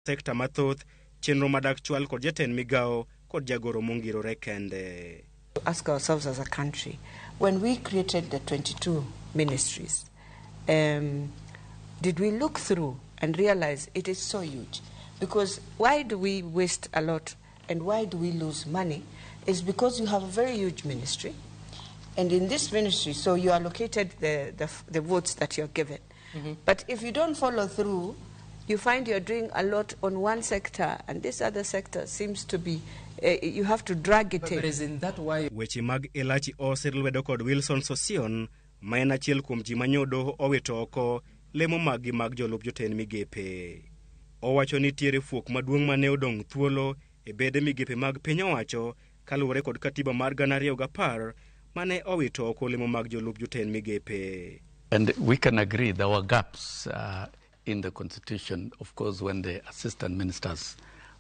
Sekta mathoth, chenro madak chwal kod jatend migawo kod jagoro mongirore kende. Ask ourselves as a country, when we created the 22 ministries, did we look through and realize it is so huge? Because why do we waste a lot and why do we lose money? Is because you have a very huge ministry. And in this ministry, so you allocated the votes that you're given. But if you don't follow through, you find you're doing a lot on one sector, and this other sector seems to be, you have to drag it But, in. But isn't that why Weche mag Elachi osir lwedo kod Wilson Sosion, ma en achiel kuom ji manyo doho owito oko lemo maggi mag jolup jotend migepe. Owacho ni nitiere fuok maduong' mane odong' thuolo e bede migepe mag piny owacho kaluwore kod katiba mar 2010 mane owito oko lemo mag jolup jotend migepe. And we can agree there were gaps in the constitution, of course, when the assistant ministers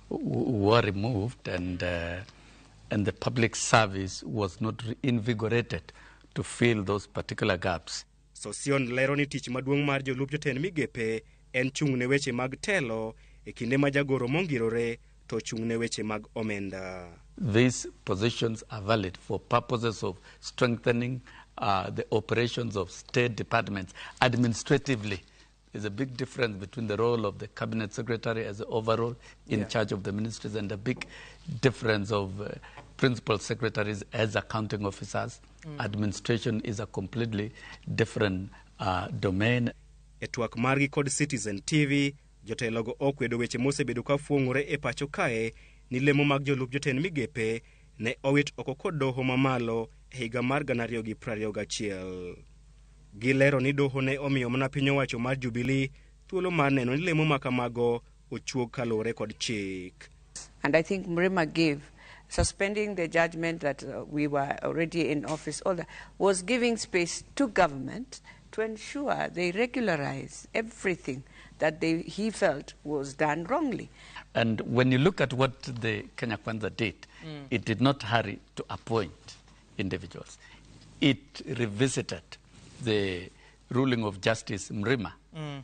were removed and the public service was not reinvigorated to fill those particular gaps. Sosion lero ni tich maduong' mar jolup jotend migepe en chung' ne weche mag telo e kinde ma jagoro mongirore to chung' ne weche mag omenda. These positions are valid for purposes of strengthening the operations of state departments administratively. There's a big difference between the role of the cabinet secretary as the overall in charge of the ministries and a big difference of principal secretaries as accounting officers. Administration is a completely different domain. E twak margi kod Citizen TV, jotelogo okwedo weche mosebedo ka fuong'ore e pacho kae ni lemo mag jolup jotend migepe ne owit oko kod doho mamalo e higa mar 2021. Gilero ni doho ne omiyo mana piny owacho mar Jubilee thuolo mar neno ni lemo ma kamago ochuog kaluwore kod chik. And I think Mrima gave, suspending the judgment that we were already in office, all that, was giving space to government to ensure they regularize everything that he felt was done wrongly. And when you look at what the Kenya Kwanza did, it did not hurry to appoint individuals. It revisited the ruling of Justice Mrima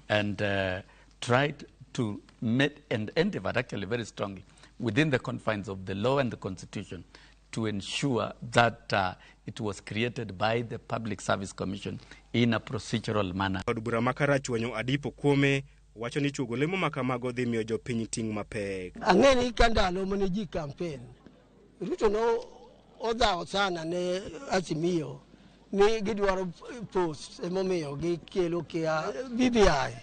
and tried to make and endeavored actually very strongly within the confines of the law and the constitution to ensure that it was created by the Public Service Commission in a procedural manner. Od bura ma Karachuonyo Adipo Kuome wacho ni chuogo lemo ma kamago dhi miyo jopiny ting' mapek. Ang'e ni ka ndalo mane ji campaign, Ruto no odhawo sana ne Azimio ni gidwaro post, emomiyo gikelo kia BBI.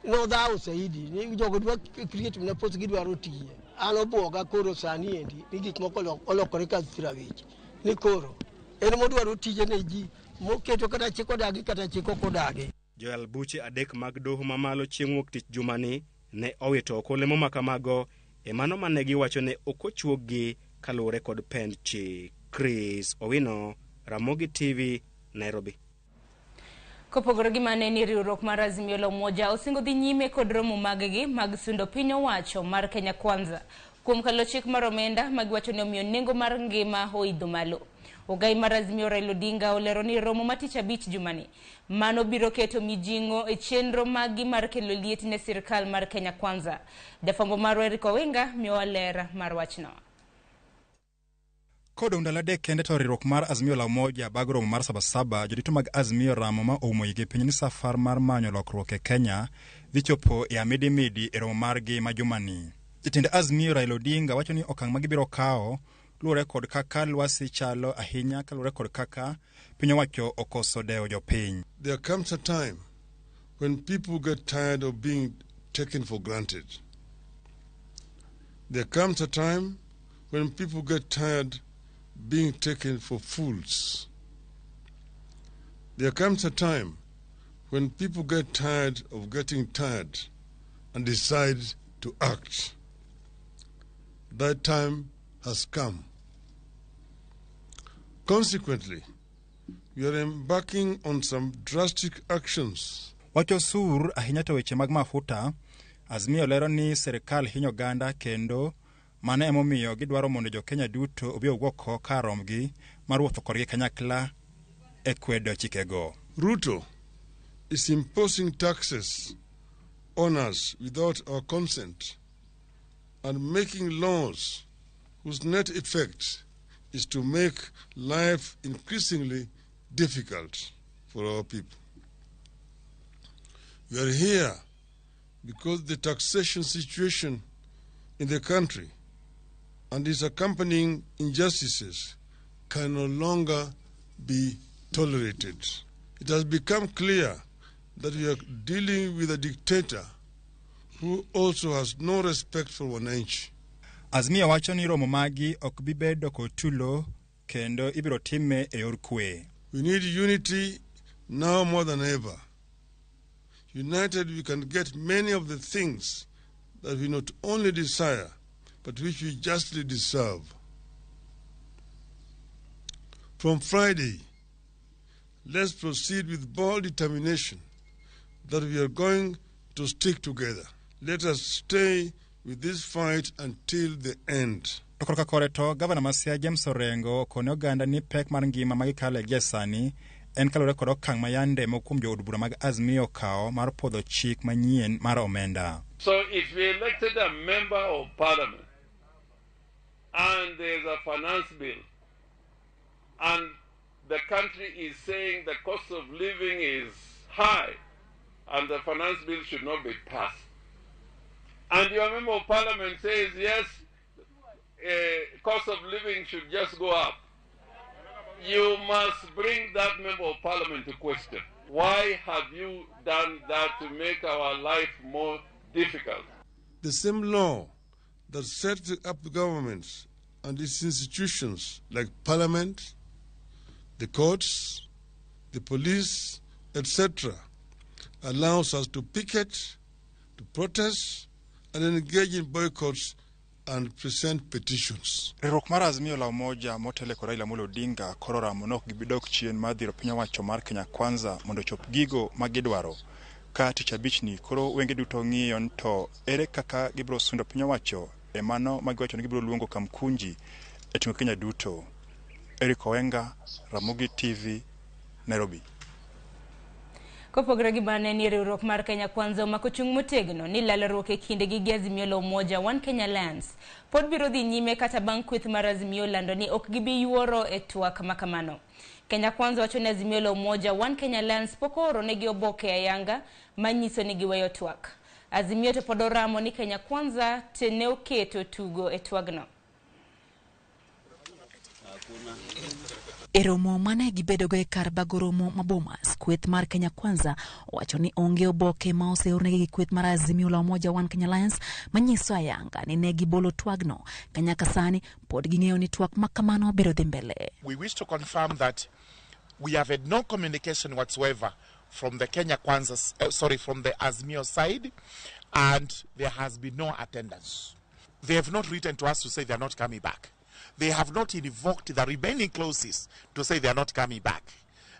Nodhawo saidi ni jogo dwa create mana post, gidwaro tiye. An obuoga koro sani endi ni gik moko olokore ka thirawich ni koro en modwaro tije ne ji moketo kata chik odagi kata chik ok odagi. Joyal buche adek mag doho mamalo chieng' wuok tich jumani ne owito oko lemo ma kamago e mano mane giwacho ne ok ochuoggi kaluwore kod pend chik. Chris Owino, Ramogi TV, Nairobi. Kopogore gi mane ni riwruok mar Azimio la Umoja osingo dhi nyime kod romo maggi mag sundo piny owacho mar Kenya Kwanza kuom kalo chik mar omenda magiwacho ni omiyo nengo mar ngima oidho malo. Ogai mar Azimio Raila Odinga olero ni romo ma tich abich jumani mano biro keto mijing'o e chenro maggi mar kelo liet ne sirkal mar Kenya Kwanza. Jafwambo marwa Eric Owinga miyowa ler mar wachno. Kodong' ndalo 3 kende to riwruok mar Azimio la Umoja bag romo mar Sabasaba, jodito mag Azimio ramo ma oumo igi piny ni safar mar manyo lokruok e Kenya dhi chopo e amidimidi e romo margi ma jumani. Jatend Azimio Raila Odinga wacho ni okang' ma gibiro kawo luwore kod kaka lwasi chalo ahinya kaluwore kod kaka piny owacho okoso dewo jopiny. There comes a time when people get tired of being taken for granted. There comes a time when people get tired being taken for fools. There comes a time when people get tired of getting tired and decide to act. That time has come. Consequently, we are embarking on some drastic actions. Wacho sur ahinya to weche mag mafuta, Azimio lero ni sirkal hinyo oganda kendo mano emomiyo gidwaro mondo jo-Kenya duto obi owuok oko kar rombgi mar wuotho kodgi kanyakla e kwedo chikego. Ruto is imposing taxes on us without our consent. and making laws whose net effect is to make life increasingly difficult for our people. We are here because the taxation situation in the country and its accompanying injustices can no longer be tolerated. It has become clear that we are dealing with a dictator who also has no respect for wananchi. Azimio wacho ni romo magi ok bi bedo kod tulo kendo ibiro time e yor kwe. We need unity now more than ever. United, we can get many of the things that we not only desire, but which we justly deserve. From Friday, let's proceed with bold determination that we are going to stick together. Let us stay with this fight until the end. To korka kore to gavana ma Siaya James Orengo okone oganda ni pek mar ngima ma gikale gie sani en kaluwore kod okang' ma yande moko kuom jood bura mag Azimio okawo mar puodho chik manyien mar omenda. So if we elected a member of parliament and there's a finance bill and the country is saying the cost of living is high and the finance bill should not be passed, and your member of parliament says, yes, cost of living should just go up, you must bring that member of parliament to question. Why have you done that to make our life more difficult? The same law that sets up the governments and its institutions like parliament, the courts, the police, etc., allows us to picket, to protest, and engage in boycotts and present petitions. Riwruok mar Azimio la Umoja motelo kod Raila Amolo Odinga koro oramo ni ok gibi dok chien mar dhiro piny owacho mar Kenya Kwanza mondo ochop gigo ma gidwaro. Ka tich abich ni koro wenge duto ng'iyo ni to ere kaka gibiro sundo piny owacho e mano ma giwacho ni gibiro luongo Kamkunji e ting'o Kenya duto. Eric Owenga, Ramogi TV, Nairobi. Kopogore gi mano ni riwruok mar Kenya Kwanza omako chung' motegno ni lalruok e kindegi gi Azimio la Umoja One Kenya Alliance pod biro dhi nyime kata bang' kweth mar Azimio lando ni ok gibi yuoro e twak ma kamano. Kenya Kwanza wacho ni Azimio la Umoja One Kenya Alliance pok ooro negi oboke ayanga manyiso ni giweyo twak. Azimio to pod oramo ni Kenya Kwanza te ne oketo tugo e twagno. E romo mane gibedogo e kar bago romo ma Bomas, kweth mar Kenya Kwanza owacho ni onge oboke ma oseornegi gi kweth mar Azimio la Umoja One Kenya Alliance manyiso ayanga ni ne gibolo twagno ka nyaka sani pod ging'eyo ni twak ma kamano biro dhi mbele. We wish to confirm that we have had no communication whatsoever from the Kenya Kwanza, from the Azimio side, and there has been no attendance. They have not written to us to say they are not coming back. They have not invoked the remaining clauses to say they are not coming back.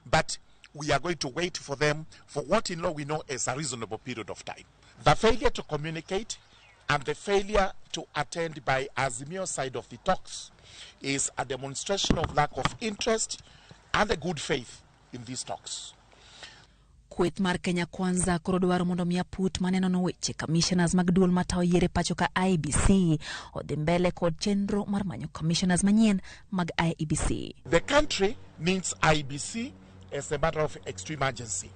But we are going to wait for them for what in law we know as a reasonable period of time. The failure to communicate and the failure to attend by Azimio side of the talks is a demonstration of lack of interest and a good faith in these talks. Kweth mar Kenya Kwanza koro dwaro mondo mi aput manenono weche commissioners mag duol matayo yiero e pacho ka IEBC odhi mbele kod chenro mar manyo commissioners manyien mag IEBC. The country needs IEBC as a matter of extreme urgency.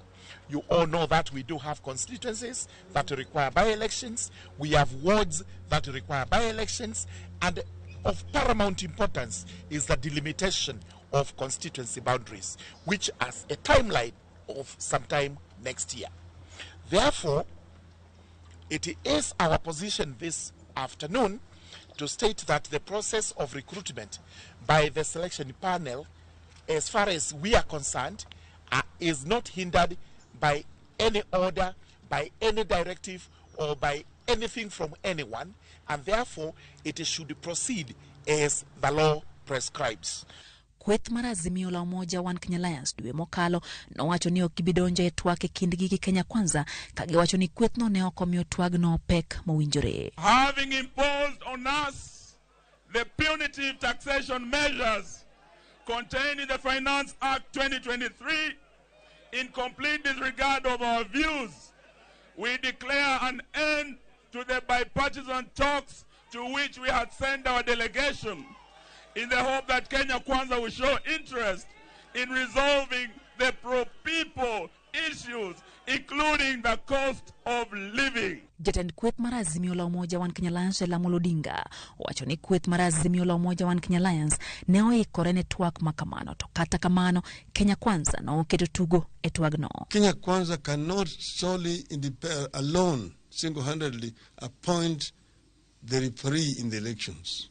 You all know that we do have constituencies that require by-elections, we have wards that require by-elections, and of paramount importance is the delimitation of constituency boundaries, which has a timeline of sometime next year. Therefore, it is our position this afternoon to state that the process of recruitment by the selection panel, as far as we are concerned, is not hindered by any order, by any directive, or by anything from anyone, and therefore it should proceed as the law prescribes. Kweth mar Azimio la Umoja One Kenya Alliance dwe mokalo nowacho ni ok gibi donjo e twak e kindgi gi Kenya Kwanza ka giwacho ni kwethno ne ok omiyo twagno pek mowinjore. Having imposed on us the punitive taxation measures contained in the Finance Act 2023, in complete disregard of our views, we declare an end to the bipartisan talks to which we had sent our delegation in the hope that Kenya Kwanza will show interest in resolving the pro-people issues, including the cost of living. Jatend kweth mar Azimio la Umoja One Kenya Alliance Raila Amolo Odinga owacho ni kweth mar Azimio la Umoja One Kenya Alliance ne oikore ne twak ma kamano to kata kamano Kenya Kwanza noketo tugo e twagno. Kenya Kwanza cannot solely alone, single-handedly appoint the referee in the elections.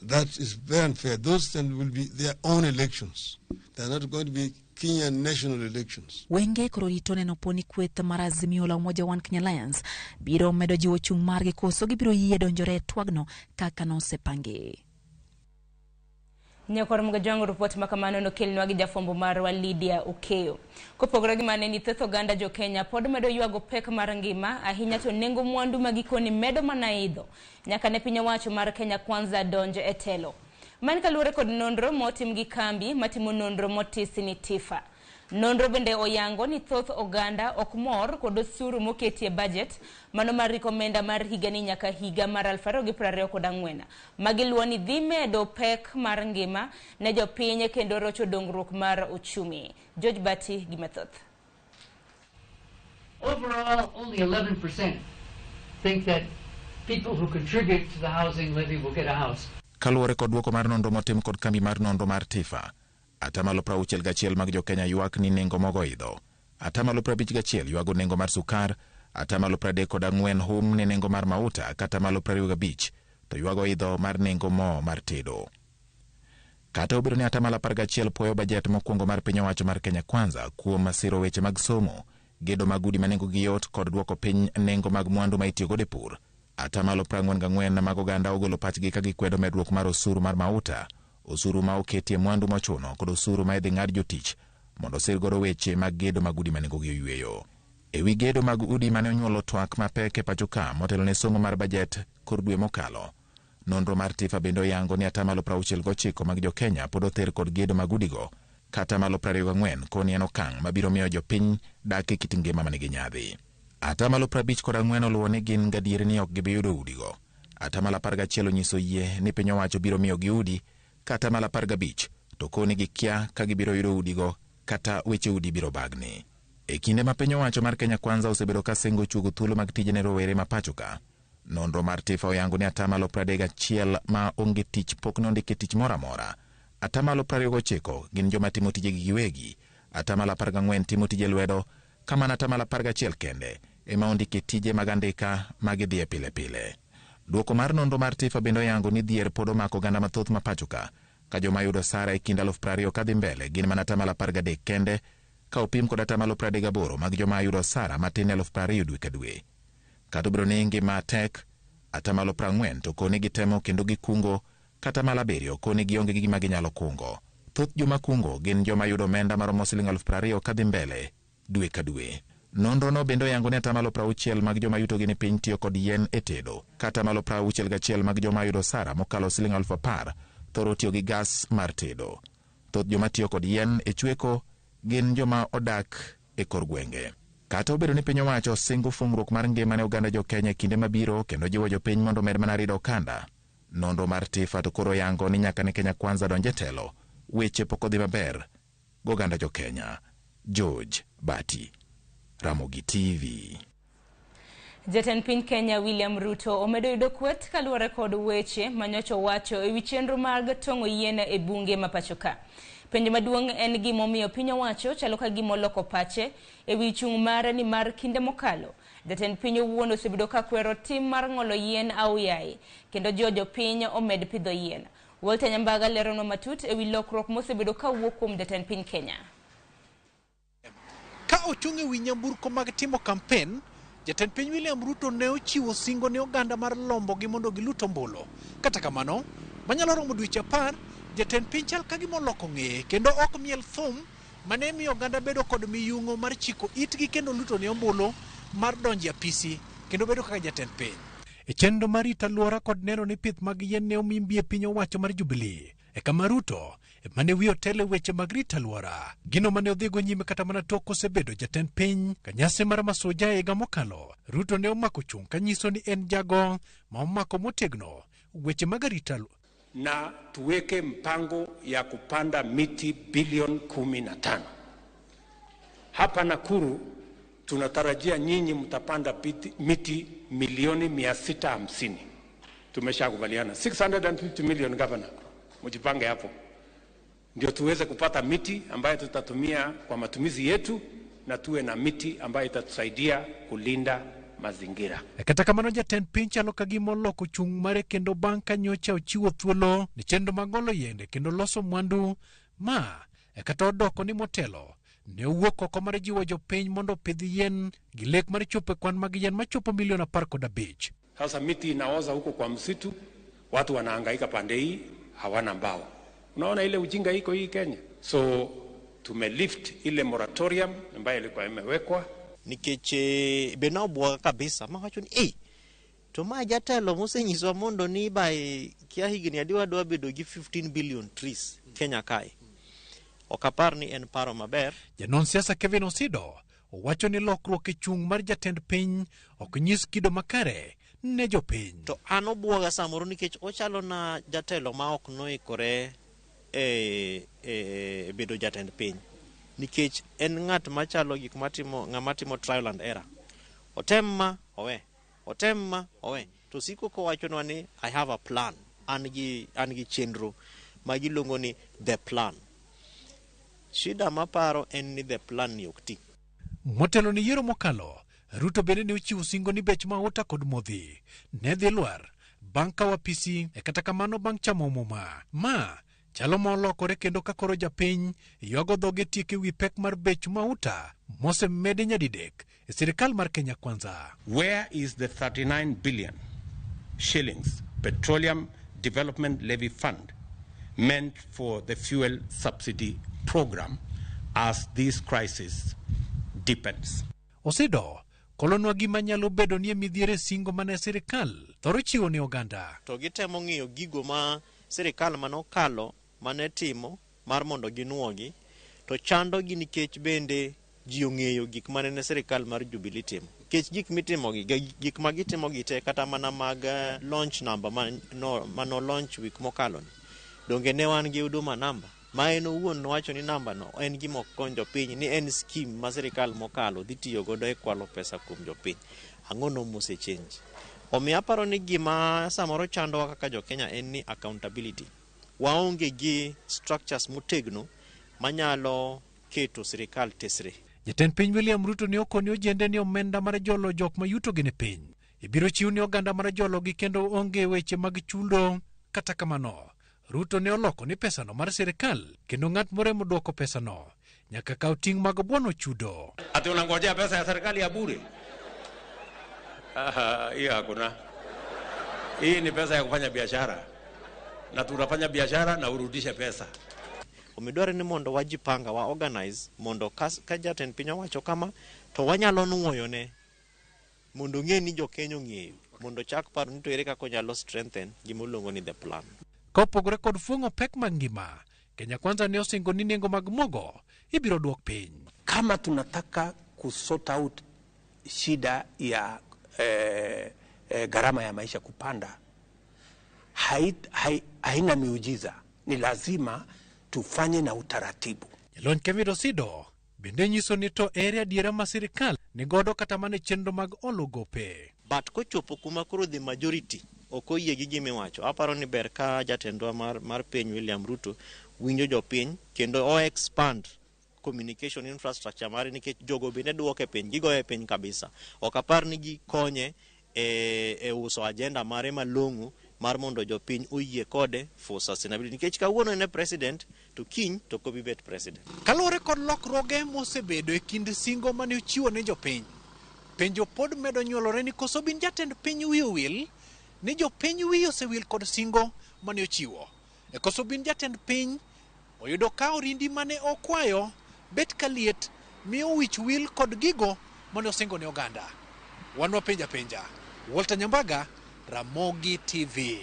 That is very unfair. Those then will be their own elections. They are not going to be Kenyan national elections. Wenge koro rito neno po ni kweth mar Azimio la Umoja One Kenya Alliance biro medo jiwo chung' margi koso gibiro yie donjore e twagno kaka nosepangi. Nyakwar Mugajwango, ripot ma kamano nokelnwa gi jafwambo marwa Lydia Okeyo. Kopogore gi mane ni thoth oganda jo Kenya pod medo ywago pek mar ngima, ahinya to nengo mwandu ma gikoni medo mana idho nyaka ne piny owacho mar Kenya Kwanza donjo e telo. Mani kaluwore kod nonro motim gi kambi matimo nonro motisi ni TIFA. Nonro bende oyango ni thoth oganda ok mor kod osuru moketi e budget mano mar riko omenda mar higani nyaka higa mar 2024. Magi luwo ni dhi medo pek mar ngima ne jopiny kendo rocho dongruok mar uchumi. George Bati gi mathoth. Overall, only 11% think that people who contribute to the housing levy will get a house. Kaluwore kod duoko mar nonro motim kod kambi mar nonro mar TIFA, 61% mag jokenya ywak ni nengo mogo idho, 51% ywago nengo mar sukar, 34% hum ni nengo mar mauta, kata 25% to ywago idho mar nengo mo mar tedo. Kata obedo ni 11% puoyo bajet mokwongo mar piny owacho mar Kenya Kwanza kuom siro weche mag somo, gedo mag udi ma nengogi yot kod duoko piny nengo mag mwandu ma itiyogodo e pur, 44% mag oganda ogolo pachgi ka gikwedo medruok mar osuru mar mauta, osuru ma oketie mwandu mochuno kod osuru ma idhi ng'ad jotich mondo osir godo weche mag gedo mag udi ma nengogi oyweyo. E wi gedo mag udi mane onyuolo twak mapek e pacho ka motelo ne somo mar bajet kor dwe mokalo, nonro mar TIFA bende oyango ni 69% mag jokenya pod other kod gedo mag udigo, kata 24% koni en okang' mabiro miyo jopiny dak e kit ngima manigi nyadhi. 54% oluwo ni gin gadier ni ok gibi yudo udigo. 11% onyiso yie ni piny owacho biro miyogi udi, kata 15% to koni gikia ka gibiro yudo udigo kata weche udi biro bagni. E kinde ma piny owacho mar Kenya Kwanza osebedo ka singo chuogo thuolo mag tije ne rowere ma pacho ka, nonro mar TIFA oyango ni 31% ma onge tich pok nondiki e tich moro amora, 29% gin joma timo tijegi giwegi, 14% timo tije lwedo, kamano 11% kende ema ondiki tije mag andika ma gidhiye pile pile. Duoko mar nonro mar TIFA bende oyango ni dhier pod omako oganda mathoth ma pacho ka, ka joma yudo sara e kind 20,000 kadhi mbele gin mana 13% kende, ka opim kod 38% mag joma yudo sara matin 20,000 dwe ka dwe. Kata obedo ni ngima tek, 40% to koni gitemo kendo gikungo, kata 7% koni gionge gi gima ginyalo kungo. Thoth joma kungo gin joma yudo omenda maromo siling 20,000 kadhi mbele dwe ka dwe. Nonro no bende oyango ni 60% mag joma yutogi ni piny tiyo kod yien e tedo, kata 61% mag joma yudo sara mokalo siling 10,000 thoro tiyo gi gas mar tedo. Thoth joma tiyo kod yien e chweko gin joma odak e kor gwenge. Kata obedo ni piny owacho singo fungruok mar ngima ne oganda jokenya e kinde mabiro kendo jiwo jopiny mondo omed mana rido okanda, nonro mar TIFA to koro yango ni nyaka ne Kenya Kwanza donj e telo, weche pok odhi maber goganda jokenya. George Bati, Ramogi TV. Jatend piny Kenya William Ruto omedo yudo kwet kaluwore kod weche manyocha owacho ewi chenro mag tong'o yien e bunge ma pacho ka. Penjo maduong' en gimomiyo piny owacho chalo ka gima oloko pache ewi chung' mare ni mar kinde mokalo. Jatend piny owuon osebedo ka kwero tim mar ng'olo yien aoyaye kendo jiwo jopiny omed pidho yien. Walter Nyambaga leronwa matut ewi lokruok mosebedo kawuok kuom jatend piny Kenya. Ka ochung' ewi nyamburko mag timo kampen, jatend piny William Ruto ne ochiwo singo ne oganda mar lombogi mondo gilut ombulu. Kata kamano, manyalo romo dweche 10, jatend piny chal ka gima oloko ng'eye kendo ok miel thum mane miyo oganda bedo kod miyung'o mar chiko itgi kendo luto ne ombulu mar donjo e apisi kendo bedo kaka jatend piny. E chenro mar rito alwora kod neno ni pith mag yien ne omi mbi e piny owacho mar Jubilee. E kama Ruto mane wiye otelo e weche mag rito alwora. Gino mane odhigo nyime kata mana tok kosebedo jatend piny ka nyasi mar Masuja e higa mokalo, Ruto ne omako chung' kanyiso ni en jago ma omako motegno weche mag arita na tuweke mpango ya kupanda miti bilioni 15. Hapa Nakuru tunatarajia nyinyi mtapanda miti milioni 650. Tumeshakubaliana 650 million, governor, mjipange hapo ndio tuweze kupata miti ambayo tutatumia kwa matumizi yetu na tuwe na miti ambayo itatusaidia kulinda mazingira. Kata kamano jatend piny chalo ka gima oloko chung' mare kendo bang' ka nyocha ochiwo thuolo ne chenro mag olo yiende kendo loso mwandu ma kata odoko ni motelo ne owuok oko mar jiwo jopiny mondo opidh yien gi lek mar chopo e kwan mag yien machopo milion 15. Sasa miti inaoza huko kwa msitu, watu wanahangaika pande hii, hawana mbao. Unaona ile ujinga iko hii Kenya. So tumelift ile moratorium ambayo ilikuwa imewekwa. Nikech be nobwoga kabisa mawacho ni ei to ma jatelo mosenyiswa mondo ni by kia higni adi wadwa bedo gi 15 billion trees Kenya kae. Ok apar ni en paro maber. Janon siasa Kevin Osido owacho ni lokruok e chung' mar jatend piny ok nyis kido makare ne jopiny. To an obwoga samoro nikech ochalo na jatelo ma ok noikore e bedo jatend piny. Nikech en ng'at machalo gik matimo ng'ama timo trial and error. Otem ma owe, otem ma owe. To siko kowachonwa ni I have a plan. An gi chenro ma giluongo ni the plan. Shida maparo en ni the plan ni ok ti. Motelo ni yiero mokalo, Ruto bende ne ochiwo singo ni bech mauta kod modhi ne dhi lwar bang' ka wapisi e kata kamano bang' chamo muma. Ma chalo ma olokore kendo ka koro japiny ywago dhoge tieke wi pek mar bech mauta mosemedi nyadidek e sirikal mar Kenya Kwanza. Where is the 39 billion shillings Petroleum Development Levy Fund meant for the fuel subsidy program as this crisis deepens? Osido kolonwa gima nyalo bedo ni e midhiero singo mane sirikal thoro chiwo ne oganda. To gitemo ng'iyo gigo ma sirikal manokalo mane timo mar mondo ginuogi to chando gi nikech bende ji ong'eyo gik mane ne sirikal mar Jubilee timo. Nikech gik mitimogi, gik ma gitimogi te kata mana mag launch number mano launch week mokalo ni. Donge ne wan gi Huduma namba ma en owuon nowacho ni namba no en gima ok kony jopiny, ni en scheme ma sirikal mokalo dhi tiyo godo e kwalo pesa kuom jopiny. Ang'o no mosechange? Omiyo aparo ni gima samoro chandowa kaka jo-Kenya en ni accountability. Waonge gi structures motegno manyalo keto sirikal tesre. Jatend piny William Ruto ne okoni ojende ni omenda mar jolo jok ma yutogi ni piny ibiro chiw ni oganda mar jologi kendo onge weche mag chudo. Kata kamano, Ruto ne oloko ni pesano mar sirikal kendo ng'at moremo duoko pesano nyaka kaw ting' mag buono chudo. Ati unangojea pesa ya serikali ya bure? Hiyo hakuna. Hii ni pesa ya kufanya biashara. Na tunafanya biashara na urudishe pesa. Omiyo dware ni mondo wajipanga, wa organize mondo ka jatend piny owacho kama to wanyalo nuoyone mondo ong'e ni jo-Kenya ong'eyo mondo chak paro ni to ere kaka onyalo strengthen gima iluongo ni the plan. Kopogore kod fuong'o pek mag ngima, Kenya Kwanza ne osingo ni nengo mag mogo ibiro duok piny. Kama tunataka kusort out shida ya gharama ya maisha kupanda, haina miujiza, ni lazima tufanye na utaratibu. Jalony Kevin Osido bende nyiso ni to ere adiera ma sirikal ni godo kata mana chenro mag olo gope. But kochopo kuma koro the majority ok oyie gi gima iwacho, aparo ni ber ka jatendwa mar piny William Ruto winjo jopiny kendo o expand communication infrastructure mare nikech jogo bende duoke piny, gigoye piny kabisa. Ok apar ni gikonye e uso agenda mare malong'o mar mondo jopiny oyie kode for sustainability nikech kawuono en e president to kiny to ok obi bet president. Kaluwore kod lokruoge mosebedo e kind singo mane ochiwo ne jopiny, penjo pod medo nyuolore ni koso bin jatend piny wiye owil ni jopiny wiye osewil kod singo mane ochiwo. E koso bin jatend piny oyudo ka orindi mane okwayo bet kaliet miyo wich wil kod gigo mane osingo ne oganda. Wan wapenja penja. Walter Nyambaga, Ramogi TV,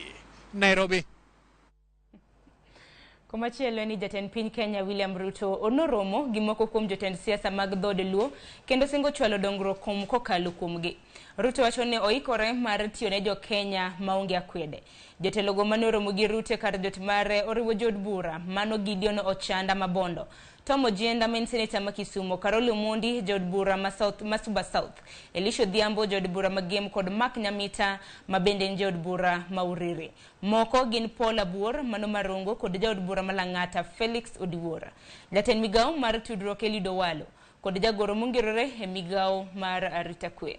Nairobi. Komachielo ni jatend piny Kenya William Ruto onoromo gi moko kuom jotend siasa mag dhood Luo kendo singo chwalo dongruok kuom kokalo kuomgi. Ruto wacho ni oikore mar tiyo ne jo Kenya maonge akwede. Jotelogo mane oromo gi Ruto e kar jot mare oriwo jood bura mano Gideon Ochanda Mabondo, Tom Ojienda ma en seneta ma Kisumo, Carol Omondi jaod bura ma South ma Suba South, Elisha Odhiambo jaod bura ma Gem kod Mark Nyamita ma bende en jaod bura ma Uriri. Moko gin Paul Abuor mano Marongo kod jaod bura ma Lang'ata Felix Odiwuor. Jatend migawo mar tudruok Eliud Owalo kod jagoro mongirore e migawo mar arita kwe.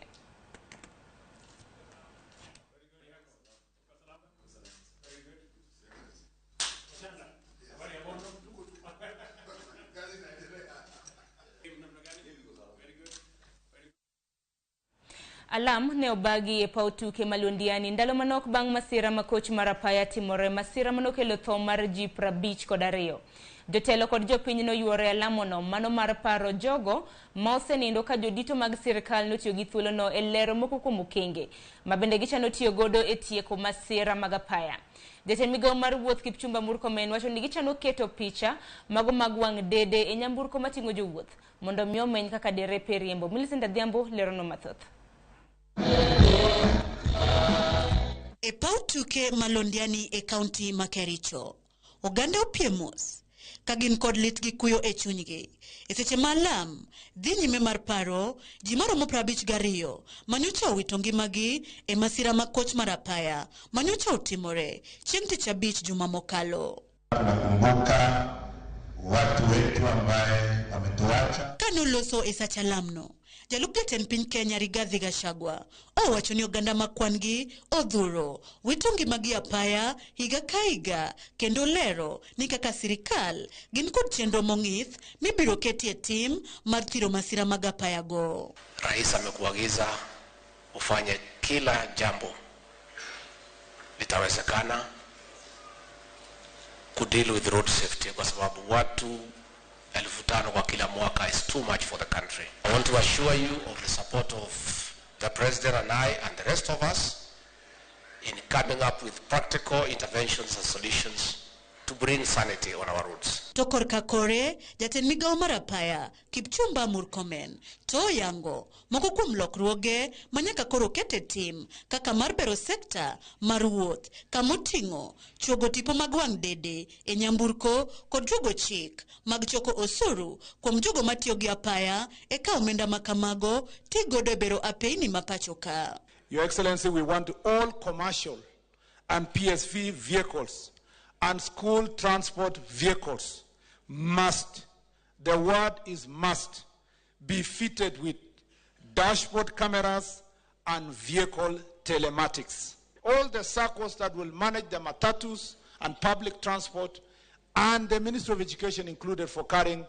Alam ne obagi e paw tuke ma Londiani ndalo manok bang' masira ma koch mar apaya timore, masira manokelo tho mar ji 52. Jotelo kod jopiny noyuore alamono mano mar paro jogo ma osenindo ka jodito mag sirkal notiyo gi thuolono e lero moko kuom okenge ma bende gichano tiyo godo e tieko masira mag apaya. Jatend migawo mar wuoth Kipchumba Murkomen wacho ni gichano keto picha mago mag wang' dede e nyamburko mating'o jowuoth mondo mi omeny kaka derepe riembo. Millicent Adhiambo lerono mathoth. E paw tuke ma Londiani e kaunti ma Kericho, oganda opiem mos ka gin kod lit gi kuyo e chunygi. E seche ma alam dhi nyime mar paro ji maromo 52 manyocha owito ngimagi e masira ma koch mar apaya manyocha otimore chieng' tich abich juma mokalo. Tunakumbuka watu wetu ambaye wametuacha. Kanoloso e sach alamno, jalup jatend piny Kenya Rigathi Gachagua owacho ni oganda ma kwan gi odhuro wito ngimagi apaya higa ka higa kendo lero ni kaka sirikal gin kod chenro mong'ith mibiro ketie tim mar thiro masira mag apaya go. Rais amekuagiza ufanye kila jambo litawezekana kudeal with road safety, kwa sababu watu 5,000 kwa kila mwaka is too much for the country. I want to assure you of the support of the President and I and the rest of us in coming up with practical interventions and solutions to bring sanity on our roads. To korka kore, jatend migawo mar apaya Kipchumba Murkomen to oyango moko kuom lokruoge ma nyaka koro ket e tim kaka mar bero sekta mar wuoth kamoting'o chuogo tipo mag wang' dede e nyamburko kod juogo chik mag choko osuru kuom jogo matiyo gi apaya eka omenda ma kamago tigodo e bero apeyni ma pacho ka. Your Excellency, we want all commercial and PSV vehicles and school transport vehicles must, the word is must, be fitted with dashboard cameras and vehicle telematics. All the circles that will manage the matatus and public transport, and the Ministry of Education included for carrying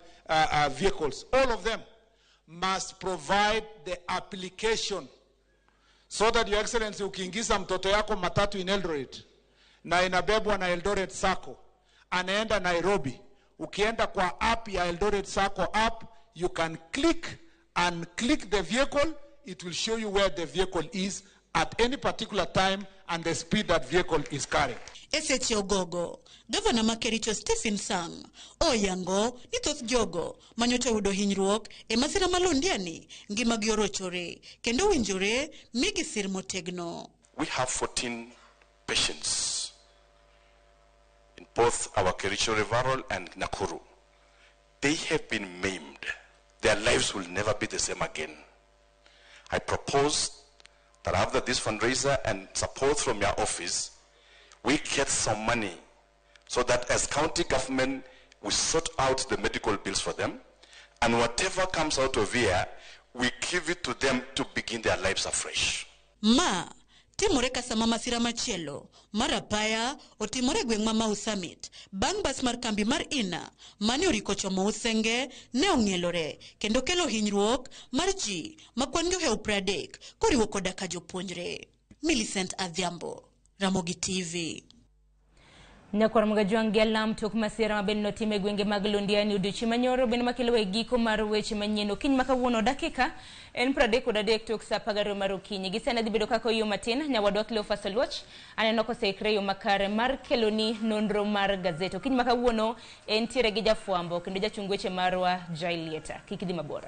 vehicles, all of them must provide the application so that, Your Excellency, ukiingiza mtoto yako matatu in Eldoret na inabebwa na Eldoret Sacco, anaenda Nairobi, ukienda kwa app ya Eldoret Sacco app, you can click and click the vehicle. It will show you where the vehicle is at any particular time and the speed that vehicle is carrying. E seche ogogo, gavana ma Kericho Stephen Sang oyango ni thoth jogo manyocha oyudo hinyruok e masira ma Londiani ngimagi orochore kendo winjore migi sir motegno. We have 14 patients in both our Kericho Referral and Nakuru. They have been maimed. Their lives will never be the same again. I propose that after this fundraiser and support from your office, we get some money so that as county government, we sort out the medical bills for them, and whatever comes out of here, we give it to them to begin their lives afresh. Ma timore ka sama masira machielo mar apaya otimore e gweng' ma Mau Summit bang' bas mar kambi mar Ina mane oriko chomo Usenge ne ong'ielore kendo kelo hinyruok mar ji ma kwan gi ohewo 30 koriwo koda ka jopuonjre. Millicent Adhiambo, Ramogi TV. Nyakwar Mugajwang' gi alam tok masira ma bende notim e gwenge mag Londiani odiochieng' manyoro bende makelo e giko mar weche manyien okinyi ma kawuono dakika en 33 tok saa 12 mar okinyi. Gi sani dhi bedo kaka oyuo matin nyawadwa Cleophas Oluoch aneno koseikre yo makare mar keloni nonro mar gazet. Okinyi ma kawuono entiere gi jafwambo kendo jachung weche marwa Jailieta. Kik idhi mabor.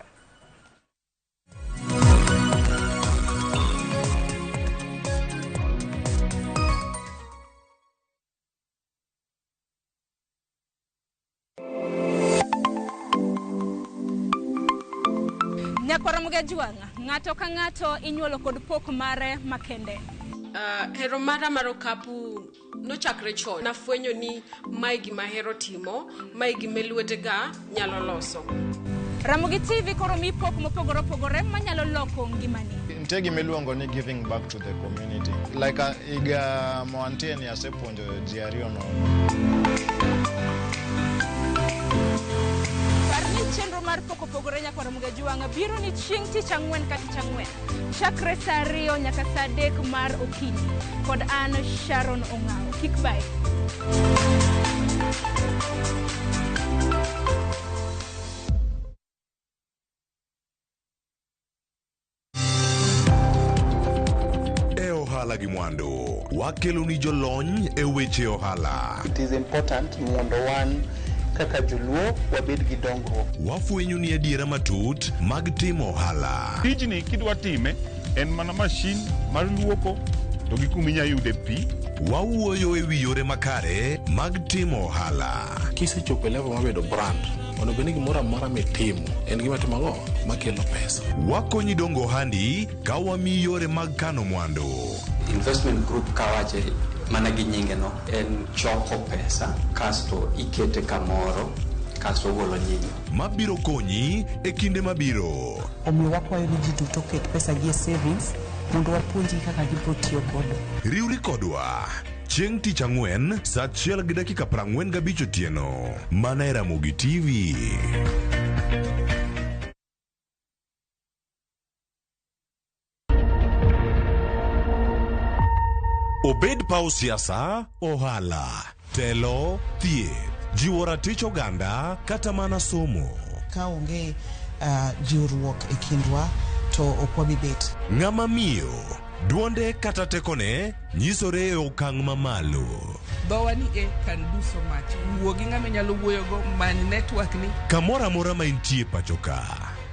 Nyakwar Mugajwang', ng'ato ka ng'ato inyuolo kod pok mare makende. Hero mara mar okapu nochakre chon. Nafwenyo ni mae gima ahero timo, mae gima lwetega nyalo loso. Ramogi TV koro mi pok mopogore opogore manyalo loko ngimani. Nitie gima iluongo ni giving back to the community. Like higa moantie ni asepuonjo ji ariyo nono. Par ni chenro mar pok opogore Nyakwar Mugajwang' biro ni chieng' tich ang'wen ka tich ang'wen. Chakre saa 2 nyaka saa 3 mar okinyi. Kod an Sharon Ong'awo. Kik bae. E ohala gi mwandu, wakelo ni jolony e weche ohala. It is important mondo wan kaka joluo wabed gi dongruok. Wafwenyo ni adiera matut mag timo ohala. Tijni kidwa time en mana mashin mar luoko to gi kuma inyalo yude pi. Wawuoyo e wi yore makare mag timo ohala. Kisechopo e level mar bedo brand, onego bed ni gimoro amora mitimo en gima timo ang'o makelo pesa. Wakonyi dongo ohandi ka wamiyi yore mag kano mwandu. Investment group kawache mana gi nyinge no en choko pesa kasto ikete kamoro kasto ogolo nyinyo. Mabiro konyi e kinde mabiro. Omiyo wakwayo ni ji duto oket pesa gi e savings mondo wapuonjgi kaka gibiro tiyo godo. Riwri kodwa chieng' tich ang'wen saa 1:45 otieno mana e Ramogi TV. Obed paw siasa, ohala, telo, thieth, jiwo ratich oganda kata mana somo. Ka onge jiwruok e kindwa to ok wabi bet. Ng'ama miyo, duonde kata tekone nyisore e okang' mamalo. Dhowa ni e can do so much. Wuo gi ng'ama inyalo wuoyogo, many network ni. Kamoro amora ma intie pacho ka,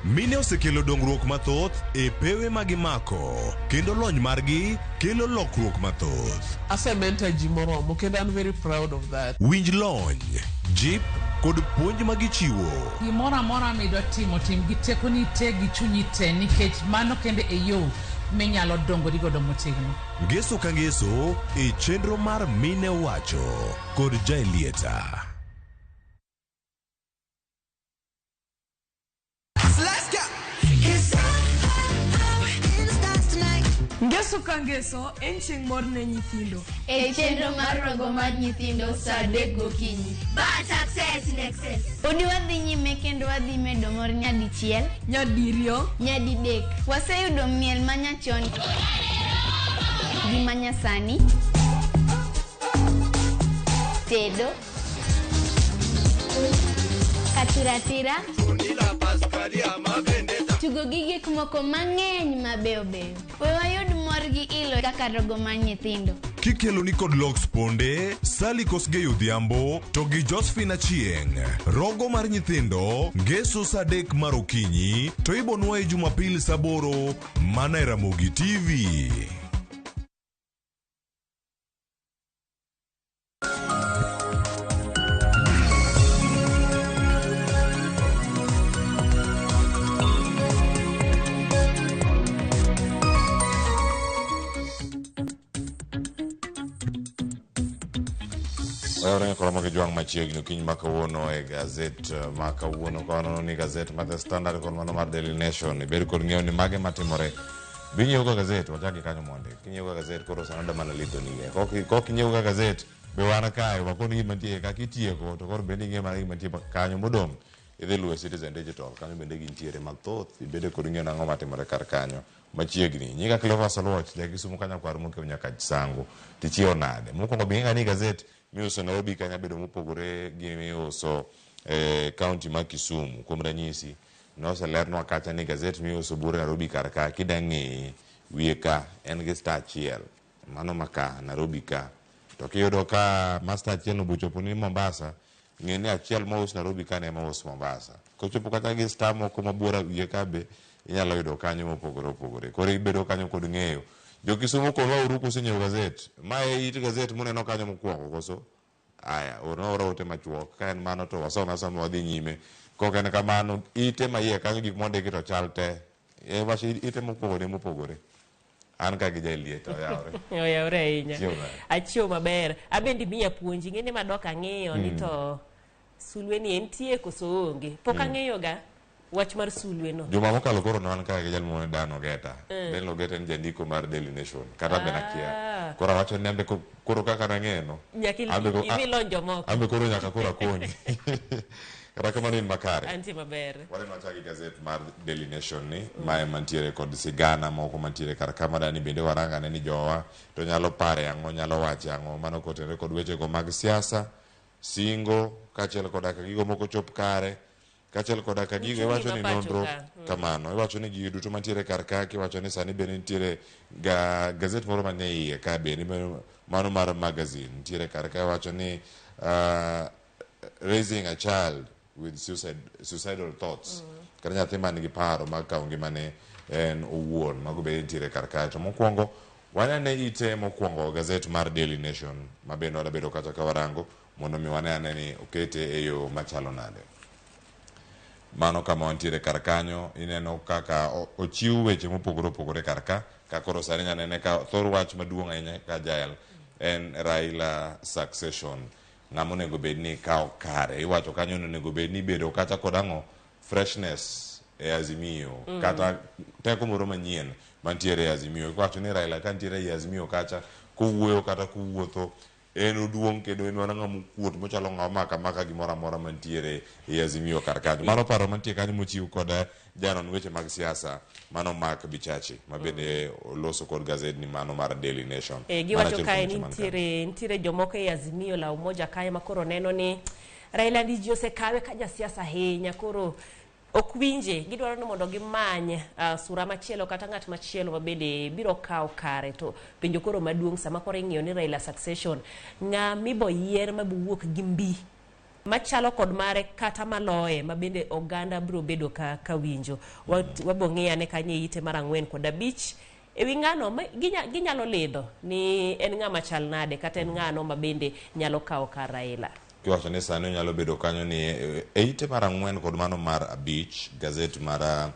mine osekelo dongruok mathoth e pewe ma gimako kendo lony margi kelo lokruok mathoth. Asementor ji moromo kendo I'm very proud of that. Winj lony, jip kod puonj ma gichiwo. Gimoro amora midwa timo, tim gi tekoni te gi chunyi te nikech mano kende e yo minyalo dongori godo motegno. Ngeso ka ngeso e chenro mar Mine Wacho kod Jaelieta. Let's go. Ngeso ka ngeso en chieng' mor ne nyithindo. E chenro mar rogo mar nyithindo saa 3 gokinyi. But success in excess. Podi wadhi nyime kendo wadhi medo mor nyadichiel, nyadiriyo, nyadidek. Waseyudo miel manyachon gi manyasani, tedo, katiratira, tugo gi gik moko mang'eny mabeyo beyo. We wayud mor gi ilo kaka rogo mar nyithindo. Kikelo ni kod Lox Ponde, Sally Kosgei Odhiambo to gi Josephine Achieng'. Rogo mar nyithindo ngeso saa 3 mar okinyi to ibonwa e Jumapil saa 8 mana e Ramogi TV. Wayore koro Jwang' machiegni okinyi ma kawuono e gazet ma kawuono ka waneno ni gazet mar The Standard kod mano mar Daily Nation ibed kod ng'eyo ni mage matimore. Bi nyiew ga gazet, wachak gi kanyo mondi. Kinyiew ga gazet koro sano da mana lidho ni. Kok inyiew ga gazet be wan kae wakoni gima nitie kaka itieko to koro bende ing'e mana gima nitie kanyo modong' idhi luwe Citizen Digital kanyo bende gintiere mathoth ibede kod ng'eyo nang'o matimore kar kanyo machiegni. Nyinga Cleophas Oluoch, ja Kisumu kanyo kwar mokiewo nyaka Sango. Tichiewo nade? Mokwongo bi ng'e ni gazet miuso Nairobi ka nyabedo mopogore gi miuso e kaunti ma Kisumu. Kuom ranyisi, noselernwa kacha ni gazet miuso buore Nairobi kar ka kida ng'iye wiye ka en gi star achiel, mano maka Nairobi ka. To kiyudo ka ma star achiel no bochopo ni Mombasa, ng'e ni achiel mous Nairobi ka ne ema ous Mombasa. Kochopo kata gi star moko mabuora wiye ka be inyalo yudo kanyo mopogore opogore. Koro ibedo kanyo kod ng'eyo. Jo Kisumu korwa uru kusenyiewo gazet. Ma e it gazet muneno kanyo mokwongo koso? Aya, orna ora ote machuok. Ka en mano to wasome asoma wadhi nyime. Kok en kamano, ite ma iye kanyo gik mondiki to chal te. E wach ite mokwongo ne mopogore. An ka gi jaelieta oyawre. Oyawre ahinya. Chiew nade? Achiew maber. Abendi miya puonj. Ing'e ni madok ang'iyo ni to sulwe ni entie koso onge. Pok ang'eyo ga wach mar sulwe no. Juma mokalo koro ne wan ka gi jal moro Dan Ogeta. Dan Ogeta en jandiko mar Daily Nation. Kata be nakia. Koro awacho ni ambe koro kaka nang'eyo no. Nyaka idhi lony jomoko. Ambe koro nyaka koro akonyi. Kata kamano in makare. Antie maber. Waneno achaki gazet mar Daily Nation ni mae mantiere kod sigana moko mantiere kar ka madani bende warangane ni jowa to nyalo pare ang'o, nyalo wache ang'o, mano kotenore kod wechego mag siasa, singo, kaachiel koda ka gigo moko chop kare, kaachiel koda ka gigo iwacho ni nonro kamano, iwacho ni gigo duto mantiere kar ka, kiwacho ni sani bende nitiere gazet moro manie iye ka bende mano mar magazine nitiere kar ka, iwacho ni raising a child with suicidal thoughts. Kata nyathi man gi paro mag kawo ngimane en owuon, mago bende nitiere kar kae. To mokwongo wanene ite mokwongo gazet mar Daily Nation ma bende wadabedo kata ka warango mondo mi wane ane ni okete e yo machalo nade. Mano kama wantiere kar kanyo, ineno kaka ochiw weche mopogore opogore kar ka, ka koro sani nyanene ka thor wach maduong' ahinya ka jael en Raila succession. Ng'ama onego bed ni kawo kare, iwacho kanyo ni onego bed ni ibedo kata kod ang'o freshness e Azimio, kata teko moro manyien mantiere e Azimio. Iwacho ni Raila ka nitiere e Azimio kacha, kowuoyo kata kowuotho, en oduong' kendo en mana ng'ama okuot mochalo ng'ama maka maka gimoro amora mantiere e Azimio kar kanyo. Mano paro mantie kanyo mochiw kod janon weche mag siasa mano Mark Bichachi ma bende oloso kod gazedni mano mar Daily Nation. Giwacho kae ni nitiere jomoko e Azimio la Umoja kae ma koro neno ni Raila ni ji osekawe ka jasiasa ahinya, koro ok winje, gidwaro ni mondo gimany sura machielo kata ng'at machielo ma bende biro kawo kare. To penjo koro maduong' sama koro ing'iyo ni Raila succession, ng'a mibo yier ma bowuok gi mbi machalo kod mare kata maloye ma bende oganda biro bedo ka winjo. Wabo ng'iyo ane kanyo e ite mar 4 kod 5 ewi ng'ano ma ginyalo lidho ni en ng'ama chal nade kata en ng'ano ma bende nyalo kawo kar Raila. Kiwacho ni sani onyalo bedo kanyo ni e ite mar 4 kod mano mar 5 gazet mar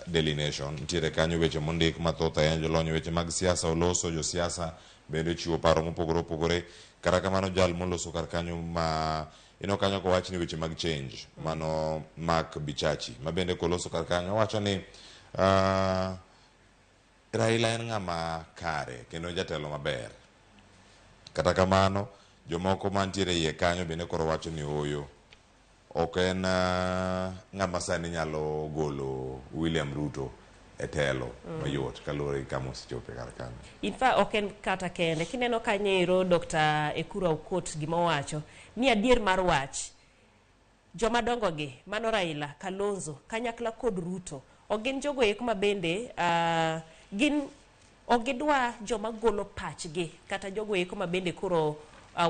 Daily Nation nitiere kanyo weche mondik mathoth ahinya, jolony weche mag siasa oloso, josiasa bende ochiwo paro mopogore opogore. Kata kamano jal moloso kar kanyo ma ineno kanyo kowach ni weche mag change mano Mark Bichachi ma bende koloso kar kanyo owacho ni Raila en ng'ama kare kendo jatelo maber. Kata kamano jomoko mantiere iye kanyo bende koro wacho ni ooyo, ok en ng'ama sani nyalo golo William Ruto e telo mayot kaluwore gi kama osechope kar kanyo. In fact ok en kata kende. Kineno kanyo ero Dr. Ekuru Aukot gima owacho ni adier mar wach joma dongo gi mano Raila, Kalonzo kanyakla kod Ruto ok gin jogo eko ma bende gin ok gidwa joma golo pachgi kata jogo eko ma bende koro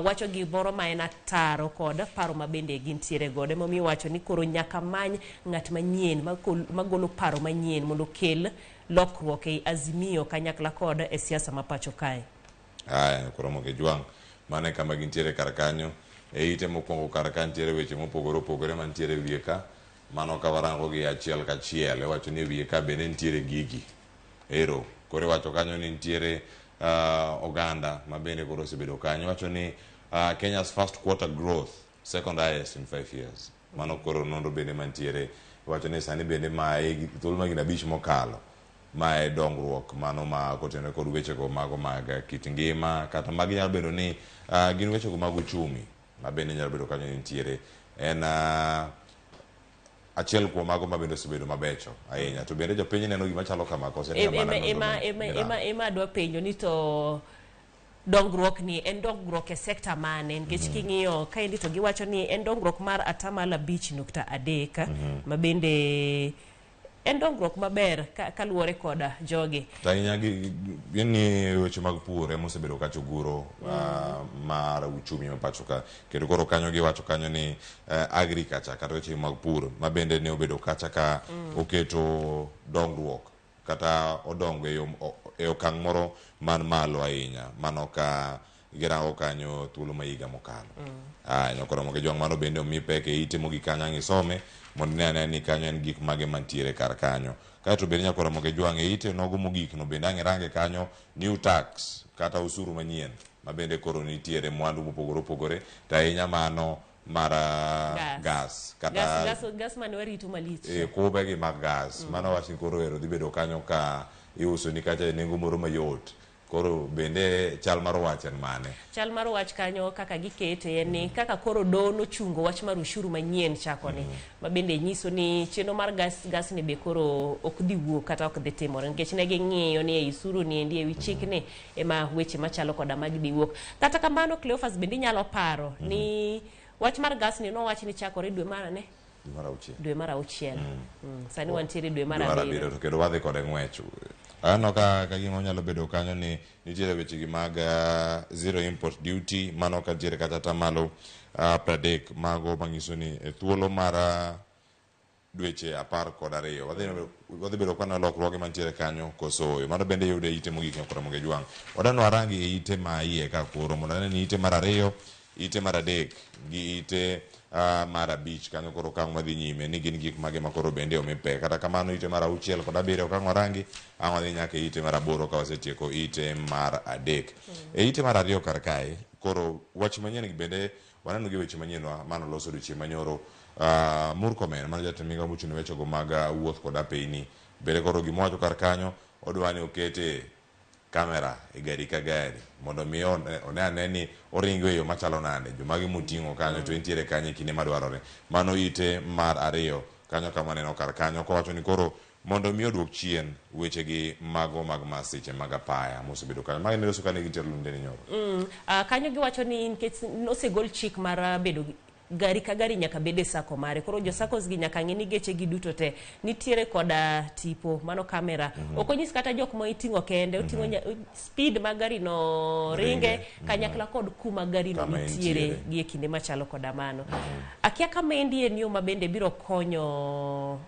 wacho gimoro ma en ataro kod paro ma bende gintiere godo. Emomiyo iwacho ni koro nyaka many ng'at manyien magolo paro manyien mondo okel lokruok e Azimio kanyakla kod e siasa ma pacho kae. Aya, koro moke jwang' mano e kama gintiere kar kanyo. E ite mokwongo kar ka nitiere weche mopogore opogore mantiere e wiye ka. Mano ka warango gi achiel kachiel, iwacho ni e wiye ka bende nitiere gigi. Ero, koro iwacho kanyo ni nitiere oganda ma bende koro osebedo kanyo. Iwacho ni Kenya's first quarter growth, second highest in 5 years. Mano koro nonro bende mantiere. Iwacho ni sani bende mae thuolo ma higni 5 mokalo, mae dongruok mano ma kotenore kod wechego mago mag kit ngima, kata magi nyalo bedo ni gin wechego mag uchumi ma bende nyalo bedo kanyo nitiere. En achiel kuom mago ma bende osebedo mabecho ahinya. To bende jopiny neno gima chalo kama kose ni mana nonro ma Ema adwa penjo ni to dongruok ni en dongruok e sekta mane nikech king'iyo kaendi to giwacho ni en dongruok mar 5.3% ma bende en dongruok maber kaluwore koda jogi. To ahinya gin ni weche mag pur ema osebedo kacho guro mar uchumi ma pacho ka kendo koro kanyo giwacho kanyo ni agriculture kata weche mag pur ma bende ne obedo kacha ka oketo dongruok kata odongo e okang' moro man malo ahinya mano ka girango kanyo thuolo ma higa mokalo. Nyakoro moke jwang' mano bende omi pek e ite mogik kanyo ang' isome mondo ine ane ni kanyo en gik mage mantiere kar kanyo. Kaeto bende nyakoro moke jwang' e ite nogo mogik no bende ang' irange kanyo new tax kata osuru manyien ma bende koro nitiere mwandu mopogore opogore to ahinya mano mar gas kata gas mane warito malich. Kube gi mag gas mano wach ni koro ero dhi bedo kanyo ka iuso ni kacha e nengo moro mayot. Koro bende chal mar wach en mane? Chal mar wach kanyo kaka gikete en ni kaka koro doho nochungo wach mar ushuru manyien chakoni ma bende nyiso ni chenro mar gas ni be koro ok dhi wuok kata ok dhi timore nikech ne ging'iyo ni ei usuru ni endi ewi chik ni ema weche machalo koda magi dhi wuok. Kata kamano Cleophas bende inyalo paro ni wach mar gas ni nowach ni chakore dwe mar ane? Dwe mar auchiel. Sani wantiere dwe mar abiriyo. To kendo wadhi kode ng'wech. Aneno ka gima onyalo bedo kanyo ni nitiere weche gi mag zero import duty mano ka nitiere kata atamalo 30 mago manyiso ni e thuolo mar dweche 12 wadhi bedo ka lokruoge mantiere kanyo koso oyo. Mano bende yude ite mogik nyakoro moge jwang'. Wadwani warangi e ite ma iye ka koro mondo ane ni ite mar 2, ite mar 3 gi ite mar 5 kanyo koro okang' madhi nyime ni gin gik mage ma koro bende omi pek. Kata kamano ite mar 6 kod 7 okang' warangi ang' wadhi nyaka ite mar 8 ka wasetieko ite mar 3. E ite mar 2 kar kae koro wach manyien bende waneno gi weche manyien mano loso odiochieng' manyoro Murkomen mano jatend migao mochung' ne wechego mag wuoth kod apeyni bende koro gimowacho kar kanyo odwa ni okete kamera e gari ka gari mondo mi one ane ni oringo e yo machalo nade jomage moting'o kanyo to entiere kanyo e kinde madwarore. Mano ite mar 2 kanyo kama neno kar kanyo kowacho ni koro mondo mi oduok chien weche gi mago mag masiche mag apaya mosebedo kanyo. Magi ne loso kane gintiere London nyoro. Kanyo giwacho ni nikech osegol chik mar bedo gari ka gari nyaka bed e sako mare. Koro jo saccos gi nyaka ng'e ni geche gi duto te nitiere koda tipo mano kamera. Ok onyis kata jok ma iting'o kende, oting'o speed ma gari no ringe kanyakla kod kuma gari no nitiere gi e kinde machalo koda mano. Akia kama endi en yo ma bende biro konyo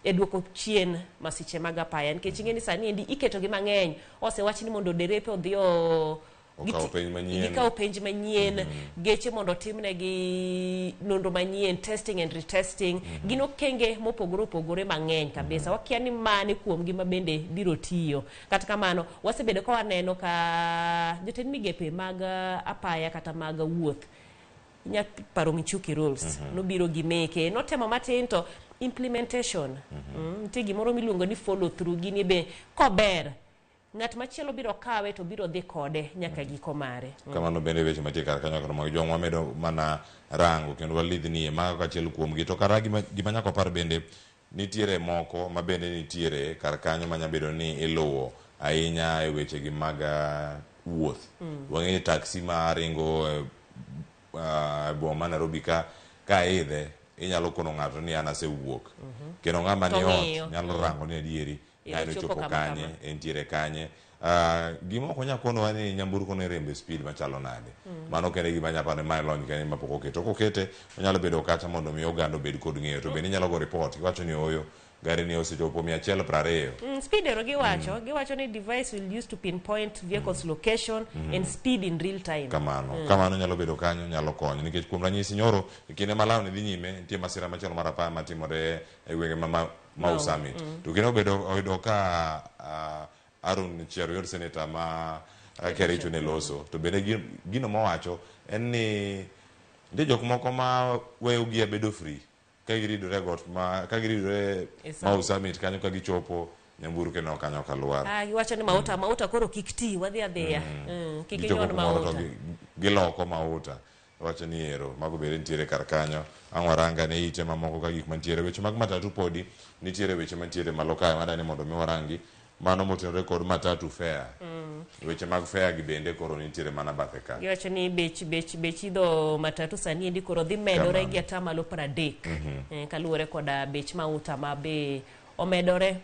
e duoko chien masiche mag apaya nikech ing'e ni sani endi iketo gi mang'eny. Osewach ni mondo derepe odhi gikaw penj manyien, geche mondo otimnegi nonro manyien, testing and retesting. Gin okenge mopogore opogore mang'eny kabisa. Wakia ni mane kuomgi ma bende biro tiyo. Kata kamano wasebedo ka waneno ka jotend migepe mag apaya kata mag wuoth inya paro Michuki rules nobiro gi meke notemo matin to implementation nitie gimoro miluongo ni follow through gini be kober ng'at machielo biro kawe to biro dhi kode nyaka giko mare. Kamano bende weche mantie kar kanyo koro mag jwang' wamedo mana rango kendo walidhnie mago kachiel kuomgi. To kara gima nyaka wapar bende nitiere moko ma bende nitiere kar kanyo manya bedo ni iluwo ahinya e weche gi mag wuoth. Wang'eyo ni taxi ma ringo boma ma Nairobi ka idhe inyalo kono ng'ato ni an asewuok. Kendo ng'ama ni ot nyalo rango ni adieri ng'ano chopo kanye, entiere kanye. Gima ok onyal konowa ni nyamburko ne riembo e speed machalo nade. Mano kende gima anyalo paro ni mae lony kende mapok oketo. Kokete onyalo bedo kacha mondo mi oganda obed kod ng'eyo. To bende inyalo go report iwacho ni ooyo gari ni osechopo 120. Speed ero giwacho, giwacho ni device will use to pinpoint vehicle's location and speed in real time. Kamano, kamano nyalo bedo kanyo, nyalo konyo nikech kuom ranyisi nyoro e kinde ma law ne dhi nyime nitie masira machielo mar apaya matimore e gwenge ma Mau Summit. To kendo obedo oyudo ka Aaron Cheruiyot senator ma Kericho ne loso. To bende gino mowacho en ni nitie jok moko ma weyo gia bedo free ka giridore got ma ka giridore Mau Summit kanyo ka gichopo nyamburko no kanyo kalwar. Giwacho ni mauta koro kik ti, wadhi adhiya. Kik inyon mauta. Giloko mauta. Wacho ni ero mago bende nitiere kar kanyo. Ang' waranga ne ite mamoko ka gik mantiere. Weche mag matatu podi nitiere weche mantiere malo kae madani mondo mi warangi. Mano motenore kod matatu fare. Weche mag fare gi bende koro nitiere mana bathe ka. Giwacho ni bech bech bech idho matatu sani endi koro dhi medore Kamano. gi atamalo 30. Kaluwore koda bech mauta ma be omedore.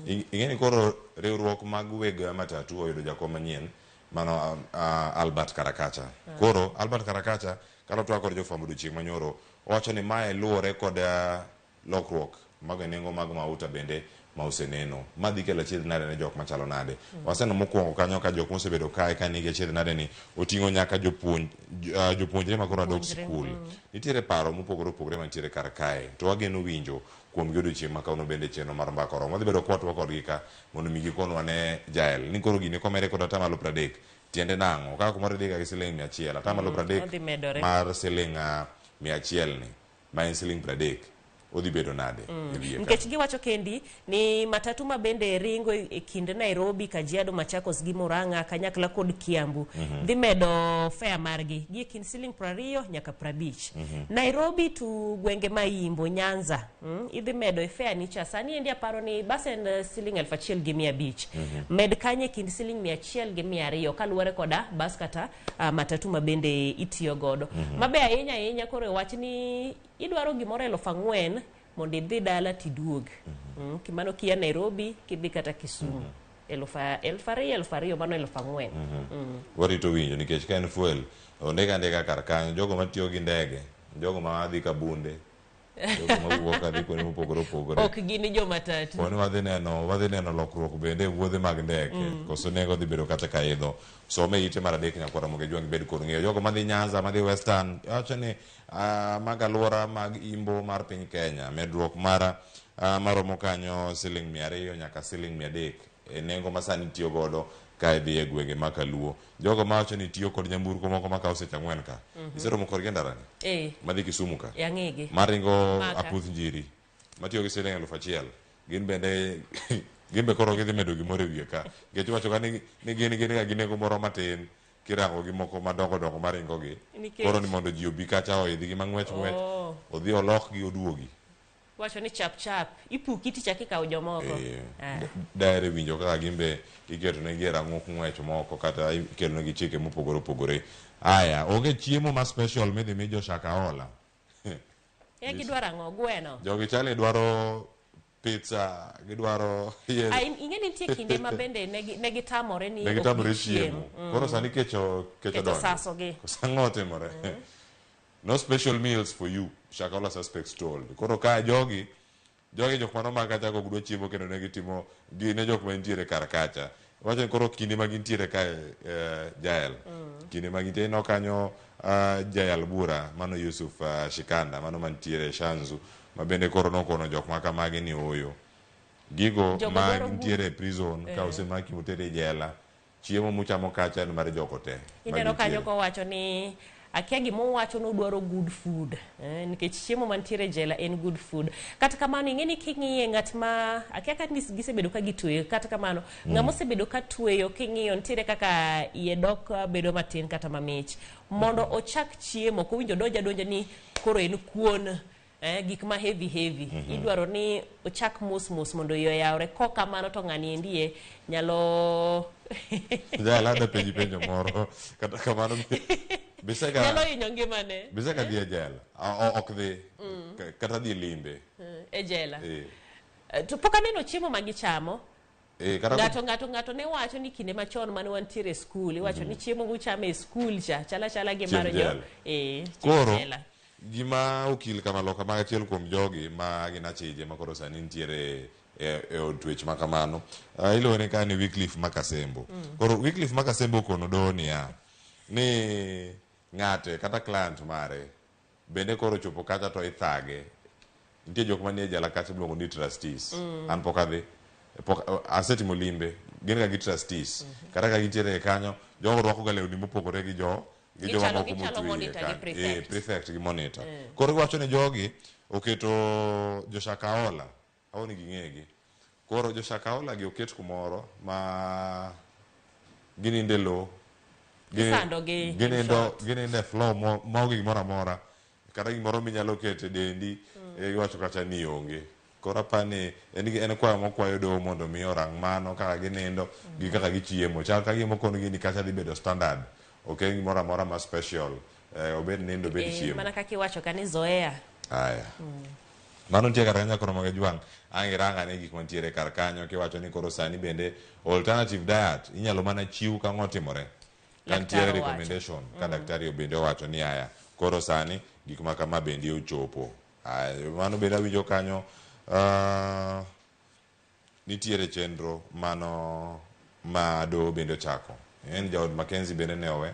Ing'e ni koro riwruok mag weg matatu oyudo jakom manyien mano Albert Karakacha. Koro Albert Karakacha kane otwak kod jofwambo odiochieng' manyoro owacho ni mae luwore kod lokruok mag nengo mag mauta bende ma oseneno. Ma dhi kelo achiedh nade ne jok machalo nade. Waseneno mokwongo kanyo ka jok mosebedo kae ka nigi achiedh nade ni oting'o nyaka jopuonjre ma koro dok Jopuonjre, sikul. Nitiere paro mopogore opogore mantiere kar kae to wageno winjo kuom gi odiochieng' ma kawuono bende chenro mar mbaka oromo. Wadhi bedo kwatwa kodgi ka mondo mi gikonwa ne Jael ni koro gini komede kod atamalo 30 tiende nang'o? Kaka kumoro idhi ga gi siling 100, atamalo 30 Odhi medore. mar siling 100 ni ma en siling 30 odhi bedo nade e wiye ka? Nikech giwacho kendi ni matatu ma bende ringo e kind Nairobi, Kajiado, Machakos gi Murang'a kanyakla kod Kiambu dhi medo fare margi gi e kind siling 20 nyaka 50. Nairobi to gwenge ma Imbo, Nyanza, idhi medo e fare ni cha. Sani endi aparo ni bas en siling 1500. Med kanyo e kind siling 100 gi 200 kaluwore koda bas kata matatu ma bende itiyo godo. Mabe ahinya ahinya koro wach ni idwaro gimoro 4000 mondo idhi dala tiduog. Mano kia Nairobi kidhi kata Kisumu. 2000 2000 mano 4000. Warito winjo nikech ka en fuel ondik andika kar kanyo jogo matiyo gi ndege, jogo ma dhi Kabunde, jogo mawuok kadhi kuonde mopogore opogore. Ok gin jomatatu. Poni wadhi neno lokruok bende e wuodhe mag ndeke. Koso nengo dhi bedo kata ka idho. Some ite mar adek nyakwara Ramogi Ajwang' bed kod ng'eyo. Jogo madhi Nyanza, madhi Western, wacho ni mag alwora mag imbo mar piny Kenya, medruok mar maromo kanyo siling 200 nyaka siling 300 e nengo ma sani tiyo godo ka idhi e gwenge ma Kaluo. Jogo mawacho ni tiyo kod nyamburko moko makawo seche 4 ka. Iseromo kodgi e ndara ni? Madhi Kisumu ka. Ang'egi. Maringo Maka. aputh njiri. Matiyo gi siling 1000. Gin bende gin be koro gidhi medo gimoro e wiye ka. Nikech iwacho ka ni gin ga gi nengo moro matin kirango gi moko madongo dongo maringo gi. Koro ni mondo ji obi kacha oidh gi mang'wech ng'wech. Odhi olok gi oduogi. Wacho ni chap chap ipuki tichak ikawo jomoko. Daere winjo kaka gin be iketo negi e rang'ok ng'wech moko kata ikelo negi chike mopogore opogore. Aya, onge chiemo ma special midhi mi jo Shakahola. Gidwaro ang'o? Gweno. Jogi chali dwaro pizza, gidwaro yes. Ing'e ni nitie kinde ma bende ne gitamore ni Ne gitamore ok gichiem. chiemo. Koro sani kecho Kecho donjo. sasogi. Koso ang'o otimore? No special meals for you, Shakahola suspects told. Koro ka jogi jok mano ma kacha ok dwa chiemo kendo ne gitimo gin e jok ma nitiere kar kacha. Wacho ni koro kinde ma gintiere kae Jael. Kinde ma gintiere no kanyo jayal bura mano Yusuf Shikanda mano mantiere Shanzu ma bende koro nokono jok ma kamagi ni oyo. Gigo ma gintiere e prison ka osemaki motere e jela chiemo muchamo kacha en mar jogo te. Ineno kanyo kowacho ni akia gima owacho ni odwaro good food. Nikech chiemo mantiere e jela en good food. Kata kamano ing'e ni king'iye ng'at ma akia ka gisebedo ka gitweyo kata kamano ng'ama osebedo ka tweyo king'iyo nitiere kaka iye dok bedo matin kata mamich. Mondo ochak chiemo ok owinjo donj adonja ni koro en kuon. Gik ma heavy heavy. Idwaro ni ochak mos mos mondo iye oyawre. Kok kamano to ng'ani endi e nyalo Jala adwa penji penjo moro. Kata kamano bisega nyalo hinyo ngimane. Bisega dhi e jela. Ok dhi. Kata dhi limbe. E jela. To pok aneno chiemo ma gichamo. Kata Ng'ato ne wacho ni kinde machon mane wantiere e skul, iwacho ni chiemo muchamo e skul cha chala chala gi mar jo Koro gima okil kamaloka ma achiel kuom jogi ma gin achije ma koro sani nitiere e od twech ma kamano. Iluonge ni ka ni Wycliffe Makasembo. Koro Wycliffe Makasembo okono doho niya ni ng'ate kata client mare bende koro chopo kacha to ithage. Nitie jok manie jela kacha miluongo ni trustees. An pok adhi. Asetimo limbe. Gin ga gi trustees. Kata ka gintiere kanyo, jogo rwako ga lewni mopogore gi jo gi joma moko Gichalo motwe monitor gi kanyo. prefect. Prefect gi monitor. Koro giwacho ni jogi oketo jo Shakahola, awoni ging'egi. Koro jo Shakahola gi oket kumoro ma gininde lowo. Isandogi, in short. Ginindo e floor maonge gimoro amora. Kata gimoro minyalo keto e dendi, iwacho kata ni onge. Koro apani en en kwayo mokwayo doho mondo mi orang mano kaka ginindo gi kaka gichiemo. Chal ka gima okonigi ni kacha dhi bedo standard. Ok en gimoro amora ma special. Obed nindo obed chiemo. Mana kaka iwacho ka ni zoea. Aya. Mano nitie kar kanyo koro mag jwang'. Ang' irang ane gik mantiere kar kanyo kiwacho ni koro sani bende alternative diet inyalo mana chiw ka ang'o otimore. Ka nitiere Laktar owacho. recommendation ka daktari bende owacho ni aya koro sani gik ma kama bende ochopo. Aya, mano bende awinjo kanyo nitiere chenro mano ma doho bende ochako. En jaod Mackenzie bende ne owe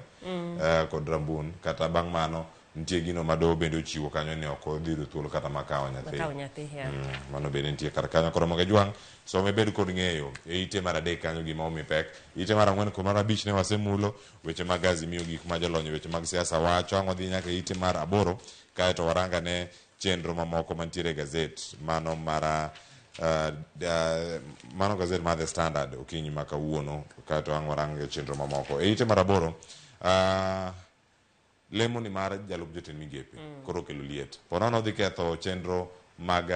kod Rambun kata bang' mano nitie gino ma doho bende ochiwo kanyo ni ok odhi yudo thuolo kata mar kawo nyathi. Makawo nyathi, yeah. Mano bende nitie kar kanyo. Koro mondo ijwang' some bed kod ng'eyo e ite mar adek kanyo gima omi pek. Ite mar ang'wen kod mar abich ne wasemulo weche mag Azimio gik ma jolony e weche mag siasa wacho. Ang' wadhi nyaka e ite mar aboro kaeto waranga ne chenro mamoko mantiere e gazet mano mar mano gazet mar The Standard okinyi ma kawuono kaeto ang' warang chenro mamoko. E ite mar aboro lemo ni mar jalup jotend migepe koro okelo liet. Ponono odhi ketho chenro mag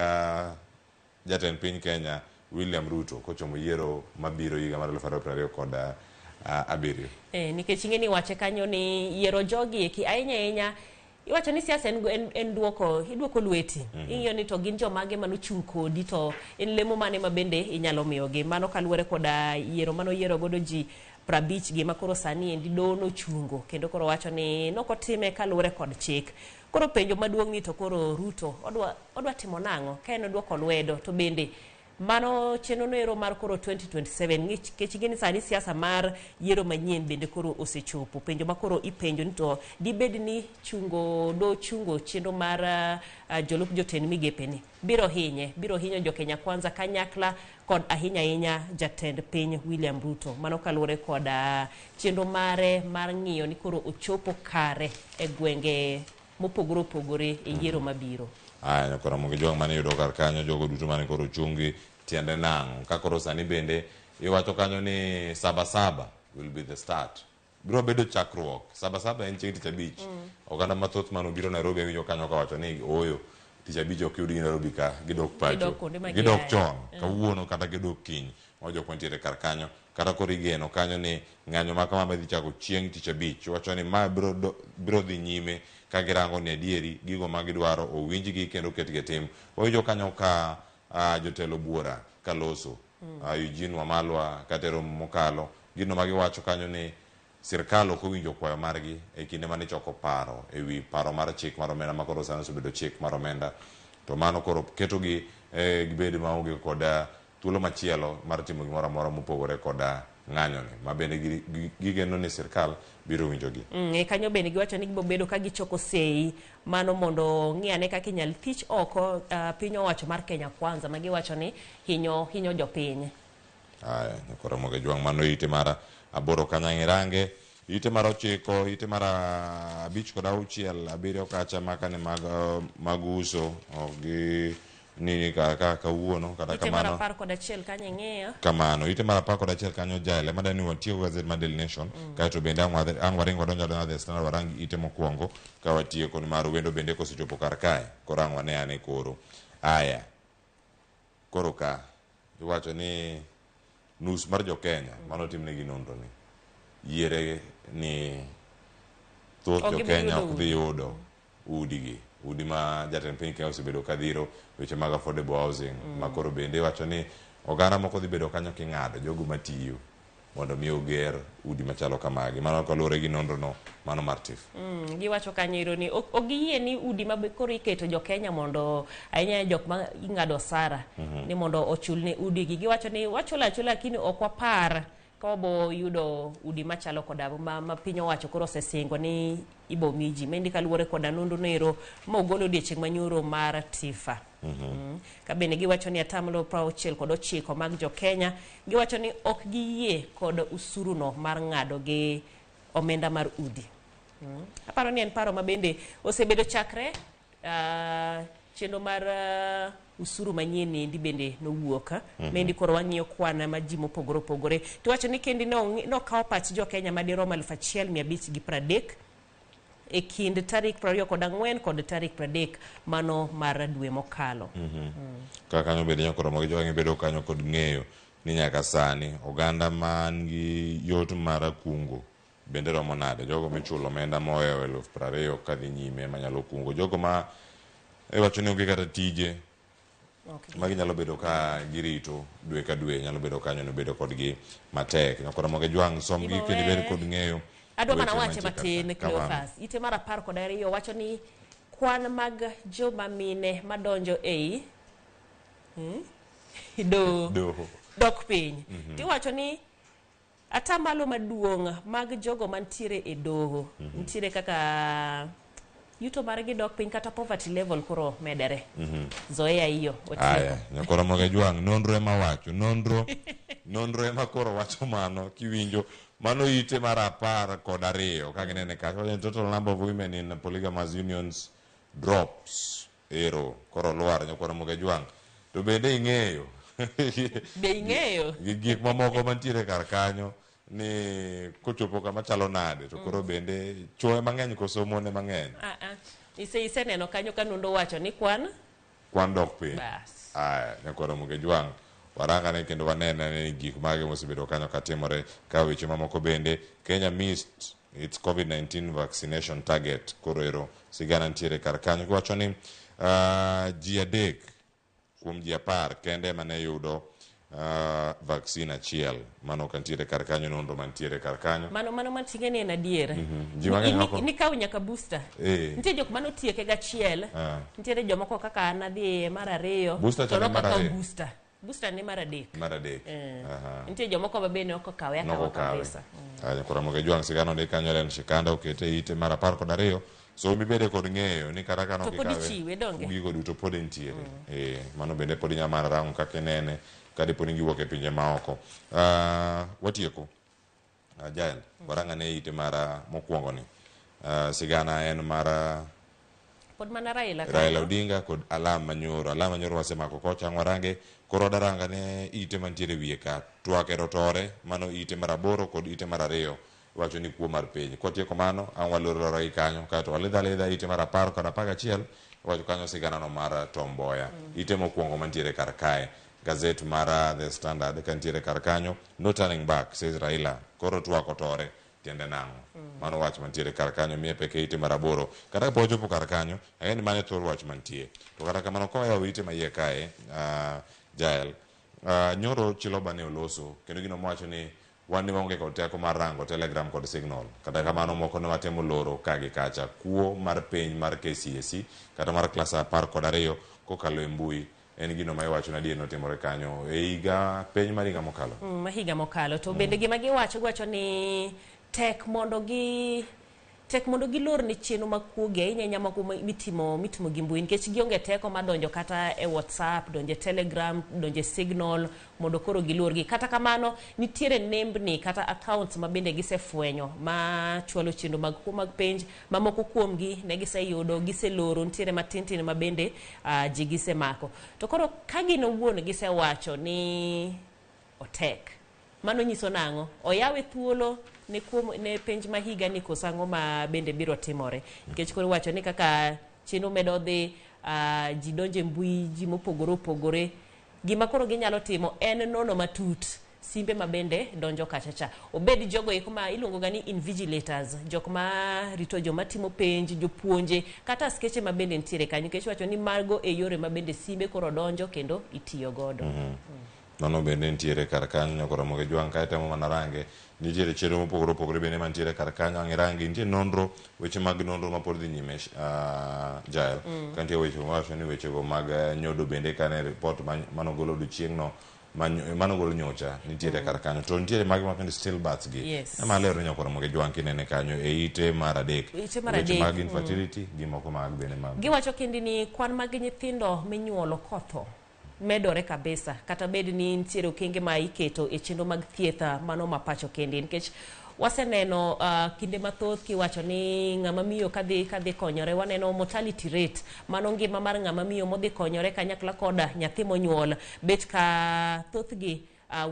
jatend piny Kenya William Ruto kochomo yiero mabiro higa mar 2027. Nikech ing'e ni wache kanyo ni yiero jogi eki ahinya ahinya iwacho ni siasa en duoko iduoko lweti. Ing'iyo ni to gin jomage manochung' kodi to en lemo mane ma bende inyalo miyogi. Mano kaluwore koda yiero manoyiero godo ji 50 gi ma koro sani endi doho nochungo kendo koro wacho ni nokotime kaluwore kod chik. Koro penjo maduong' ni to koro Ruto odwa timo nang'o ka en oduoko lwedo to bende mano chenro noero mar koro 2027 nikech ing'e ni sani siasa mar yiero manyien bende koro osechopo. Penjo ma koro ipenjo ni to dibed ni chungo do chungo chenro mar jolup jotend migepe ni biro hinye, biro hinyo jo Kenya Kwanza kanyakla kod ahinya ahinya jatend piny William Ruto. Mano kaluwore kod chenro mare mar ng'iyo ni koro ochopo kare e gwenge mopogore opogore e yiero mabiro. Aya, koro mondo ijwang' mane yudo kar kanyo jogo duto mane koro ochungi tiende nang'o. Ka koro sani bende iwacho kanyo ni saba saba will be the start. Biro bedo chakruok. Saba saba en chieng' tich abich. Oganda mathoth mane obiro Nairobi awinjo kanyo kawacho ni ooyo tich abich ok yudgi Nairobi ka gidok pacho. Gidok kuonde ma Gidok giaye. chon kawuono kata gidok kiny. Mago jok mantiere kar kanyo. Kata koro igeno kanyo ni ng'anyo ma kama madhi chako chieng' tich abich. Wacho ni ma biro dhi nyime ka girango ni adieri gigo ma gidwaro owinjgi kendo oketgi e tim. Wawinjo kanyo ka jotelo buora kaloso. Eugene Wamalwa kata e romo mokalo gino ma giwacho kanyo ni sirkal ok owinjo kwayo margi e kinde mane ichoko paro e wi paro mar chik mar omenda ma koro sani osebedo chik mar omenda. To mano koro ketogi gibed maonge kod thuolo machielo mar timo gimoro amora mopogore kod ng'anyoni ma bende gigeno ni sirkal biro winjogi. E kanyo bende giwacho ni gibo bedo ka gichoko sei mano mondo ng'i ane kaka inyal thich oko piny owacho mar Kenya Kwanza ma giwacho ni hinyo jopiny. Aya, koro mondo ijwang' mano ite mar aboro kanyo irange ite mar 9 ite mar 5 kod 6 7 kacha makane mag uso ok gi nini ka kawuono kata Ite mar kamano. 11 kanyo ing'iyo. Kamano ite mar 11 kanyo jael ema dani watiyo gazet mar Daily Nation. Kaeto bende ang' waring wadonjo adonja The Standard warang ite mokwongo ka watieko ni mar wendo bende kosechopo kar kae koro ang' wane ane koro. Aya, koro ka iwacho ni nus mar jo Kenya mano timnegi nonro ni yiere ni thoth Ok jo gibi Kenya yudo ok dhi yudo udigi. Udi ma jatend piny Kenya osebedo ka dhiro weche mag affordable housing. Ma koro bende iwacho ni oganda moko dhi bedo kanyo king'ado jogo matiyo mondo mi oger udi machalo kamagi. Mano kaluwore gi nonro no mano mar TIF. Giwacho kanyo ero ni ok giyie ni udi ma koro iketo jo Kenya mondo ahinya jok ma ing'ado osara ni mondo ochul ne udigi. Giwacho ni wachulo achula lakini ok wapar ka wabo yudo udi machalo koda ma piny owacho koro osesingo ni ibo mi ji. Maendi kaluwore koda nonro noero ma ogolo odiechieng' manyoro mar TIFA. Ka bende giwacho ni atamalo 69 mag jo Kenya giwacho ni ok giyie kod usuru no mar ng'ado gi omenda mar udi. Aparo ni en paro ma bende osebedo chakre chenro mar usuru manyien ni endi bende nowuok. Maendi koro wang'iyo kwan ma ji mopogore opogore. To wacho ni kendi nokawo pach jo Kenya madirom 1530 e kind tarik 24 kod tarik 30 mano mar dwe mokalo. Kaka kanyo bende nyakoro magi jogi bedo kanyo kod ng'eyo ni nyaka sani oganda man gi yot mar kungo bende romo nade, jogo michulo omenda mohewo 20,000 kadhi nyime manyalo kungo, jogo ma iwacho ni onge kata tije magi nyalo bedo ka girito dwe ka dwe, nyalo bedo kanyo ni bedo kodgi matek. Nyakoro mogi jwang' som gi kendo ibed kod ng'eyo. Adwa mana weche wache mantie matin kar ka. Kamano. Cleophas. Ite mar 12 wacho ni kwan mag joma mine madonjo ei doho Doho. dok piny. Tiwacho ni atamalo maduong' mag jogo mantiere e doho nitiere kaka yuto margi dok piny kata poverty level koro medore. Zoea hiyo. Aya, nyakoro moge jwang' nonro ema wacho, nonro ema koro wacho mano kiwinjo mano ite mar 12 ka ginene kacha wacho ni total number of women in polygamous unions drops ero koro lwar. Nyakoro moge jwang' to bende ing'eyo Be ing'eyo? gi gik mamoko mantiere kar kanyo ni kochopo kama chalo nade to koro bende chuo mang'eny koso mon mang'eny Iseneno kanyo ka nonro wacho ni kwan dok piny. Bas. Aya, nyakoro moge jwang' warangane kendo wanene ni gik mage mosebedo kanyo katimore ka weche mamoko bende Kenya missed its COVID-19 vaccination target koro ero sigana nitiere kar kanyo kiwacho ni ji 3 kuom ji 10 kende mane yudo vaccine achiel mano kantiere kar kanyo nonro mantiere kar kanyo mano mantie ni en adier. Ji mang'eny oko Nikaw nyaka booster. Nitie jok manotieke gachiel, nitiere jomoko kaka an adhi mar 2 Booster to chande mar nok akaw 2. booster. Booster ne mar 3. Mar 3. Nitie jomoko ma bende ok okawe akawa Nokokawe. kabisa. Aya, koro moge jwang' sigana ondik kanyo Ellen Shikanda okete ite mar 12 so mibede kod ng'eyo ni kata ka To pod nokikawe ichiwe donge? gigo duto pod nitiere. Mano bende pod inyalo mana rango kaka inene ka dipo ni giwuok e pinje maoko. Watieko. Jael, warang'ane ite mar mokwongo ni. Sigana en mar Pod mana Raila Raila Odinga kod Alam Manyoro. Alam Manyoro wasemako kocha ang' warange koro wadaranga ne ite mantiere wiye ka. Twak ero tore mano ite mar 8 kod ite mar 2 wacho ni kuo mar piny. Kwatieko mano ang' waloro loro gi kanyo kaeto walidho alidha ite mar 10 kod 11 wacho kanyo sigana no mar Tom Mboya. Ite mokwongo mantiere kar kae. Gazet mar The Standard kantiere kar kanyo no turning back says Raila koro twak otore tiende nang'o. Mano wach mantiere kar kanyo miye peke ite mar 8 kata kapok ochopo kar kanyo ang'e ni mano e thor wach mantie to kata kamano kowayawo ite maiye kae Jael nyoro Chiloba ne oloso kendo gino mowacho ni wan ni waonge kod teko mar rango Telegram kod Signal kata kamano moko ne watemo loro ka gi kacha kuo mar piny mar KCSE kata mar klas 12 kokalo e mbui en gino ma iwacho ni adier notimore kanyo e higa piny mar higa mokalo. Higa mokalo to bende gima giwacho giwacho ni tek mondo gilor ni chenro mag kuogi ahinya ahinya mago mitimo gi mbui nikech gionge teko mar donjo kata e WhatsApp, donjo e Telegram, donjo e Signal mondo koro gilorgi. Kata kamano nitiere nembni kata accounts ma bende gisefwenyo ma chwalo chenro mag kuo mag penj ma moko kuomgi ne giseyudo giseloro, nitiere matin tin ma bende ji gisemako. To koro ka gin owuon gisewacho ni otek, mano nyiso nang'o? Oyawe thuolo ne kuom ne penj ma higa ni koso ang'o ma bende biro timore? Nikech koro iwacho ni kaka chenro medo dhi, ji donjo e mbui, ji mopogore opogore, gima koro ginyalo timo en nono matut simbe ma bende donjo kacha cha. Obed jogo eko ma iluongo ga ni invigilators, jok ma rito joma timo penj, jopuonje, kata askeche ma bende nitiere kanyo, nikech iwacho ni mago e yore ma bende simbe koro donjo kendo itiyo godo. Mano bende nitiere kar kanyo nyakoro moge jwang' kae temo mana range nitiere chenro mopogore opogore bende mantiere kar kanyo ang' irangi nitie nonro weche mag nonro ma pod dhi nyime Jael. Ka nitie weche mawacho ni wechego mag nyodo bende kane report manogolo odiochieng'no manogol nyocha nitiere kar kanyo to nitiere mage ma bende stillbirths gi. Yes. Ema lero ni nyakoro moge jwang' kinene kanyo e ite mar 3. Ite mar Weche 3. mag infertility gi moko mag bende mag. Giwacho kendo ni kwan mag nyithindo minyuolo kotho medore kabisa kata bed ni nitiere okenge ma iketo e chenro mag thieth mano ma pacho kende nikech waseneno kinde mathoth kiwacho ni ng'ama miyo kadhi konyore waneno mortality rate mano ngima mar ng'ama miyo modhi konyore kanyakla koda nyathi monyuol bet ka thothgi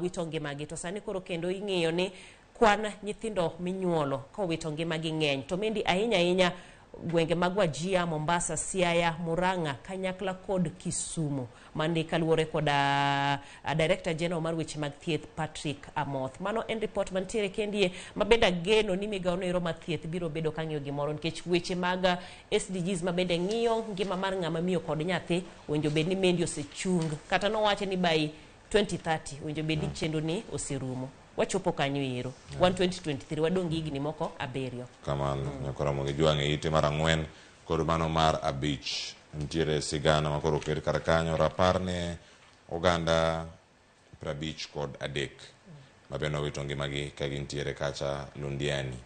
wito ngimagi to sani koro kendo ing'iyo ni kwan nyithindo minyuolo kowito ngimagi ng'eny to mendi ahinya ahinya gwenge mag Wajir, Mombasa, Siaya, Murang'a kanyakla kod Kisumu. Mani kaluwore koda Director General mar weche mag thieth Patrick Amoth. Mano en report mantiere kendie ma bende ageno ni migawo no ero mar thieth biro bedo ka ng'iyo gimoro nikech weche mag SDGs ma bende ng'iyo ngima mar ng'ama miyo kod nyathi owinjo bed ni mendi osechung kata nowache ni by 2030 owinjo bed ni chenro ni oserumo. Wachopo kanyo ero. Wan 2023 wadong' gi higni moko 7. Kamano, nyaka Ramogi Jwang' e ite mar 4 kod mano mar 5. Nitiere sigana ma koro oket kar kanyo rapar ne oganda 53 ma bende owito ngimagi ka gintiere kacha Londiani.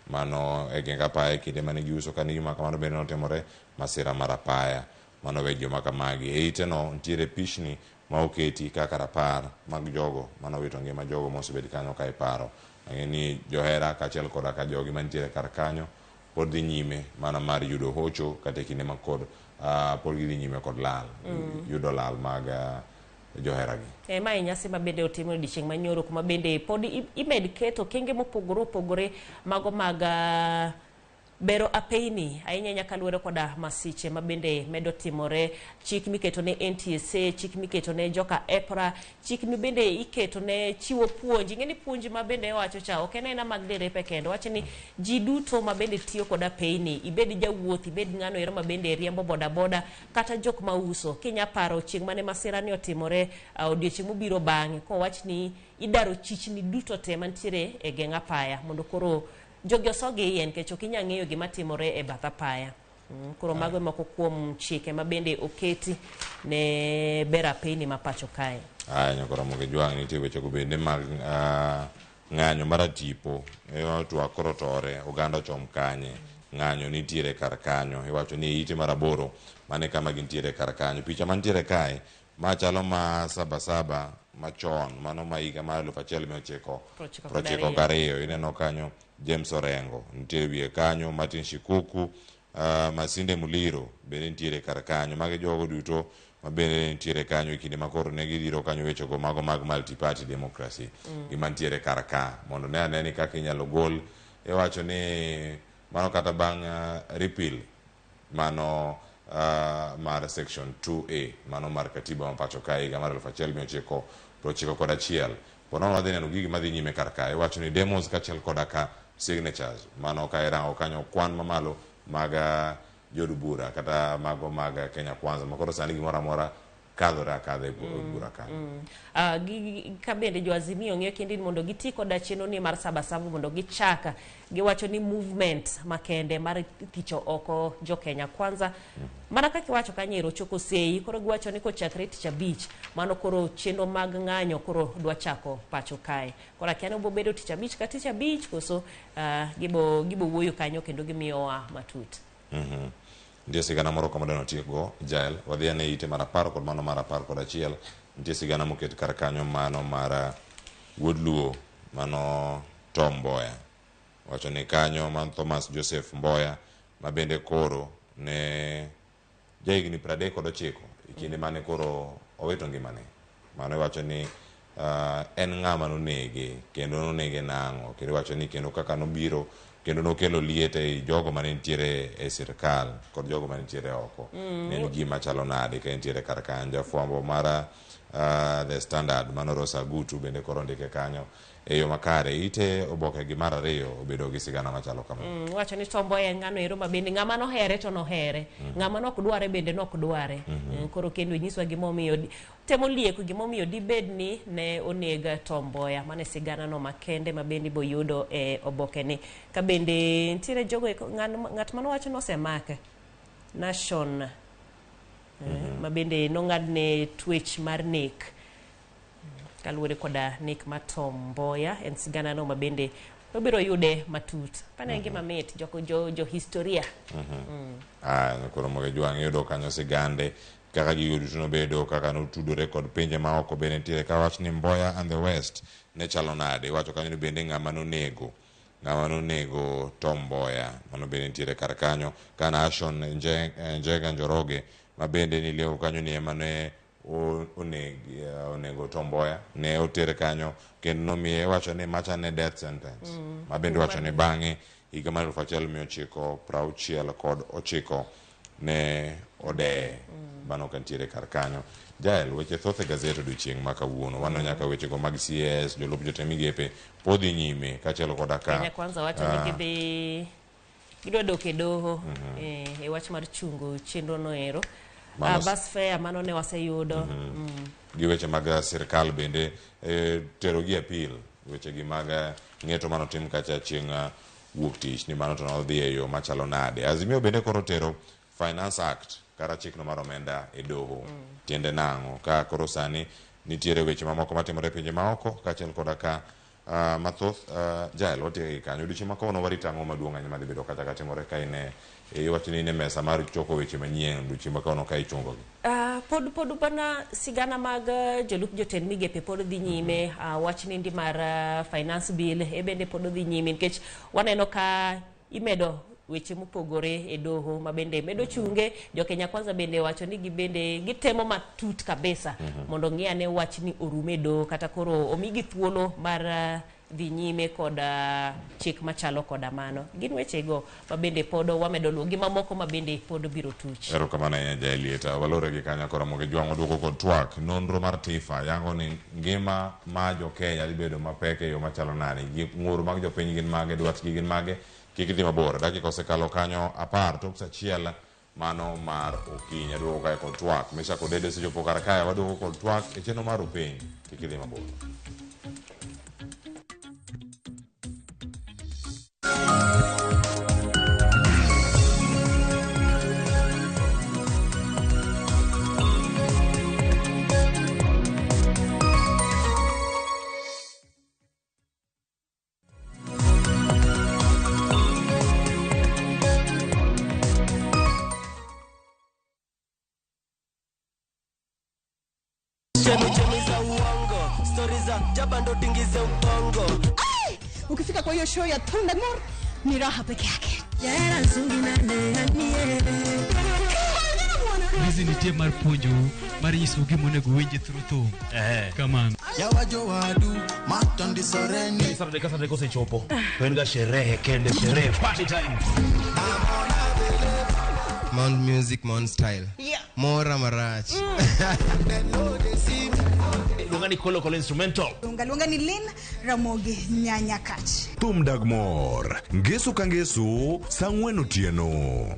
Mano e geng apaya e kinde mane giuso kane gima kamano bende notimore masira mar apaya mano we joma kamagi. E ite no nitiere pichni ma oketi kaka rapar mag jogo mane owito ngima jogo mosebet kanyo ka iparo. Ang'e ni johera kaachiel koda ka jogi mantiere kar kanyo pod dhi nyime mana mar yudo hocho kata e kinde ma kod pod gidhi nyime kod lal yudo lal mag joheragi. Mae nyasi ma bende otim odiochieng' manyoro kuma bende pod imed keto okenge mopogore opogore mago mag bero apeyni ahinya ahinya kaluwore koda masiche ma bende medo timore, chik miketo ne NTSA, chik miketo ne joka EPRA, chik mibende iketo ne chiwo puonj. Ing'e ni puonj ma bende owacho cha ok en aena mag derepe kende, owacho ni ji duto ma bende tiyo kod apeyni, ibed jawuoth, ibed ng'ano ero ma bende riembo bodaboda kata jok mauso. Kinya paro chieng' mane masira ni otimore odiochieng' mobiro bang'e kowach ni idaro chichni duto te mantiere e geng' apaya mondo koro jogi osogi iye nikech ok inyal ng'eyo gima timore e bath apaya. Koro mago e moko kuom chike ma bende oketi ne bero apeyni ma pacho kae. Aya, nyaka Ramogi Jwang' nitie wechego bende mag ng'anyo mar atipo. Twak koro tore, oganda ochom kanye, ng'anyo nitiere kar kanyo. Iwacho ni e ite mar 8 mane kama gintiere kar kanyo. Picha mantiere kae ma chalo ma sabasaba machon, mano ma higa mar 1992. Ineno kanyo James Orengo nitie wiye kanyo, Martin Shikuku, Masinde Muliro bende nitiere kar kanyo. Magi jogo duto ma bende nitiere kanyo e kinde ma koro ne gidhiro kanyo wechego mago mag multi-party democracy gima nitiere kar ka mondo ne ane ni kaka inyalo gol. Iwacho ni mano kata bang' repeal mano mar section 2A mano mar katiba ma pacho kae higa mar 1991. Ponono wadhi neno gigi madhi nyime kar kae. Iwacho ni demos kaachiel koda ka signatures mano ka irango kanyo kwan mamalo mag jood bura kata mago mag Kenya Kwanza ma koro sani gimoro amora kadhore akadha e od bura kanyo. Ka bende jo Azimio ng'iyo kendo ni mondo giti koda chenro ni mar sabasaba mondo gichak giwacho ni movement makende mar thicho oko jo Kenya Kwanza. Mana kaka iwacho kanyo ero choko sei koro giwacho ni kochakre tich abich mano koro chenro mag ng'anyo koro dwa chako pacho kae. Koro akia ni obo bedo tich abich ka tich abich koso gibo wuoyo kanyo kendo gimiyowa matut. Nitie sigana moro kama dwani otiekgo Jael, wadhi ane ite mar 10 kod mano mar 11. Nitie sigana moket kar kanyo mano mar wuod Luo mano Tom Mboya. Wacho ni kanyo man Thomas Joseph Mboya ma bende koro ne jahigni 39 e kinde mane koro owito ngimane. Mano iwacho ni en ng'ama nonege kendo nonege nang'o, kendo iwacho ni kendo kaka nobiro kendo nokelo liet e jogo mane nitiere e sirkal kod jogo mane nitiere oko. Ne en gima chalo nade ka entiere kar kanyo. Jafwambo mar The Standard mano Rosa Agutu bende koro ondike kanyo e yo makare. Ite oboke gi mar 2 obedo gi sigana machalo kama. Wacho ni Tom Mboya en ng'ano ero ma bende ng'ama nohere to nohere, ng'ama nok dware bende nok dware. Koro kendo inyiswa gimomiyo temo lieko gimomiyo dibed ni ne oneg Tom Mboya. Mano e sigana no makende ma bende ibo yudo e oboke ni. Ka bende nitiere jogo ng'at manowacho nosemake Nation ma bende nong'adne twech mar nek kaluwore koda nek mar Tom Mboya. En sigana no ma bende wabiro yude matut. Pane ngima mit jo historia. Koro Ramogi Jwang' iyudo kanyo sigande kaka gigo duto nobedo, kaka notudore kod pinje maoko bende nitiere ka wach ni Mboya and the West ne chalo nade. Iwacho kanyo ni bende ng'ama nonego Tom Mboya mano bende nitiere kar kanyo. Ka Nashon Njega Njoroge ma bende nilieko kanyo ni ema ne onego Tom Mboya ne oter kanyo kendo nomiye iwacho ni macha ne death sentence ma bende iwacho ni bang'e higa mar 1969 ne odeye mano ka nitiere kar kanyo. Jael, weche thoth e gazet odiochieng' ma kawuono. Waneno nyaka wechego mag CS, jolup jotend migepe pod dhi nyime kaachiel koda ka Kenya Kwanza wacho ni gidhi gidwa dok e doho e wach mar chungo chenro no ero. Bus fare mano ne waseyudo. Gi weche mag sirkal bende tero gi appeal weche gi mag ng'eto manotim kacha chieng' wuok tich ni mano to nodhi e yo machalo nade. Azimio bende koro tero Finance Act kata chikno mar omenda e doho. Tiende nang'o? Ka koro sani nitiere weche mamoko matimore e pinje maoko kaachiel koda ka mathoth Jael watieko gi kanyo. Odiochieng' ma kawuono warito ang'o maduong' ahinya madhi bedo kacha katimore ka in iwacho ni in e mesa mar choko weche manyien odiochieng' ma kawuono ka ichungogi. Pod mana sigana mag jolup jotend migepe pod dhi nyime. Wach nindi mar finance bill e bende pod dhi nyime nikech waneno ka imedo weche mopogore e doho ma bende medo chunge. Jo Kenya Kwanza bende wacho ni gibende gitemo matut kabisa mondo ng'i ane wach ni orume doho kata koro omigi thuolo mar dhi nyime kod chik machalo koda mano. Gin wechego ma bende pod wamedo luwo gi mamoko ma bende pod biro tuch. Erokamano ahinya Jaelieta. Walore gi kanyo koro Ramogi Jwang' waduogo kod twak. Nonro mar TIFA yango ni ngima ma jo Kenya dhi bedo mapek e yo machalo nade. Ng'ur mag jopiny gin mage, dwachgi gin mage. Kik idhi mabor. Dakika osekalo kanyo 10 tok saa 1 mano mar okinyi. Aduogo kae kod twak. Meshack Odede osechopo kar kae. Waduogo kod twak e chenro mar Upiny. Kik idhi mabor. Ukifika kwa hiyo show ya Thundamore ni raha peke yake. Hizi ni tie mar puonjou mar nyisou gima onego uwinji through thum. Kamano. Saturday ka Saturday kosechopo to en ga sherehe kende, sherehe, party time. Mount Music, Mount Style. Mora marach. Luonga ni Kolo Kolo Instrumental. Luonga ni Lynn Ramogi Nyanyakach. Thum dag mor. Ngeso ka ngeso, saa 4 otieno.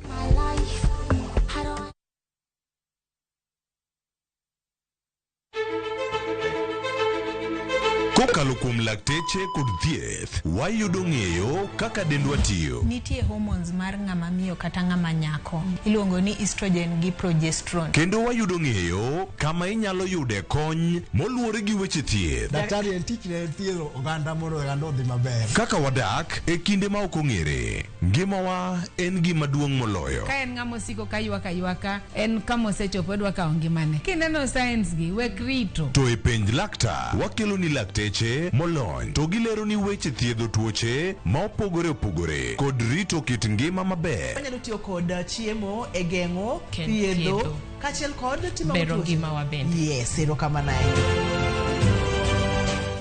Kokalo kuom lakteche kod thieth, wayudo ng'eyo kaka dendwa tiyo. Nitie hormones mar ng'ama miyo kata ng'ama nyako. Iluongo ni estrogen gi progesterone. Kendo wayudo ng'eyo kama inyalo yude kony moluwore gi weche thieth. Daktari en tich ne thiedho oganda mondo oganda odhi maber. Kaka wadak e kinde ma ok ong'ere, ngimawa en gima duong' moloyo. Ka en ng'ama osiko ka ywak aywaka, en kama osechopo odwa kawo ngimane. Kineno signs gi, wek rito. To e penj laktar, wakelo ni lakteche molony to gilero ni weche thiedho tuoche ma opogore opogore kod rito kit ngima maber. Wanyalo tiyo kod chiemo e geng'o, thiedho, kaachiel kod timo bero ngimawa bende. Yes, erokamano ahinya.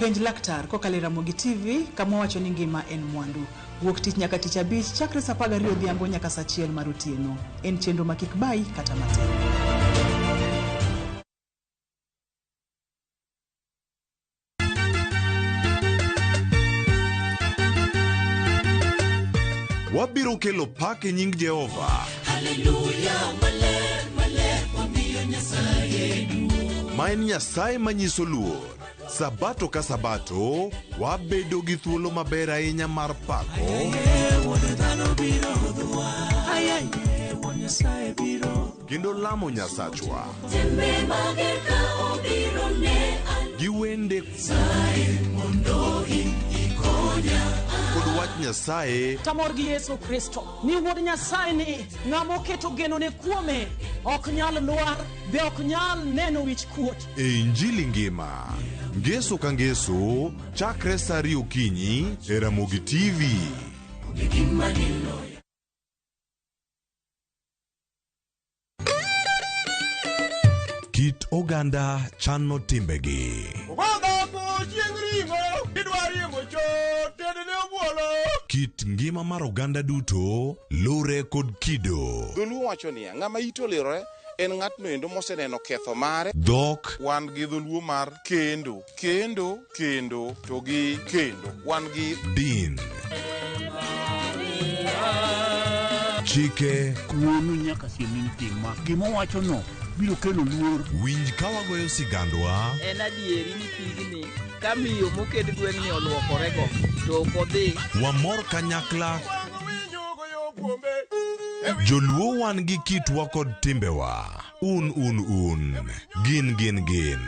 Penj laktar kokalo e Ramogi TV kama wacho ni ngima en mwandu. Wuok tich nyaka tich abich chakre saa 12 odhiambo nyaka saa 1 mar otieno. En chenro ma kik bayi kata matin. Wabiro kelo pak e nying Jehova. Haleluya, maler, maler, wamiyo Nyasaye duong'. Ma en Nyasaye manyiso luor. Sabato ka sabato, wabedo gi thuolo maber ahinya mar pako kendo lamo Nyasachwa gi wende kod wach Nyasaye. Tamor gi Yesu Kristo ni wuod Nyasaye ni ng'ama oketo genone kuome ok nyal lwar be ok nyal neno wich kuot. E Injili ngima, ngeso ka ngeso, chakre saa 2 okinyi e Ramogi TV. Kit oganda chano timbegi. Godhambo chieng' ring'o, idwa riembo chot, tedne obuolo. Kit ngima mar oganda duto lure kod kido. Dholuo wacho niya, ng'ama ite olirore en ng'atno endo moseneno ketho mare. Dhok. Wan gi dholuo mar kendo, kendo, kendo to gi kendo. Wan gi Din. Chike. Wuonu nyaka siem ni tim ma. Gima owachono biro kelo luor. Winj ka wagoyo sigandwa. En adieri ni pigni ka miyo moket gweng'ni olwokorego to ok odhi. Wamor kanyakla. Joluo wan gi kitwa kod timbewa. Un un un. Gin gin gin.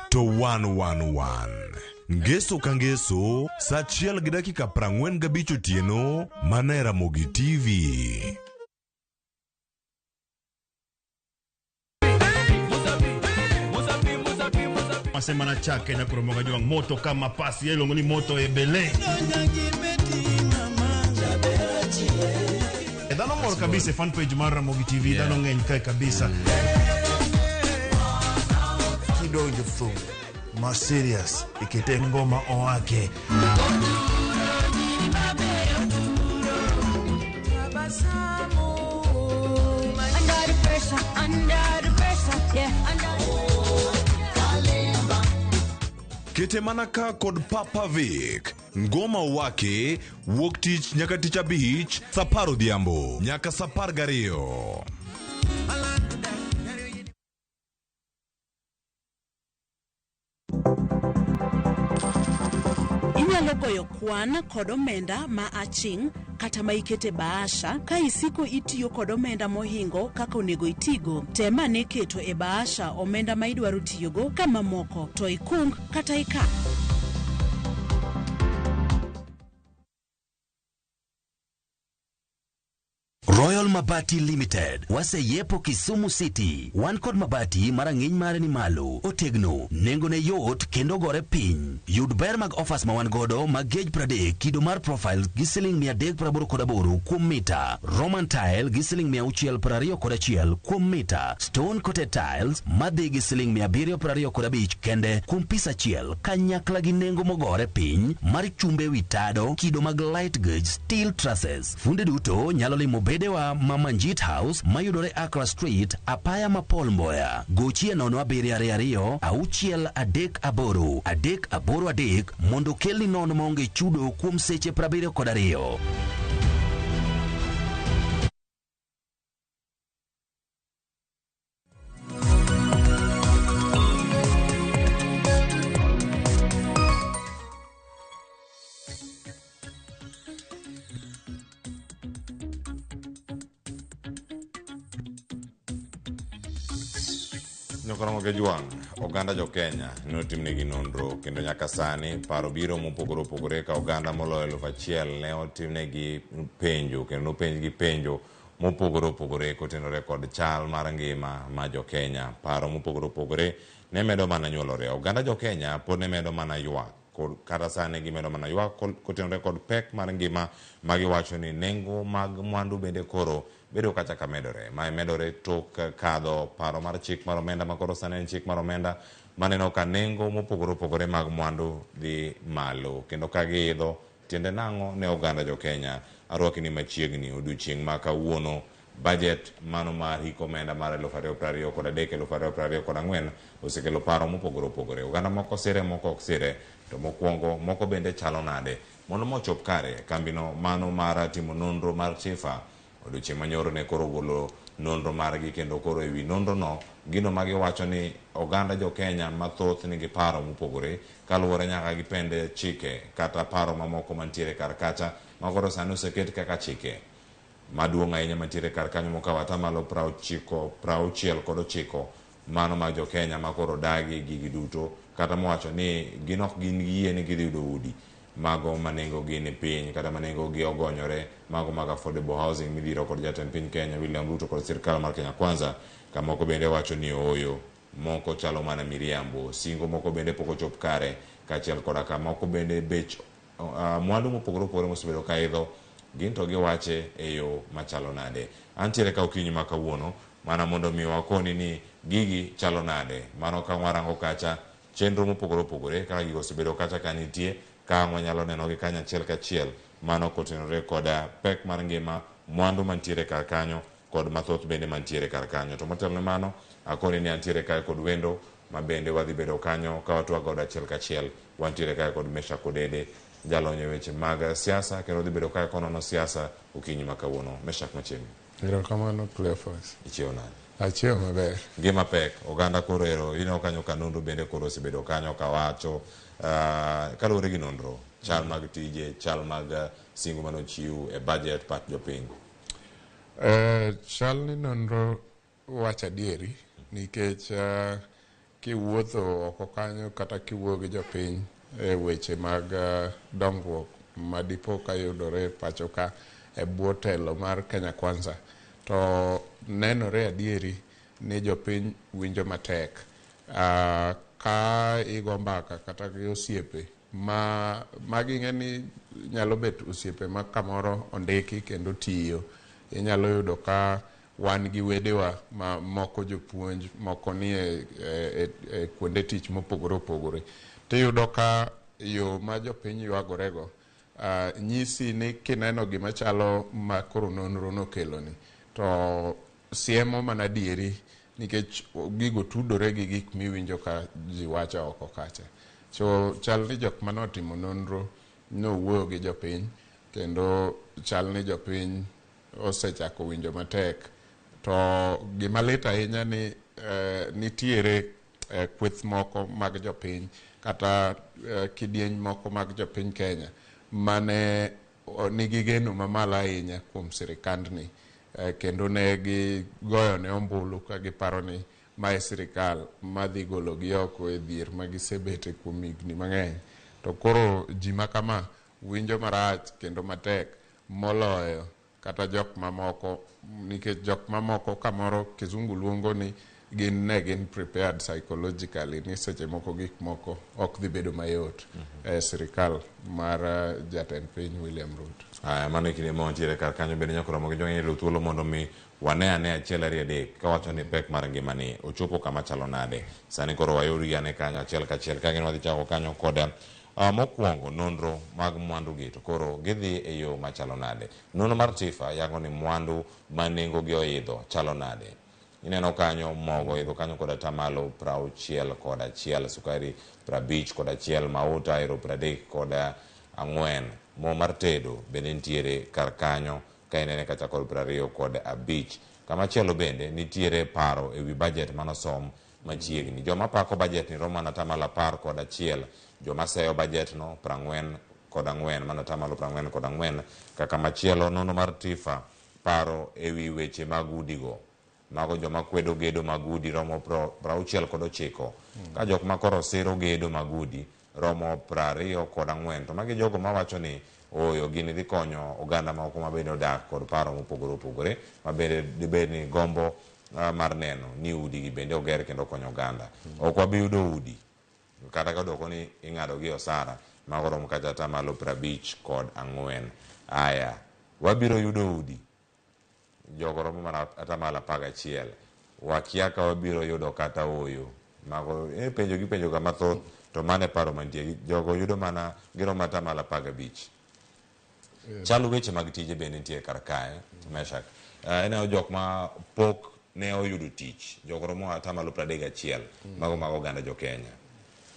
To wan wan wan. Ngeso ka ngeso, sa achiel gi dakika 45 otieno, mana e Ramogi TV. Masema na chake na kuromoga jwang moto kama pasi iluongo ni moto ebele. E dhano mor kabisa e fan page mar Ramogi TV, dhano ng'eny kae kabisa. Kidonjo thum ma serious ikete ngoma owake. Under the pressure, under the pressure, yeah, under. Kete mana ka kod Papa Vic. Ngoma wake wuok tich nyaka tich abich sa 10 odhiambo nyaka sa 12. Inyalo goyo kwan kod omenda ma aching' kata ma ikete bahasha ka isiko itiyo kod omenda mohingo kaka onego itigo. Tem ane keto e bahasha omenda ma idwaro tiyogo ka mamoko to ikung kata ika. Royal Mabati Limited waseyepo Kisumu City. Wan kod mabati ma rang'iny mare ni malo, otegno, nengone yot kendo gore piny. Yud ber mag offers ma wan godo mag gauge 30 kido mar profile gi siling 388 kuom mita, Roman tile gi siling 621 kuom mita, stone coated tiles madhi gi siling 725 kende kuom pis achiel kanyakla gi nengo mogore piny mar chumbe wi tado kido mag light gauge steel trusses. Funde duto nyalo limo bedewa ma Manjit House mayudore Accra Street, apaya ma Paul Mboya. Gochie 0722 638 383 mondo kelni nono maonge chudo kuom seche 72. Nyakoromo Kajwang', oganda jo Kenya ne otimnegi nonro kendo nyaka sani paro biro mopogore opogore ka oganda moloyo 1000 ne otimnegi penjo kendo nopenjgi penjo mopogore opogore kotenore kod chal mar ngima ma jo Kenya. Paro mopogore opogore ne medo mana nyuolore. Oganda jo Kenya pod ne medo mana ywak kata sani gimedo mana ywak kotenore kod pek mar ngima ma giwacho ni nengo mag mwandu bende koro bedo kacha ka medore. Mae medore tok kadho paro mar chik mar omenda ma koro sani en chik mar omenda maneno ka nengo mopogore opogore mag mwandu dhi malo kendo ka giidho tiende nang'o ne oganda jo Kenya. Arwaki ni machiegni odiochieng' ma kawuono budget mano mar hik omenda mar 2023 2024 osekelo paro mopogore opogore. Oganda moko sire, moko ok sire, to mokwongo moko bende chalo nade mondo mochop kare. Kambino mano mar timo nonro mar TIFA odiochieng' manyoro ne koro ogolo nonro margi kendo koro ewi nonro no gino magiwacho ni oganda jo Kenya mathoth nigi paro mopogore kaluwore nyaka gi pende chike kata paro mamoko mantiere kar kacha ma koro sani oseket kaka chike maduong' ahinya mantiere kar kanyo mokawo atamalo 69 mano mag jo Kenya ma koro dagi gigi duto kata mowacho ni gin ok gin gi yie ni gidhi yudo udi mago ma nengo gi ni piny kata ma nengo gi ogonyore mago mag affordable housing midhiro kod jatend piny Kenya William Ruto kod sirkal mar Kenya Kwanza. Kamoko bende wacho ni ooyo, moko chalo mana miriambo, singo moko bende pok ochop kare, kaachiel koda ka moko bende bech mwandu mopogore opogore mosebedo ka idho gin to giwache e yo machalo nade. Antiere ka okinyi ma kawuono Mana mondo mi wakoni ni gigi chalo nade. Mano ka warango kacha chenro mopogore opogore kaka gigo osebedo kacha ka nitie ka ang' wanyalo nenogi kanyo achiel kachiel mano kotenore koda pek mar ngima mwandu mantiere kar kanyo kod mathoth bende mantiere kar kanyo. To motelo ne mano akoni ni antiere kae kod wendo ma bende wadhi bedo kanyo ka watwak godo achiel kachiel. Wantiere kae kod Meshack Odede jalony e weche mag siasa kendo dhi bedo kae konono siasa okinyi ma kawuono. Meshack machiegni. Erokamano Cleophas. Ichiewo nade? Achiewo maber. Ngima pek, oganda koro ero ineno kanyo ka nonro bende koro osebedo kanyo kawacho kaluwore gi nonro chal mag tije, chal mag singo manochiw e budget pat jopiny. Chal ni nonro wacho adieri nikech kiwuotho oko kanyo kata kiwuoyo gi jopiny e weche mag dongruok madipo ka yudore pacho ka e bwo telo mar Kenya Kwanza to nenore adieri ni jopiny winjo matek. Ka igo mbaka kata gi osiepe ma magi ni nyalo bet osiepe ma kamoro ondiki kendo tiyo, inyalo yudo ka wan gi wedewa ma moko jopuonj moko ni e kuonde tich mopogore opogore, tiyudo ka yo ma jopiny ywagorego nyisi ni kineno gima chalo ma koro nonro nokeloni to siemo mana adieri nikech gigo tudore gi gik miwinjo ka ji wacho oko kacha. So chal ni jok manotimo nonro nowuoyo gi jopiny kendo chal ni jopiny osechako winjo matek. To gima lit ahinya ni nitiere kweth moko mag jopiny kata kidieny moko mag jopiny Kenya mane nigi geno mamalo ahinya kuom sirikandni kendo ne gigoyo ne ombulu ka giparo ni mae sirikal madhi gologi oko e dhier ma gisebete kuom higni mang'eny. To koro ji ma kama winjo marach kendo matek moloyo kata jok mamoko nikech jok mamoko kamoro kizungu luongo ni gin ne gin prepared psychologically ni seche moko gik moko ok dhi bedo mayot e sirikal mar jatend piny William Ruto. Aya, mano e kinde ma wantiere kar kanyo bende nyaka romo gi jong'eny yudo thuolo mondo mi wane ane achiel ariyo adek kawacho ni pek mar ngimani ochopo kama chalo nade. Sani koro wayudgi ane kanyo achiel kachiel ka gin wadhi chako kanyo koda mokwongo nonro mag mwandu gi to koro gidhi e yo machalo nade. Nonro mar TIFA yango ni mwandu ma nengo gi oidho chalo nade. Ineno kanyo mogo oidho kanyo kod atamalo 61, sukari 51, mauta ero 34, mo mar tedo bende nitiere kar kanyo ka inene kacha kod 25. Kamachielo bende nitiere paro ewi budget manosom machiegni. Joma pako budget ni romo mana atamalo 11, joma seyo budget no 44, mana atamalo 44. Kaka machielo nonro mar TIFA paro ewi weche mag udigo. Mago joma kwedo gedo mag udi romo 69, ka jok ma koro siro gedo mag udi romo 24. To magi jogo mawacho ni oyo gini dhi konyo oganda moko ma bende odak kod paro mopogore opogore ma bende dibed ni gombo mar neno ni udi gi bende oger kendo konyo oganda. Ok wabi yudo udi kata ka dwoko ni ing'ado gi osara mago romo kata atamalo 54. Aya, wabiro yudo udi jogo romo mana atamalo 11. Wakia ka wabiro yudo kata oyo. Mago penjo gi penjo ga mathoth to mano e paro mantie. Jogo yudo mana giromo atamalo 15. Chal weche mag tije bende nitie kar kae, Meshack. Ineno jok ma pok ne oyudo tich, jogo romo atamalo 31, mago mag oganda jo Kenya.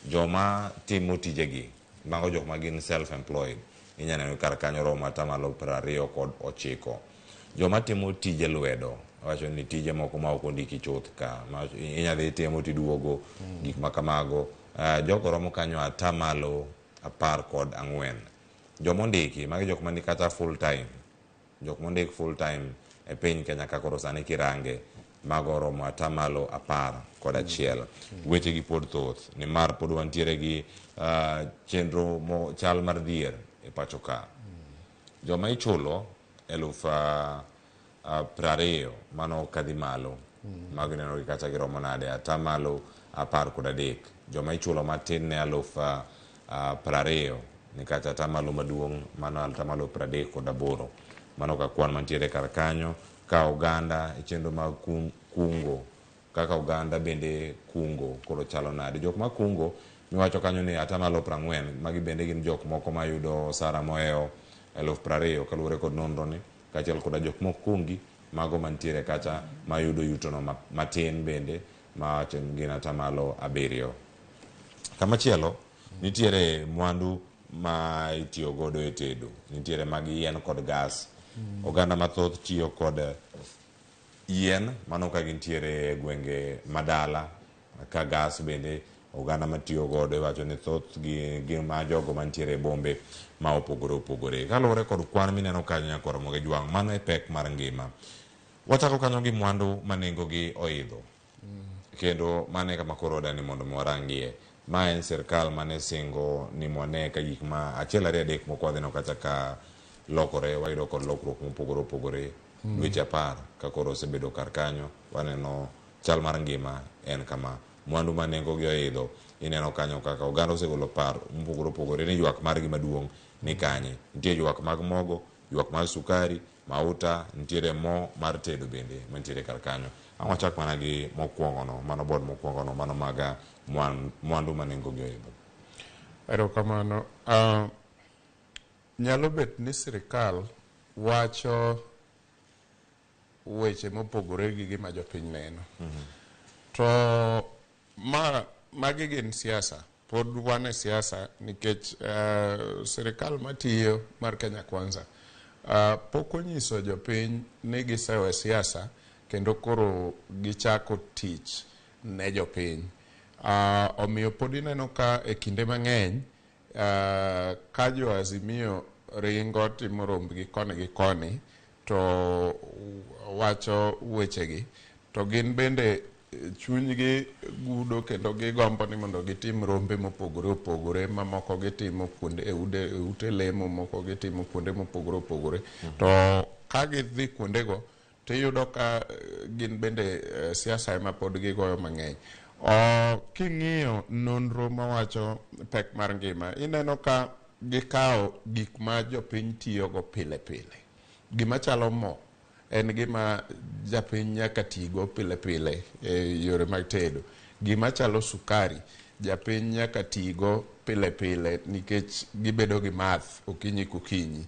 Joma timo tijegi, mago jok ma gin self-employed, inya neno kar kanyo romo atamalo 29. Joma timo tije lwedo, wacho ni tije moko ma ok ondiki chuth ka, ma inya dhi timo tiduogo, gik ma kamago. Jogo romo kanyo atamalo 14. Joma ondiki, magi jok mani kata full time, jok mondik full time e piny Kenya ka koro sani kirange, mago romo atamalo 11. Weche gi pod thoth, nimar pod wantiere gi chenro mo chal mar dhier e pacho ka. Joma ichulo 20,000 mano kadhi malo, mago ineno gi kacha giromo nade, atamalo 13. Joma ichulo matin ne 20,000 ni kacha atamalo maduong' mano atamalo 38. Mano ka kwan mantiere kar kanyo ka oganda e chenro mag kum Kungo kaka oganda bende kungo koro chalo nade? Jok ma kungo miwacho kanyo ni atamalo 40, magi bende gin jok moko mayudo osara mohewo 20,000 kaluwore kod nonro ni, kaachiel koda jok mok kungi, mago mantiere kacha mayudo yutono matin bende mawacho ni gin atamalo 7. Kamachielo nitiere mwandu ma itiyo godo e tedo, nitiere mag yien kod gas. Oganda mathoth tiyo kod yien mano ka gintiere e gwenge madala, ka gas bende oganda matiyo godo iwacho ni thoth gi gin ma jogo mantiere e bombe ma opogore opogore. Kaluwore kod kwan mineno kanyo nyakwar Ramogi Jwang', mano e pek mar ngima. Wachako kanyo gi mwandu ma nengogi oidho. Kendo mano e kama koro wadani mondo mi warangie. Ma en sirkal mane singo ni mwane ka gik ma achiel ariyo adek moko wadhi neno kacha ka lokore, wayudo kod lokruok mopogore opogore. Dweche 10 ka koro osebedo kar kanyo, waneno chal mar ngima en kama. Mwandu ma nengogi oidho, ineno kanyo kaka oganda osegolo paro mopogore opogore ni ywak margi maduong' ni kanye. Nitie ywak mag mogo, ywak mar sukari, mauta, nitiere mo mar tedo bende mantiere kar kanyo. Ang' wachak mana gi mokwongo no, mano board mokwongo no, mano mag mwandu ma nengogi oidho. Erokamano. Nyalo bet ni sirikal wacho weche mopogore gi gima jopiny neno. To ma magi gin siasa. Pod wan e siasa nikech sirikal matiyo mar Kenya Kwanza pok onyiso jopiny ni gisewe siasa kendo koro gichako tich ne jopiny. Omiyo pod ineno ka e kinde mang'eny ka jo Azimio ringo timo rombgi koni gi koni to wacho wechegi to gin bende chunygi gudo kendo gigombo ni mondo gitim rombe mopogore opogore ma moko gitimo kuonde e ute lemo, moko gitimo kuonde mopogore opogore. To ka gidhi kuondego tiyudo ka gin bende siasa ema pod gigoyo mang'eny. King'iyo nonro mawacho pek mar ngima, ineno ka gikawo gik ma jopiny tiyogo pile pile. Gima chalo mo en gima japiny nyaka tigo pile pile e yore mag tedo. Gima chalo sukari japiny nyaka tigo pile pile nikech gibedo gi math okinyi kokinyi.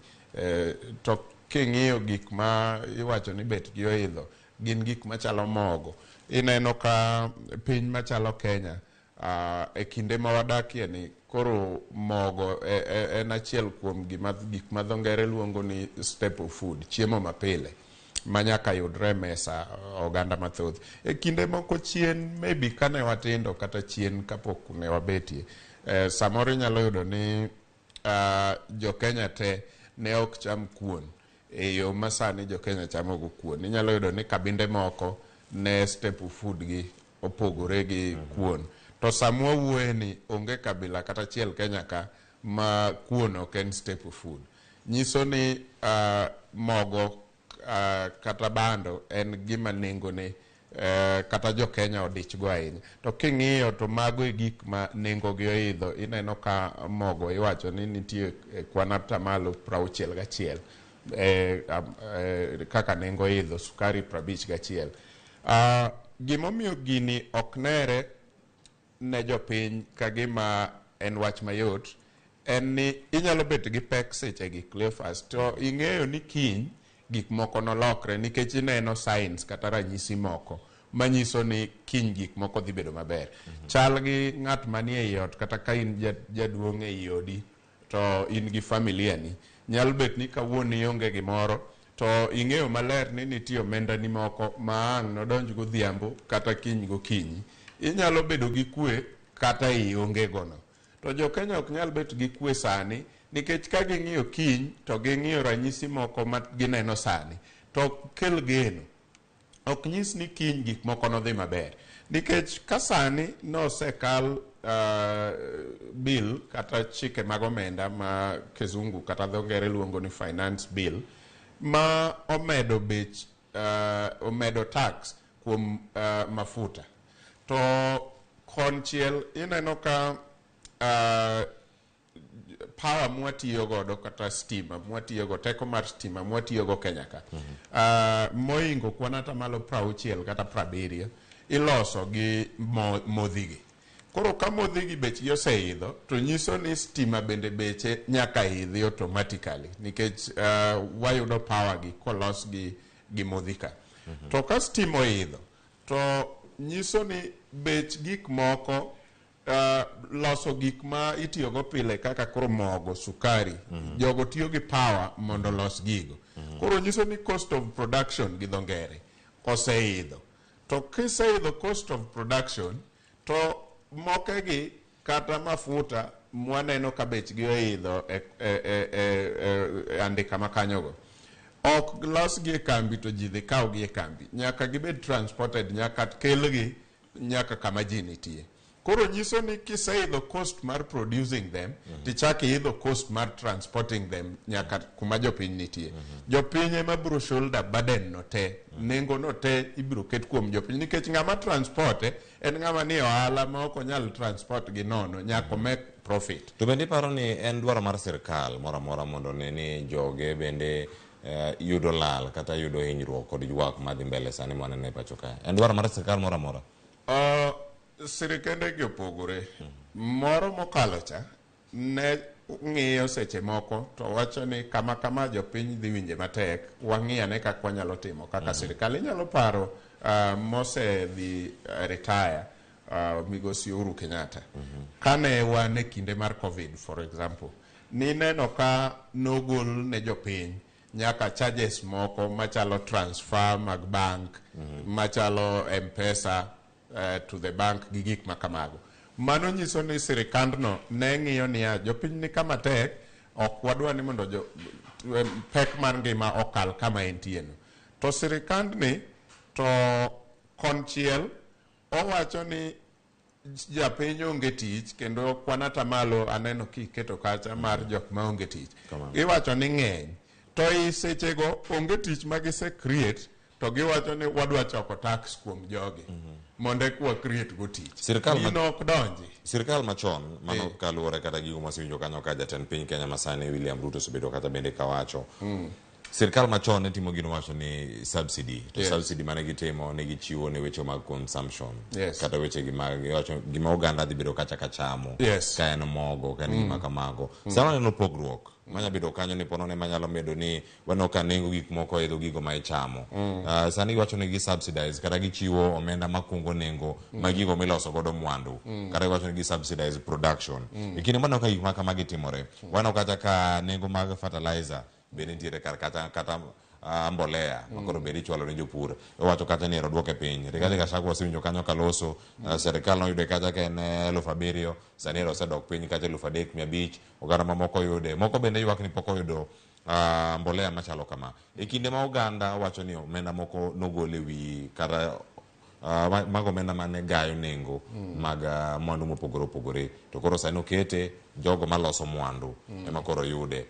To king'iyo gik ma iwacho ni bet gi oidho gin gik machalo mogo. Ineno ka piny machalo Kenya e kinde ma wadakie ni koro mogo en achiel kuom gik ma dho ngere luongo ni staple food, chiemo mapile ma nyaka yudre e mesa oganda mathoth. E kinde moko chien, maybe kane watindo kata chien kapok ne wabetie, samoro inyalo yudo ni jo Kenya te ne ok cham kuon e yo ma sani jo Kenya chamo go kuon. Inyalo yudo ni kabinde moko ne staple food gi opogore gi kuon. To sama wawuoye ni onge kabila kata achiel Kenya ka ma kuon ok en staple food. Nyiso ni mogo kata bando en gima nengone kata jo Kenya odich go ahinya. To king'iyo to mago e gik ma nengo gi oidho. Ineno ka mogo iwacho ni nitie kwan atamalo 61 kaka nengo idho, sukari 51. Gimomiyo gini ok nere ne jopiny ka gima en wach mayot en ni inyalo bet gi pek seche gi Cleophas to ing'eyo ni kiny gik moko nolokre nikech ineno signs kata ranyisi moko manyiso ni kiny gik moko dhi bedo maber. Chal gi ng'at manie ei ot kata ka in jaduong' ei odi to in gi familia ni, nyalo bet ni kawuono ionge gimoro to ing'eyo maler ni nitie omendani moko ma ang' nodonj godhiambo kata kiny gokinyi. Inyalo bedo gi kwe kata ionge gono. To jo Kenya ok nyal bet gi kwe sani nikech ka ging'iyo kiny to ging'iyo ranyisi moko ma gineno sani to kel geno. Ok nyis ni kiny gik moko nodhi maber nikech ka sani nosekal bill kata chike mag omenda ma kizungu kata dho ngere luongo ni finance bill ma omedo bech omedo tax kuom mafuta. To konchiel ineno ka power mwatiyo godo kata stima mwatiyogo, teko mar stima mwatiyogo Kenya ka, moingo kwan atamalo 60 kata 70 iloso gi modhigi. Koro ka modhigi bechgi oseidho, to nyiso ni stima bende beche nyaka idhi automatically, nikech wayudo power gi kolos gi modhi ka. To ka stima oidho, to nyiso ni bech gik moko, loso gik ma itiyogo pile kaka koro mogo, sukari, jogo tiyo gi power mondo los gigo. Koro nyiso ni cost of production gi dho ngere oseidho. To kiseidho cost of production, to mokegi kata mafuta mwaneno ka bechgi oidho e andika makanyogo, ok losgi e kambi to ji dhi kawgi e kambi. Nyaka gibed transported, nyaka kelgi nyaka kama ji nitie. Koro nyiso ni kiseidho cost mar producing them, tichak iidho cost mar transporting them nyaka kuma jopiny nitie. Jopiny ema biro shoulder burden no te, nengo no te ibiro ket kuom jopiny, nikech ng'ama transport en ng'ama ni ohala ma ok onyal transport gi nono, nyaka make profit. To bende iparo ni en dwaro mar sirkal moro amora mondo one ni joge bende yudo lal kata yudo hinyruok kod ywak madhi mbele sani mwaneno e pacho kae? En dwaro mar sirkal moro amora? Sirikende gi opogore. Moro mokalo cha ne ng'iyo seche moko to wacho ni kama kama jopiny dhi winje matek, wang'i ane kaka wanyalo timo kaka sirikal. Inyalo paro mosedhi retire, migosi Uhuru Kenyatta, kane wan e kinde mar Covid, for example, nineno ka nogol ne jopiny nyaka charges moko machalo transfer mag bank, machalo M-Pesa to the bank gi gik ma kamago. Mano nyiso ni sirikandno ne ng'iyo niya, jopiny ni kama tek, ok wadwa ni mondo pek mar ngima okal kama entie no. To sirikandni to konchiel owacho ni japiny onge tich, kendo kwan atamalo aneno kiketo kacha mar jok ma onge tich. Iwacho ni ng'eny. To i sechego onge tich ma gise create, to giwacho ni wadwa choko tax kuom jogi mondo eka wa create go tich. Sirkal Gino ok donji. Sirkal machon mano kaluwore kata gigo mwasewinjo kanyo ka jatend piny Kenya masani William Ruto osebedo kata bende kawacho. Sirkal machon ne timo gino wacho ni subsidy, to subsidy mane gitimo ne gichiwo ne weche mag consumption, kata weche gi mag iwacho gima oganda dhi bedo kacha ka chamo, ka en mogo, ka en gima kamago. Sama waneno pogruok manya bedo kanyo ni pono ne manyalo medo ni waneno ka nengo gik moko oidho gigo ma ichamo. Sani giwacho ni gi subsidize kata gichiwo omenda makungo nengo ma gigo miloso godo mwandu, kata giwacho ni gi subsidize production. E kinde maneno ka gik ma kamagi timore, waneno kata ka nengo mag fertilizer bende nitiere kar kata mbolea makoro bende ichwalo ne jopur, iwacho kata ni ero duoke piny. Rigathi Gachagua osewinjo kanyo kaloso, sirikal noyude kacha ka en 7,000, sani ero osedok piny kacha 3,500. Oganda mamoko yude, moko bende ywak ni pok oyudo mbolea machalo kama. E kinde ma oganda wacho ni omenda moko nogol e wi kata mago omenda mane gayo nengo mag mwandu mopogore opogore, to koro sani okete jogo maloso mwandu ema koro yude.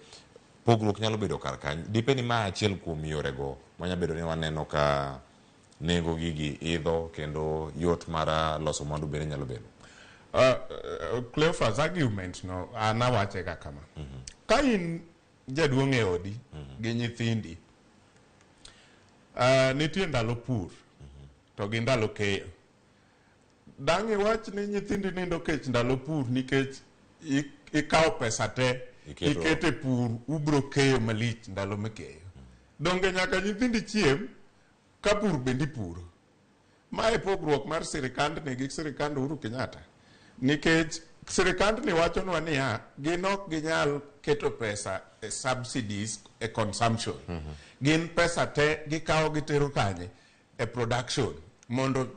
Pogruok nyalo bedo kar kany. Dipe ni ma achiel kuom yorego manya bedo ni waneno ka nengo gigi idho kendo yot mar loso mwandu bende nyalo bedo. Cleophas, argument no an awache ga kama. Ka in jaduong' e odi gi nyithindi, nitie ndalo pur to gi ndalo keyo. Dang' iwach ni nyithindi nindo kech ndalo pur nikech ikawo pesa te ikete pur, ubro keyo malich ndalo mikeyo. Donge nyaka nyithindi chiem ka pur bende ipuro. Mae pogruok mar sirikandni gi sirikand Uhuru Kenyatta. Nikech sirikandni wachonwa niya, gin ok ginyal keto pesa e subsidies e consumption. Gin pesa te gikawo gitero kanye? E production. Mondo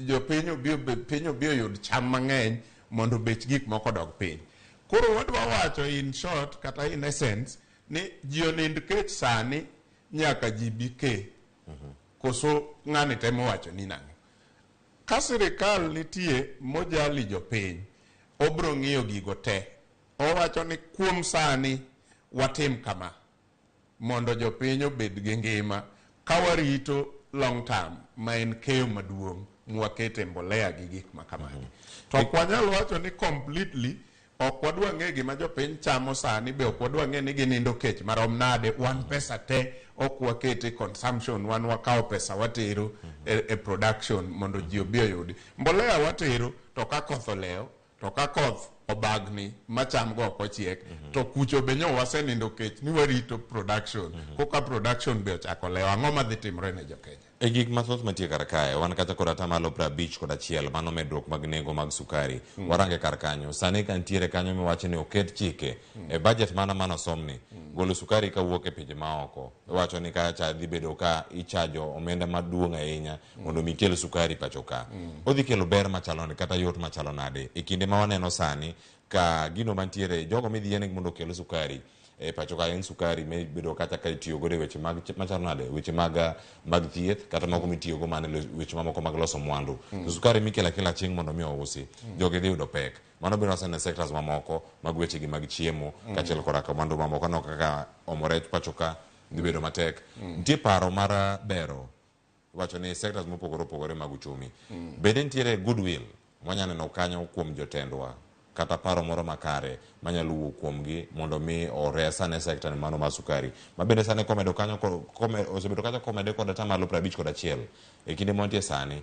jopiny obi, piny obi oyud cham mang'eny mondo bech gik moko odog piny. Koro wadwa wacho in short kata in essence ni ji onind kech sani nyaka ji bi ke. Koso ng'ani temo wacho ni nang'o? Ka sirikal nitie mojali jopiny, obro ng'iyo gigo te. Owacho ni kuom sani watim kama mondo jopiny obed gi ngima ka warito long term ma en keyo maduong' mwakete mbolea gi gik ma kamagi. To ok wanyal wacho ni completely Ok wadwa ng'e gima jopiny chamo sani, be ok wadwa ng'e ni ginindo kech marom nade. Wan pesa te ok wakete consumption, wan wakawo pesa watero e production mondo ji obi oyudi. Mbolea watero to ka koth olewo, to ka koth obagni macham go ok ochiek, to kucho be nyo wasenindo kech ni warito production. Koka production be ochako lewo, ang'o madhi timore ne jokenya? E gik mathoth mantie kar kae, wan kata kod atamalo 51 mano medruok mag nengo mag sukari. Warange kar kanyo. Sani ka nitiere kanyo miwacho ni oket chike e budget mana manosomni. Golo sukari kawuok e pinje maoko. Iwacho ni kacha dhi bedo ka ichajo omenda maduong' ahinya mondo mi kel sukari pacho ka. Odhi kelo ber machalo nade kata yot machalo nade e kinde ma waneno sani ka gino mantiere jogo midhi yienegi mondo okel sukari e pacho ka en sukari mibedo kata ka itiyo godo e weche mag machalo nade weche mag thieth kata moko mitiyo go mana e weche mamoko mag loso mwandu. To sukari mikelo akela chieng' mondo mi ousi, jogi dhi yudo pek. Mano bende waseneno e sectors mamoko mag weche gi mag chiemo kaachiel koda ka mwandu mamoko. Aneno kaka omo rech pacho ka dhi bedo matek. Nitie paro mar bero iwacho ni sectors mopogore opogore mag uchumi. Bende nitiere goodwill mwanya neno kanyo kuom jotendwa kata paro moro makare manyalo wuok kuomgi mondo mi ores ane sector ni mano mar sukari ma bende sani komedo kanyo osebedo kacha komede kod atamalo 51 e kinde mwantie sani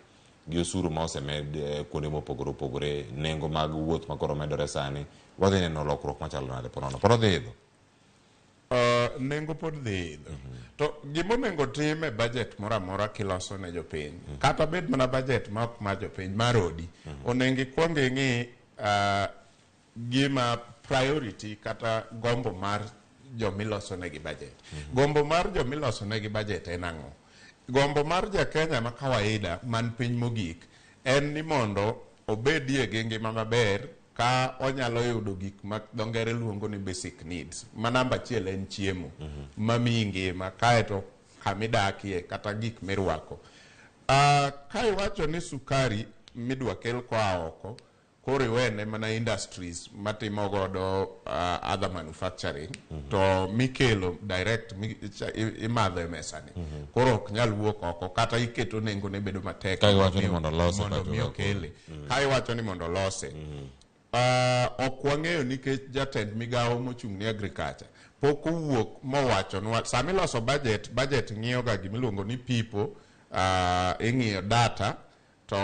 gi osuru ma osemed kuonde mopogore opogore, nengo mag wuoth makoro medore sani, wadhi neno lokruok machalo nade ponono pod odhi idho. Nengo pod dhi idho. To gimonego tim e budget moro amora kiloso ne jopiny, kata bed mana budget ma ok mar jopiny, mar odi, onego ikwong ing'i gima priority kata gombo mar jomiloso negi budget. Gombo mar jomiloso negi budget en ang'o? Gombo mar ja Kenya ma kawaida man piny mogik en ni mondo obedie gi ngima maber ka onyalo yudo gik ma dho ngere luongo ni basic needs. Ma namba achiel en chiemo mamiyi ngima, kaeto kamidakie kata gik mirwako. Ka iwacho ni sukari midwa kel koa oko, koro iwene mana industries matimo godo other manufacturing, to mikelo direct imadho e mesa ni, koro ok nyal wuok oko kata iketo nengo ne bedo matek. Ka iwacho ni mondo olose mondo pacho mi ka okele. Ka iwacho ni mondo olose, ok wang'eyo nikech jatend migawo mochung' ne agriculture pok owuok mowachonwa. Sama iloso budget, budget ng'iyo ga gimiluongo ni people, ing'iyo data to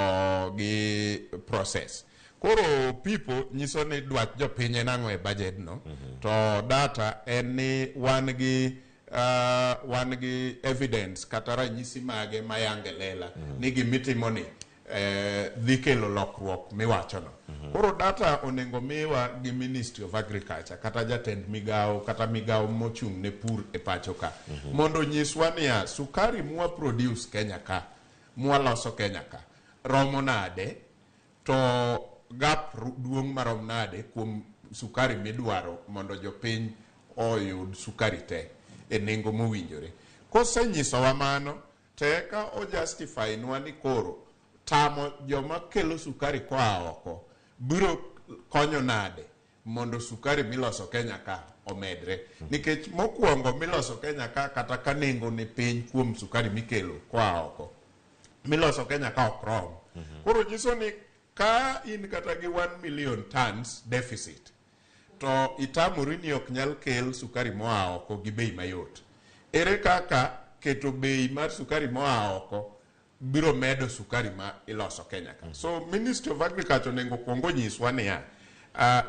gi process. Koro people nyiso ni dwach jopiny en ang'o e budget no, to data en ni wan gi evidence kata ranyisi mage mayange lela ni gimitimo ni dhi kelo lokruok miwachono. Koro data onego miwa gi Ministry of Agriculture kata jatend migawo kata migawo mochung' ne pur e pacho ka, mondo onyiswa niya, sukari mwa produce Kenya ka, mwaloso Kenya ka romo nade, to gap duong' marom nade kuom sukari midwaro mondo jopiny oyud sukari te e nengo mowinjore. Kosenyisowa mano, to eka o justify nwa ni koro tamo joma kelo sukari koa oko biro konyo nade mondo sukari miloso Kenya ka omedre. Nikech mokwongo miloso Kenya ka, kata ka nengo ni piny kuom sukari mikelo koa oko, miloso Kenya ka ok rom. Koro nyiso ni ka in kata gi 1 million tons deficit, to itamori ni ok nyal kel sukari moa oko gi bei mayot, ere kaka keto bei mar sukari moa oko biro medo sukari ma iloso Kenya ka? So Ministry of Agriculture onego kwongo onyiswa niya,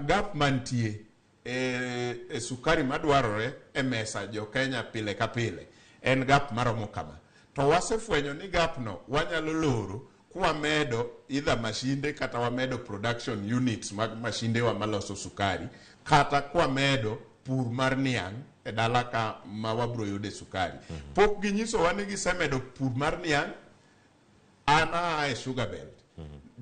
gap mantie e sukari madwarore e mesa jo Kenya pile ka pile en gap maromo kama, to wasefwenyo ni gap no wanyalo loro kwamedo either mashinde kata wamedo production units mag mashindewa maloso sukari, kata kwamedo pur mar niang' e dala ka ma wabro yude sukari. Pok ginyisowa ni gisemedo pur mar niang'. An aa e sugar belt,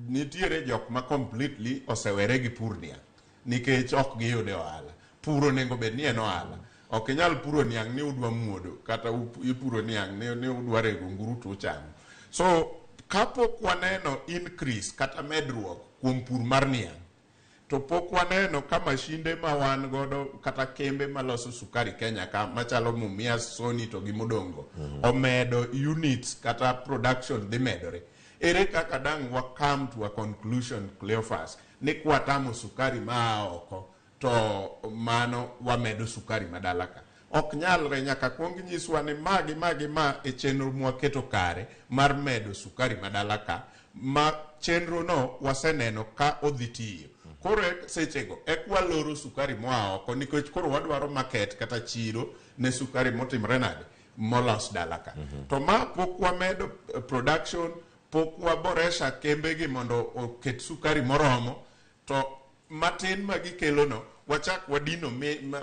nitiere jok ma completely osewere gi pur niang' nikech ok giyude ohala. Pur onego bed ni en ohala. Ok inyal puro niang' ni udwa muodo, kata ipuro niang' ni udwa rego nguru to uchamo. So kapok waneno increase kata medruok kuom pur mar niang', to pok waneno ka mashinde ma wan godo kata kembe maloso sukari Kenya ka machalo Mumias, Sony to gi modongo omedo units kata production dhi medore, ere kaka dang' wa come to a conclusion, Cleophas, ni kwatamo sukari maa oko? to mano wamedo sukari madala ka. Ok nyalre, nyaka kuong nyiswa ni magi magi ma e chenro mwaketo kare mar medo sukari madala ka, ma chenro no waseneno ka odhi tiyo. Koro sechego ek waloro sukari moa oko, nikech koro wadwaro market kata chiro ne sukari motimre nade, molos dala ka. To ma pok wamedo production, pok waboresha kembegi mondo oket sukari moromo, to matin ma gikelo no wachak wadino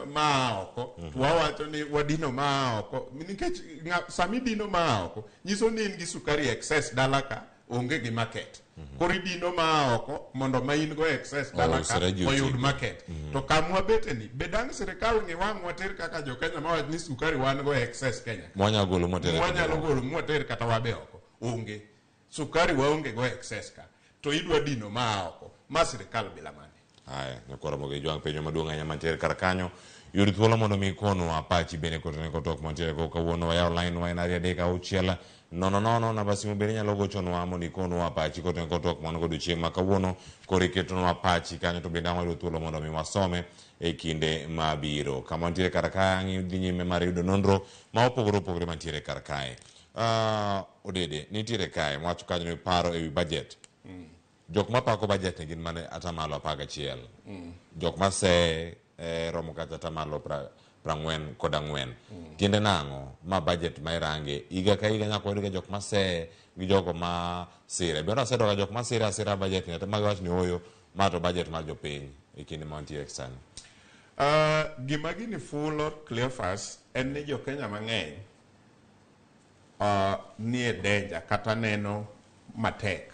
maa oko. To wawacho ni wadino maa oko nikech sami dino maa oko nyiso ni in gi sukari excess dala ka, onge gi market. Koro idino maa oko mondo ma in go excess dala ka Ousre ji oyud otigo. market. To kamwa bete ni be dang' sirikal ng'i wang'wa tir kaka jo Kenya mawach ni sukari wan go excess Kenya Mwanya golo mwatere. Mwanyalo golo mwater kata wabe oko, onge sukari, waonge go excess ka, to idwa dino maa oko ma sirikal bila mane. Haya, nyakwara Mogi Jwang', penjo maduong' ahinya mantiere kar kanyo. Yud thuolo mondo mi ikonwa pachi bende kotene kotok mantiere go kawuono. Wayawo line wa en 236 00, namba simu bende inyalo gochonwa mondo ikonwa pachi kotene kotok man godo chieng' ma kawuono. Koro iketonwa pachi kanyo to bende ang' wayudo thuolo mondo mi wasome e kinde mabiro. Kama wantiere kar kae ang' dhi nyime mar yudo nonro ma opogore opogore mantiere kar kae. Odede nitiere kae mwacho kanyo ni paro ewi budget. Jok mapako budget ni gin mana 11%. Jok maseye romo kata atamalo 44. Tiende nang'o ma budget ma irange higa ka higa nyaka wayud ga jok maseye gi jogo ma sire. Bende waseyudo ga jok masire asira budget ni ma giwach ni ooyo ma to budget mar jopiny e kinde ma wantiere sani. Gima gini fulo, Cleophas, en ni jo Kenya mang'eny nie danger kata neno matek.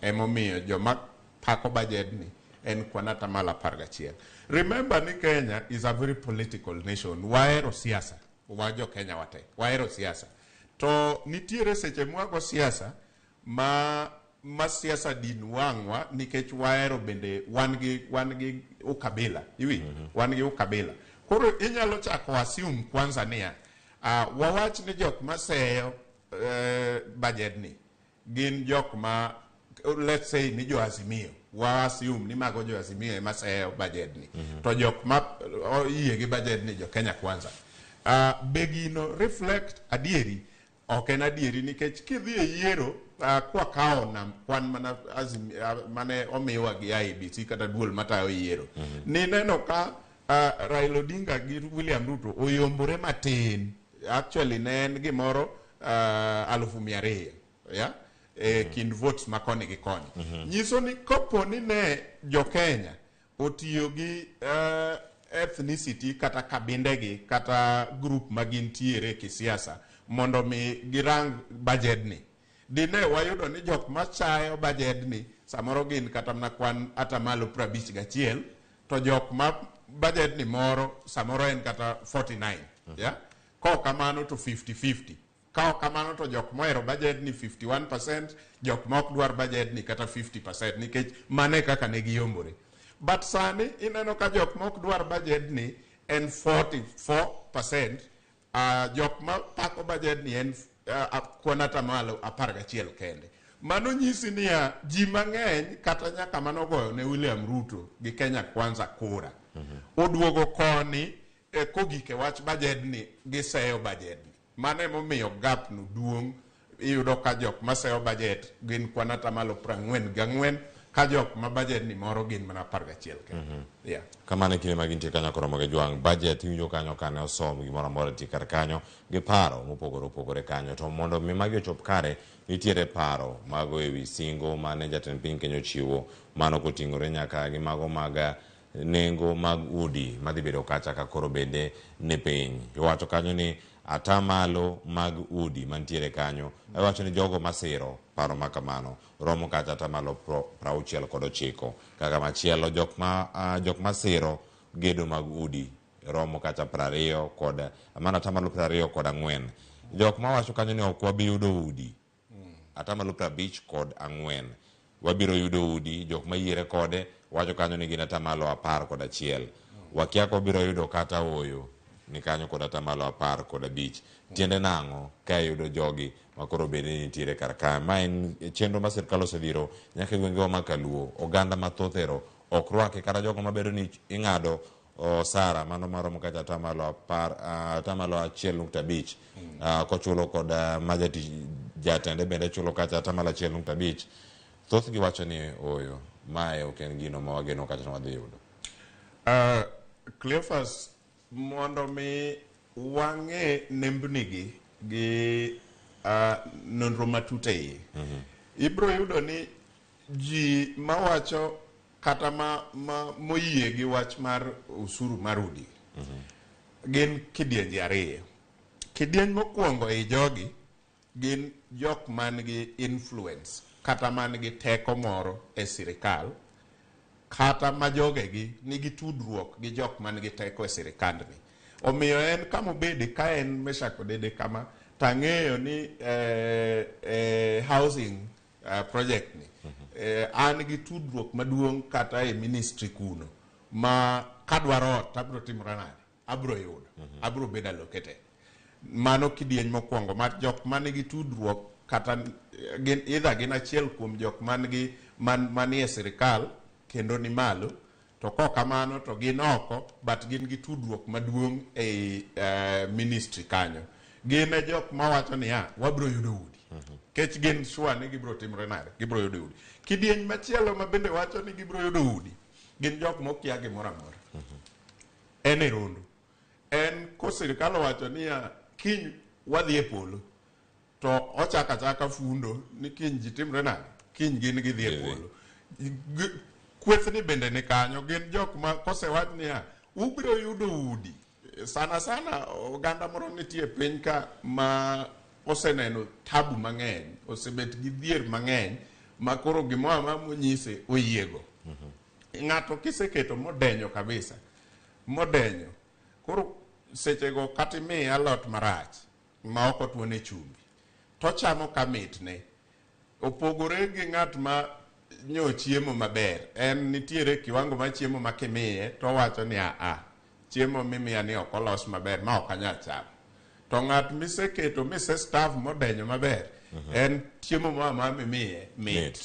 Emomiyo joma pako budget ni en kwan 11%. Remember ni Kenya is a very political nation. Wahero siasa, wa jo Kenya wate, wahero siasa. To nitiere seche mwago siasa ma siasa din wang'wa nikech wahero bende wan gi ukabila iwinjo. Wan gi ukabila, koro inyalo chako assume kwanza niya, wawach ni jok maseyo budget ni gin jok ma, let's say ni jo Azimio, wa assume ni mago jo Azimio ema seyo budget ni, to jok ma oyie gi budget ni jo Kenya Kwanza. Be gino reflect adieri? Ok en adieri, nikech kidhi e yiero, kwakawo nam kwan mana mane omiwa gi IEBC kata duol matayo yiero, nineno ka Raila Odinga gi William Ruto oyombore matin. Actually ne en gimoro 200,000 ya e kind votes ma koni gi koni. Nyiso ni kopo ni ne jo Kenya otiyo gi ethnicity kata kabindegi kata group ma gintiere kisiasa mondo mi girang budget ni, dine wayudo ni jok machayo budget ni samoro gin kata mana kwan 51%, to jok ma budget ni moro samoro en kata 49, yeah? Kok kamano to 50-50. Ka ok kamano to jok mohero budget ni 51%, jok ma ok dwar budget ni kata 50%, nikech mane kaka ne giyombore. But sani ineno ka jok ma ok dwar budget ni en 44%, jok ma pako budget ni en kwan 11% kende. Mano nyisi niya, ji mang'eny kata nyaka manogoyo ne William Ruto gi Kenya Kwanza kura oduogo koni kogik e wach budget ni, giseyo budget ni. Mano emomiyo gap no duong'. Iyudo ka jok maseyo budget gin kwan 44%, ka jok ma budget ni moro gin mana 11 kende. Yeah. Kamano e kinde ma gintie kanyo koromo gi jwang' budget iwinjo kanyo kane osom gimoro amora tie kar kanyo gi paro mopogore opogore kanyo. To mondo mi magi ochop kare, nitiere paro mago ewi singo mane jatend piny Kenya ochiwo, mano koting'ore nyaka gi mago mag nengo mag udi madhi bedo kacha ka koro bende ni piny. Iwacho kanyo ni atamalo mag udi mantiere kanyo, iwacho ni jogo masiro paro ma kamano romo kata atamalo 69. Kaka machielo, jok masiro gedo mag udi romo kata 20 kod mano 24%. Jok mawacho kanyo ni ok wabi yudo udi, 54%. Wabiro yudo udi, jok mayiere kode wacho kanyo ni gin 11%. Wakia ka wabiro yudo kata ooyo ni kanyo kod 15%. Tiende nang'o ka iyudo jogi makoro bende ni nitiere kar ka? Ma en chenro ma sirikal osedhiro nyaka e gwengewa ma kaluo. Oganda mathoth ero ok rwake, kata jogo mabedo ni ing'ado osara mano maromo kacha 10%, 1.5, kochulo kod ma jatich jatende bende chulo kacha 1.5. Thothgi wacho ni oyo, mae ok en gino ma wageno kacha ni wadhi yudo. Cleophas, mondo mi wang'e nembnigi gi nonro matut e iye, ibro yudo ni ji mawacho kata ma moyie gi wach mar usuru mar udi gin kidienje ariyo. Kidieny mokwongo ei jogi gin jok man gi influence kata man gi teko moro e sirikal, kata ma jogegi nigi tudruok gi jok man gi teko e sirikandni. Omiyo en kama obede ka en Meshack Odede kama, tang'eyo ni housing project ni an gi tudruok maduong' kata e ministry kuno ma kadwaro ot abro timora nade, abro yudo, abro bedo allocated. Mano kidieny mokwongo mar jok man gi tudruok kata gin either gin achiel kuom jok man gi man manie sirikal kendo ni malo, to kok kamano to gin oko but gin gi tudruok maduong' ei ministry kanyo. Gin e jok mawacho niya, wabro yudo udi. Kech gin sure ni gibro timore nade, gibro yudo udi. Kidieny machielo ma bende wacho ni gibro yudo udi gin jok mokia gimoro amora. En e rondo. En ko sirikal owacho niya, kiny wadhi e polo, to ochako achaka fundo ni kiny ji timre nade, kiny gin gidhi e polo. Kwethni bende ni kanyo, gin jok ma kosewach niya, ubiro yudo udi. Sana sana oganda moro nitie e piny ka ma oseneno tabu mang'eny, osebet gi dhier mang'eny, ma koro gimoro amora monyise oyiego. Ng'ato kiseketo modenyo kabisa, modenyo, koro sechego kata imiye alot marach ma ok otuone chumbi, tochamo ka mitne. Opogore gi ng'at ma nyo chiemo maber, en nitiere kiwango mar chiemo ma kimiye to owacho ni aa, chiemo mimiya ni ok olos maber ma ok anyal chamo. To ng'at miseketo mise starve modenyo maber, en chiemo moro amora mimiye mit.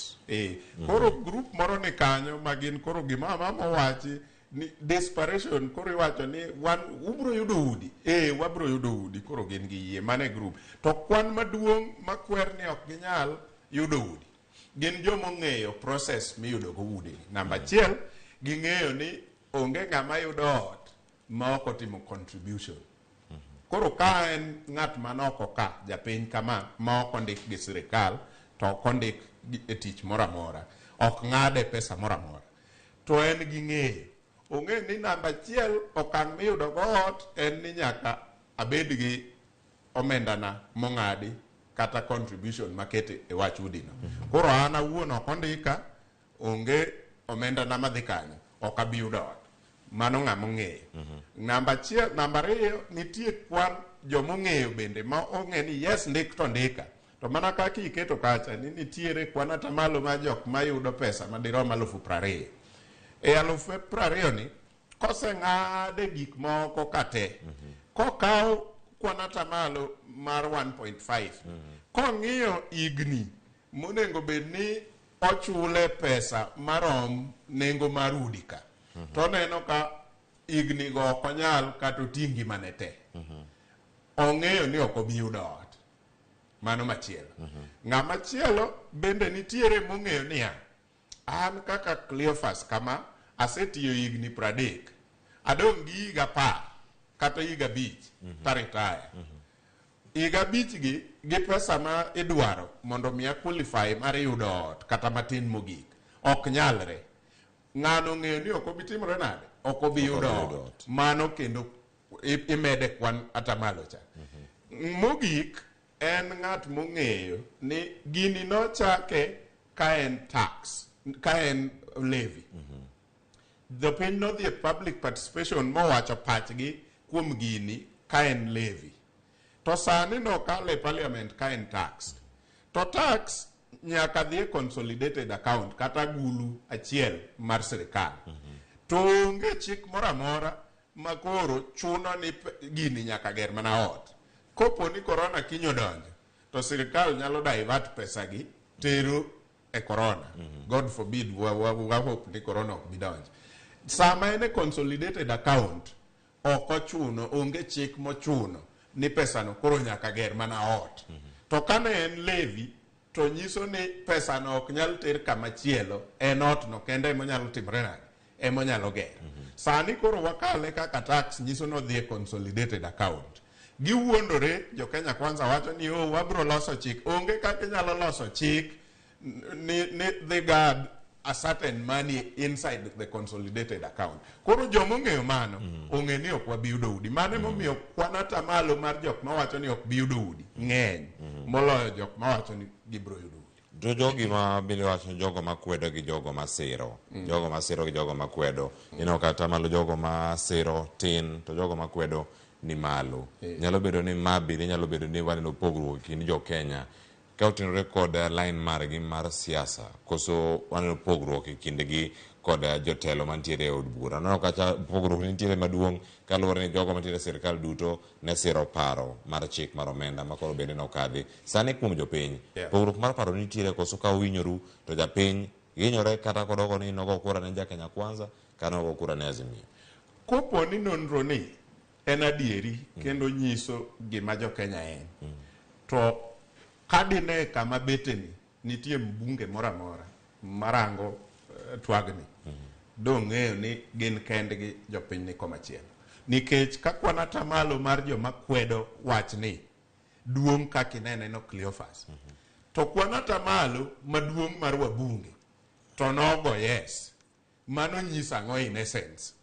Koro group moro ni kanyo ma gin koro gimoro amora mowachi ni desperation, koro iwacho ni wan ubro yudo udi, wabro yudo udi, koro gin gi yie. Mano e group. To kwan maduong' makwer ni ok ginyal yudo udi gin joma ong'eyo process miyudo go udi. Namba achiel, ging'eyo ni onge ng'ama yudo ot ma ok otimo contribution. Koro ka en ng'at man oko ka, japiny kama, ma ok ondik gi sirikal, to ok ondik e tich moro amora, ok ng'ade pesa moro amora, to en gi ng'eyo. Ong'e ni namba achiel okang' miyudo go ot en ni nyaka abed gi omendana mong'adi kata contribution makete e wach udino. Koro an awuon ok ondika, onge omendana madhi kanyo, ok abi yudo ot. Mano ng'ama ong'eyo. Namba achiel, namba ariyo, nitie kwan jomong'eyo bende ma ong'e ni yes ndik to ndika. To mana kaka iketo kacha ni nitiere kwan atamalo mar jok mayudo pesa madirom 20,000. E 20,000 ni, koseng'ade gik moko kate, kokaw kwan atamalo mar 1.5, kong'iyo higni monego bed ni ochule pesa marom nengo mar udi ka, to oneno ka higni go ok onyal kata oti ngimane te. Ong'eyo ni ok obi yudo ot. Mano machielo. Ng'ama chielo bende nitiere mong'eyo niya, an kaka Cleophas kama, asetiyo higni 30, adong' gi higa 10 kata higa 5 taretire. Higa 5 gi pesa ma idwaro mondo mi qualify mar yudo ot kata matin mogik ok nyalre. Ng'ano ong'eyo ni ok obi timore nade, ok obi yudo ot. Mano kendo imede kwan atamalo cha. Mogik en ng'at mong'eyo ni gini nochake ka en tax, ka en levy. Jopiny nodhi e public participation mowacho pachgi kuom gini ka en levy. To sani nokalo e parliament ka en tax. To tax nyaka dhi e consolidated account kata gulu achiel mar sirikal. To onge chik moro amora ma koro chuno ni gini nyaka ger mana ot. Kopo ni corona kiny odonjo, to sirikal nyalo divert pesa gi tero e corona. God forbid, wa hope ni corona ok bi donjo. Sama en e consolidated account, ok ochuno, onge chik mochuno ni pesano koro nyaka ger mana ot. To kane en levy, to nyiso ni pesano ok nyal ter kama chielo, en ot no kende emonyalo timre nade, emonyalo gero. Sani koro wakale kaka tax nyiso ni odhi e consolidated account. Giwuondore, jo Kenya Kwanza wacho ni oh, wabro loso chik. Onge kaka inyalo loso chik ni dhi guard a certain money inside the consolidated account. Koro joma ong'eyo mano, ong'e ni ok wabi yudo udi. Mano emomiyo kwan atamalo mar jok mawacho ni ok bi yudo udi ng'eny moloyo jok mawacho ni gibro yudo udi. To jogi ma bende wacho jogo makwedo gi jogo masiro, jogo masiro gi jogo makwedo. Ineno ka atamalo jogo masiro tin to jogo makwedo ni malo. Nyalo bedo ni ma bende nyalo bedo ni waneno pogruok e kind jo Kenya ka otenore kod line margi mar siasa, koso waneno pogruok e kindgi kod jotelo mantiere e od bura. Aneno kacha pogruok nitiere maduong' kaluwore ni jogo mantiere e sirikal duto ne siro paro mar chik mar omenda ma koro bende nokadhi. Sani kuom jopiny, pogruok mar paro nitiere koso ka uwinjoru to japiny hinyore kata kodogo ni nogo kura ne ja Kenya Kwanza kata nogo kura ne Azimio. Kopo ni nonro ni en adieri kendo nyiso gima jo Kenya en, to kadine kama beteni nitie mbunge moro amora marango twagni, dong'eyo ni gin kendgi jopiny ni komachielo. Nikech ka kwan atamalo mar joma kwedo wachni duong' kaka inene no Cleophas, to kwan atamalo maduong' mar wabunge to nogo yes, mano nyiso ang'o in essence?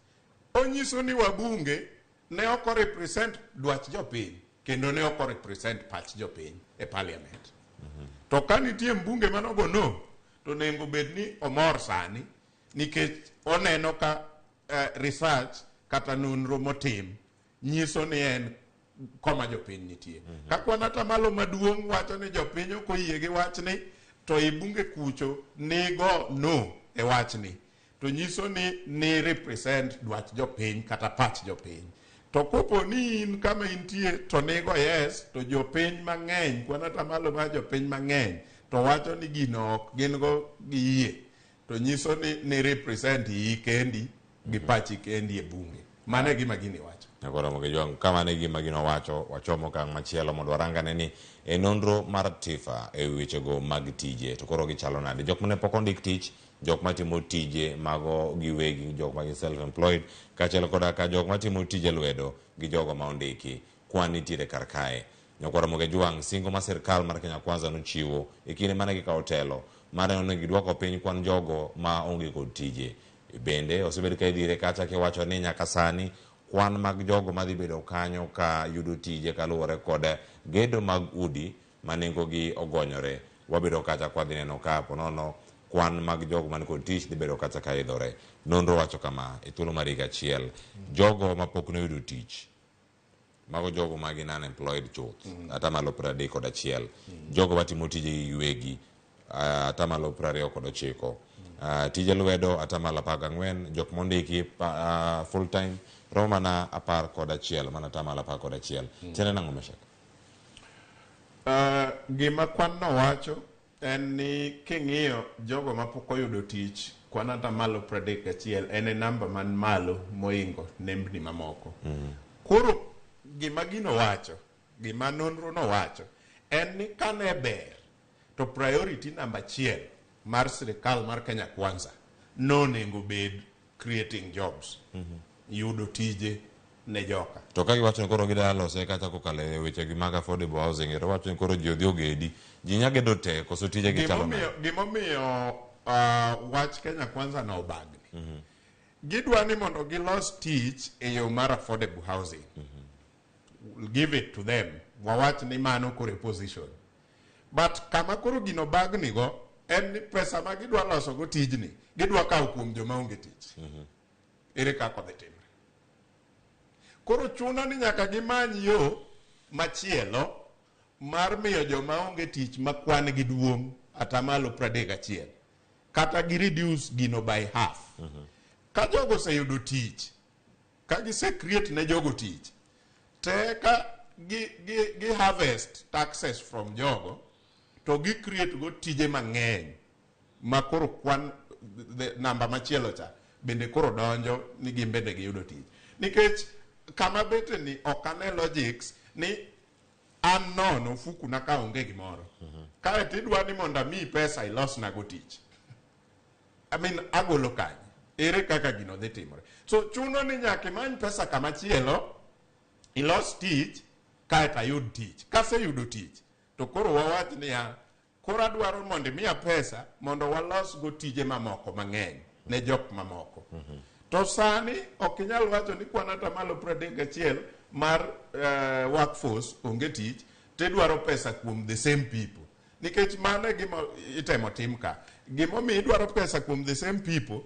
Onyiso ni wabunge ne ok represent dwach jopiny kendo ne ok represent pach jopiny e parliament. To ka nitie mbunge manogo no, to onego bed ni omor sani nikech oneno ka research kata nonro motim nyiso ni en koma jopiny nitie. Ka kwan atamalo maduong' wacho ni jopiny ok oyie gi wachni, to i bunge kucho nigo no e wachni, to nyiso ni represent dwach jopiny kata pach jopiny. To kopo ni in kama intie to nigo yes, to jopiny mang'eny, kwan atamalo mar jopiny mang'eny to wacho ni gino ok gin go gi yie, to nyiso ni represent iyi kendi gi pachi kendi e bunge. Mano e gima gini wacho. Nyakoro Mogi Jwang', ka mano e gima gino wacho, wachomo okang' machielo mondo warangane ni e nonro mar TIFA e wechego mag tije to koro gichalo nade. Jok mane pok ondik tich, jok matimo tije mago giwegi, jok ma gin self-employed, kaachiel koda ka jok matimo tije lwedo gi jogo ma ondiki, kwan nitiere kar kae. Nyakwar Ramogi Jwang', singo ma sirkal mar Kenya Kwanza nochiwo e kinde mane gikawo telo mar neno ni gidwoko piny kwan jogo ma onge kod tije. Bende osebed ka idhire kacha kiwacho ni nyaka sani kwan mag jogo madhi bedo kanyo ka yudo tije kaluwore kod gedo mag udi ma nengogi ogonyore. Wabedo kacha kwa dhi neno ka ponono kwan mag jogo man kod tich dhi bedo kacha ka idhore. Nonro wacho kama e thuolo mar higa achiel, jogo mapok noyudo tich, mago jogo ma gin unemployed chuth, atamalo 31. Jogo matimo tije gi giwegi, atamalo 29. Tije lwedo atamalo 14, jok mondiki full time romo mana 11, mana atamalo 11. Tiende nang'o Meshak? Gima kwan no wacho en ni king'iyo jogo mapok oyudo tich, kwan atamalo 31 en e namba man malo moingo nembni mamoko. Koro gima gino wacho, gima nonro no wacho, en ni kane ber to priority namba 1 mar sirikal mar Kenya Kwanza nonego bed creating jobs, yudo tije ne joka. To ka giwacho ni koro gidwa lose kata kokalo e weche gi mag affordable housing, to wacho ni koro ji odhi ogedi. Ji nya gedo te koso tije gi chalo nade? Gimomiyo wach Kenya Kwanza no obagni. Gidwa ni mondo gilos tich e yo mar affordable housing. Give it to them. Wawach ni mano koro e position. But kama koro gino bagni go en ni pesa ma gidwa loso go tijni, gidwa kawo kuom joma onge tich. Ere kaka odhi timre? Koro chuno ni nyaka gimany yo machielo mar miyo joma onge tich ma kwan gi duong' atamalo 31 kata gi reduce gino by half. Ka jogo oseyudo tich, ka gise create ne jogo tich, te ka gi harvest taxes from jogo to gi create go tije mang'eny ma koro kwan the namba machielo cha bende koro donjo ni gin bende giyudo tich. Nikech kama bete ni ok ane logics ni an nono ofukuna ka onge gimoro. Kaeto idwa ni mondo amiyi pesa ilosnago tich. I mean, agolo kanye? Ere kaka gino dhi timore? So chuno ni nyaka imany pesa kama chielo, ilos tich, kaeto ayud tich. Kaseyudo tich, to koro wawach niya, koro adwaro mondo imiya pesa mondo walos go tije mamoko mang'eny ne jok mamoko. To sani ok inyal wacho ni kwan atamalo 31 mar workforce onge tich, tidwaro pesa kuom the same people. Nikech mano e gima itemo tim ka. Gimomiyo idwaro pesa kuom the same people,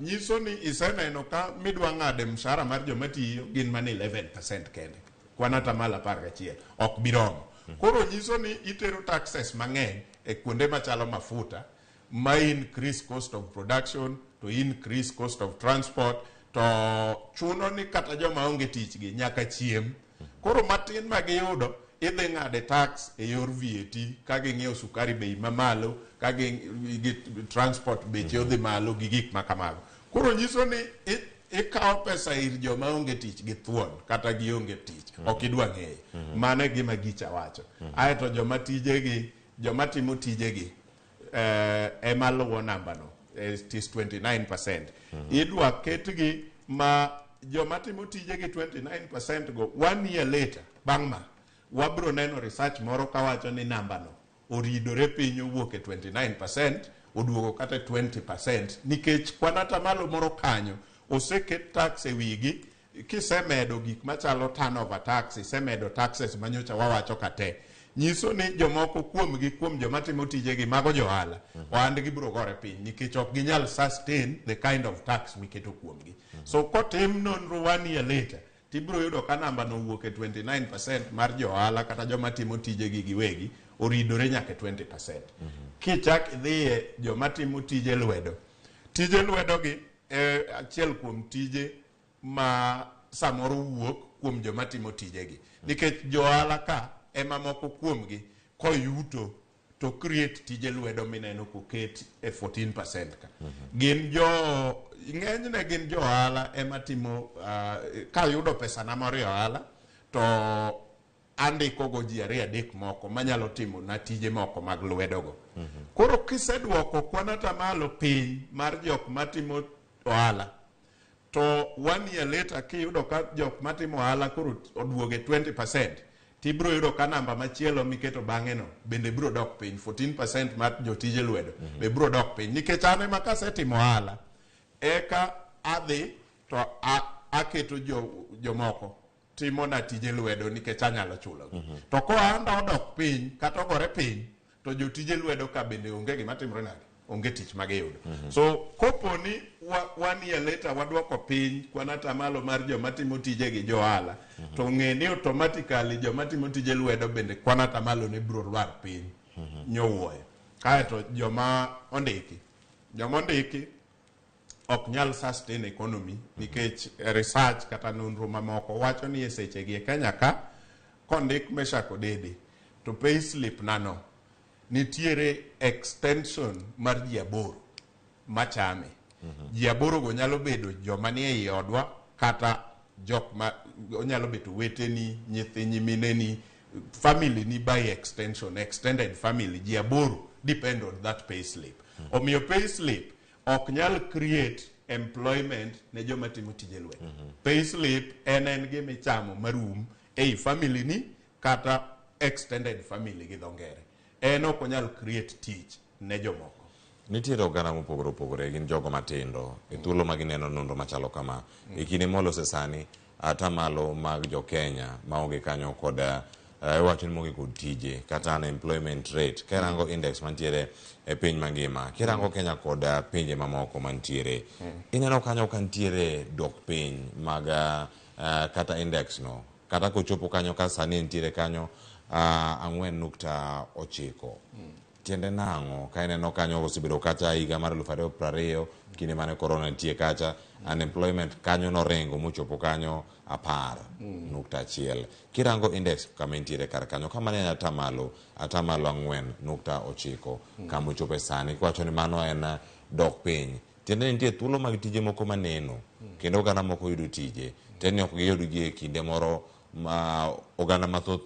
nyiso ni iseneno ka midwa ng'ade mshahara mar joma tiyo gin mana 11% kende. Kwan atamalo 11 ok bi romo. Koro nyiso ni itero taxes mang'eny e kuonde machalo mafuta, ma increase cost of production, to increase cost of transport, to chuno ni kata joma onge tich gi nyaka chiem. Koro matin ma giyudo idhi ng'ade tax e yor VAT ka ging'iewo sukari bei mamalo, ka gi transport beche odhi malo gi gik ma kamago. Koro nyiso ni ikawo pesa ir joma onge tich gi thuon kata gionge tich, ok idwa ng'eyo. Mano e gima gicha wacho. Aeto joma tijegi, joma timo tijegi ema luwo namba no, it is 29%. Idwa ketgi ma joma timo tijegi 29% go 1 year later, bang' ma wabro neno research moro kawacho ni namba no oridore piny owuok e 29% oduogo kata 20%, nikech kwan atamalo moro kanyo oseket tax e wigi. Kisemedo gik machalo turnover tax, isemedo taxes manyocha wawacho ka te, nyiso ni jomoko kuomgi, kuom joma timo tijegi mago johala, ohandgi biro gore piny nikech ok ginyal sustain the kind of tax miketo kuomgi. So kotim nonro 1 year later, tibiro yudo ka namba no owuok e 29% mar johala kata joma timo tijegi giwegi oridore nyaka e 20%. Kichak idhiye joma timo tije lwedo, tije lwedo gi e achiel kuom tije ma samoro wuok kuom joma timo tijegi, nikech johala ka ema moko kuomgi koyuto to create tije lwedo mineno koket e 14% ka. Gin jo ng'enyne gin jo ohala ema timo kayudo pesa na moro e ohala to andiko go ji ariyo adek moko manyalo timo na tije moko mag lwedo go. Koro kiseduoko kwan atamalo piny mar jok matimo ohala, to 1 year later kiyudo ka jok matimo ohala koro oduoge 20%, tibiro yudo ka namba machielo miketo bang'e no bende biro dok piny, 14% mar jotije lwedo be biro dok piny, nikech an ema kasetimo ohala eka adhi to aketo jomoko timo na tije lwedo nikech anyalo chulogi. To kohanda odok piny kata ogore piny, to jotije lwedo ka bende onge gima timore nade, onge tich magiyudo. So kopo ni 1 year later waduoko piny kwan atamalo mar joma timo tije gi johala, to ng'e ni automatically joma timo tije lwedo bende kwan atamalo ne biro lwar piny nyowuoyo. Kaeto joma ondiki ok nyal sustain economy, nikech research kata nonro mamoko wacho ni e sechegi e Kenya ka kondik Meshack Odede to pay slip nano nitiere extension mar ji 8 machame. Ji 8 go nyalo bedo joma nie ei odwa kata jok ma onyalo bedo weteni, nyithi nyimineni, family ni by extension, extended family, ji 8 depend on that pay slip. Omiyo pay slip ok nyal create employment ne joma timo tije lwedo. Pay slip en gima ichamo marum ei family ni kata extended family gi dho ngere. En ok onyal create tich ne jomoko. Nitiere oganda mopogore opogore, gin jogo matindo e thuolo ma gineno nonro machalo kama. E kinde molose sani, atamalo mag jo Kenya maonge kanyo kod iwacho ni maonge kod tije kata unemployment rate. Kirango index mantiere e piny mangima, kirango Kenya kod pinje mamoko mantiere, ineno kanyo ka nitiere dok piny mag kata index no, kata kochopo kanyo ka sani nitiere kanyo 4.9. Tiende nang'o ka ineno kanyo osebedo kacha higa mar 2020, kinde mane corona nitie kacha, unemployment kanyo noringo mochopo kanyo 10.1. Kirango index kama entiere kar kanyo, kama ne atamalo 4.9 kama ochopo sani, kiwacho ni mano en dok piny. Tiende ni nitie thuolo mag tije moko maneno kendo oganda moko yudo tije tiende ni ok giyudgi e kinde moro ma oganda mathoth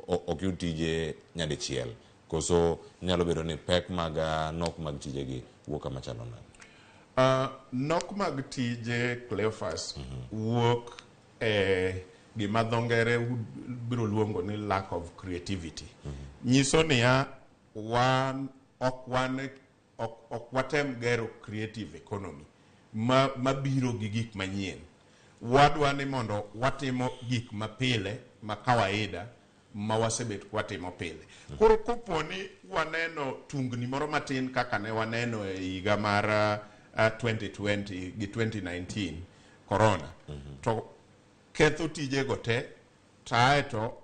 ok yud tije nyadichiel. Koso nyalo bedo ni pek mag nok mag tijegi wuok kama chalo nade? Nok mag tije, Cleophas, wuok e gima dho ngere biro luongo ni lack of creativity. Nyiso niya, wan ok wan ok watem gero creative economy ma mabiro gi gik manyien. Wadwa ni mondo watimo gik mapile ma kawaida ma wasebet kwatimo pile. Koro kopo ni waneno tungni moro matin kaka ne waneno e higa mar 2020 gi 2019 corona, to ketho tijego te, to aeto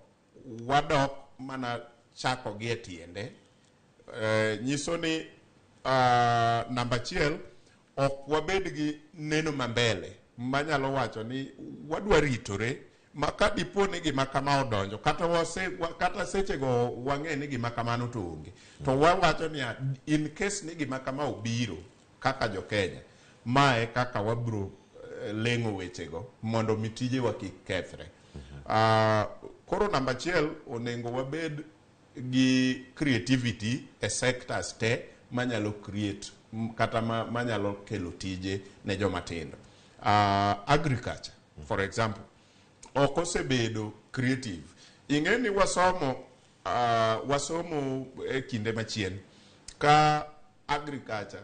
wadok mana chako gi e tiende. Nyiso ni namba achiel, ok wabed gi neno mambele manyalo wacho ni wadwa ritore ma ka dipo ni gima kama odonjo kata wase, kata sechego wang'e ni gima kamano to onge, to wawacho niya, in case ni gima kama obiro kaka jo Kenya, mae kaka wabro leng'o wechego mondo mi tijewa kik kethre. Koro namba achiel, onego wabed gi creativity e sectors te manyalo create kata manyalo kelo tije ne joma tindo. Agriculture, for example, ok osebedo creative. Ing'e ni wasomo e kinde machien ka agriculture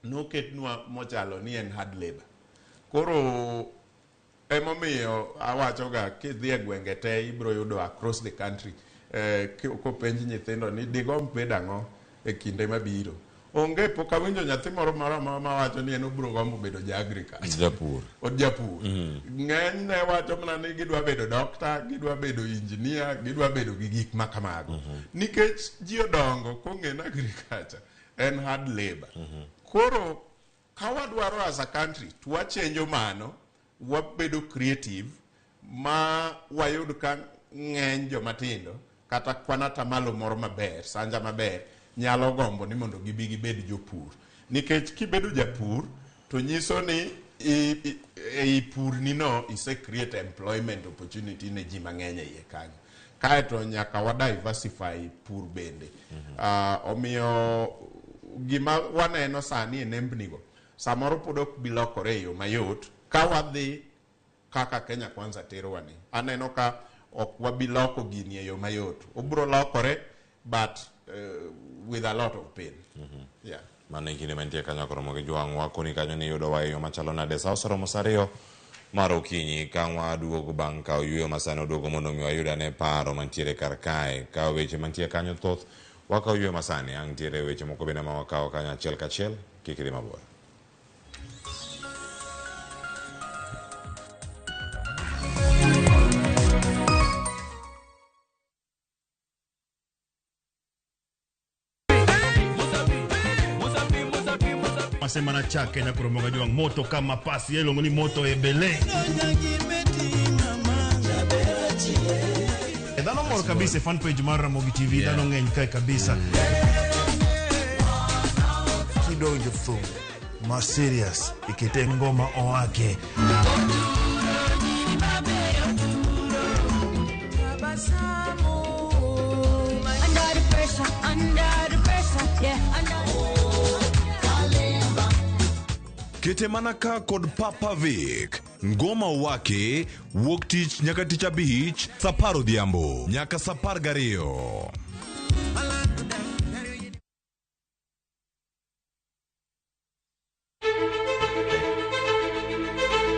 noketnwa mochalo ni en hard labor. Koro emomiyo awachoga kidhi e gwenge te ibiro yudo across the country, kopenj nyithindo ni digomb bedo ang'o e kinde mabiro, onge pok awinjo nyathi moro moro mawacho ni en obiro gombo bedo ja agriculture, japur. Od japur. Ng'enyne wacho mana ni gidwa bedo doctor, gidwa bedo engineer, gidwa bedo gi gik ma kamago, nikech ji odongo kong'e ni agriculture en hard labor. Koro ka wadwaro as a country to wachenjo mano, wabedo creative ma wayud ka ng'eny joma tindo kata kwan atamalo moro maber, sanja maber, nyalo gombo ni mondo gibi gibed jopur. Nikech kibedo japur to nyiso ni ei purni no ise create employment opportunity ne ji mang'eny e iye kanyo. Kaeto nyaka wa diversify pur bende. Omiyo gima waneno sani e nembnigo samoro pod ok bi lokore e yo mayot ka wadhi kaka Kenya Kwanza terowa ni. Aneno ka ok wabi loko gini e yo mayot. Obiro lokore but with a lot of pain. Yeah. Mano e kinde mantie kanyo koromo gi jwang' wakoni kanyo ni yudowa e yo machalo nade. Sa oseromo sa 2 mar okinyi ka waduogo bang' kawo yueyo ma sani oduogo mondo mi wayud ane paro mantiere kar kae. Ka weche mantie kanyo thoth, wakawo yueyo ma sani. Ang' nitiere weche moko bende ma wakawo kanyo achiel kachiel, kik idhi mabor. Masema na chake na kuromoga jwang moto kama pasi iluongo ni moto ebele. Dhano mor kabisa e fan page mar Ramogi TV, dhano ng'eny kae kabisa. Kidonjo thum ma serious ikete ngoma owake. Under the pressure, under the pressure, yeah, under. Kete mana ka kod Papa Vic. Ngoma wake wuok tich nyaka tich abich sa 10 odhiambo nyaka sa 12.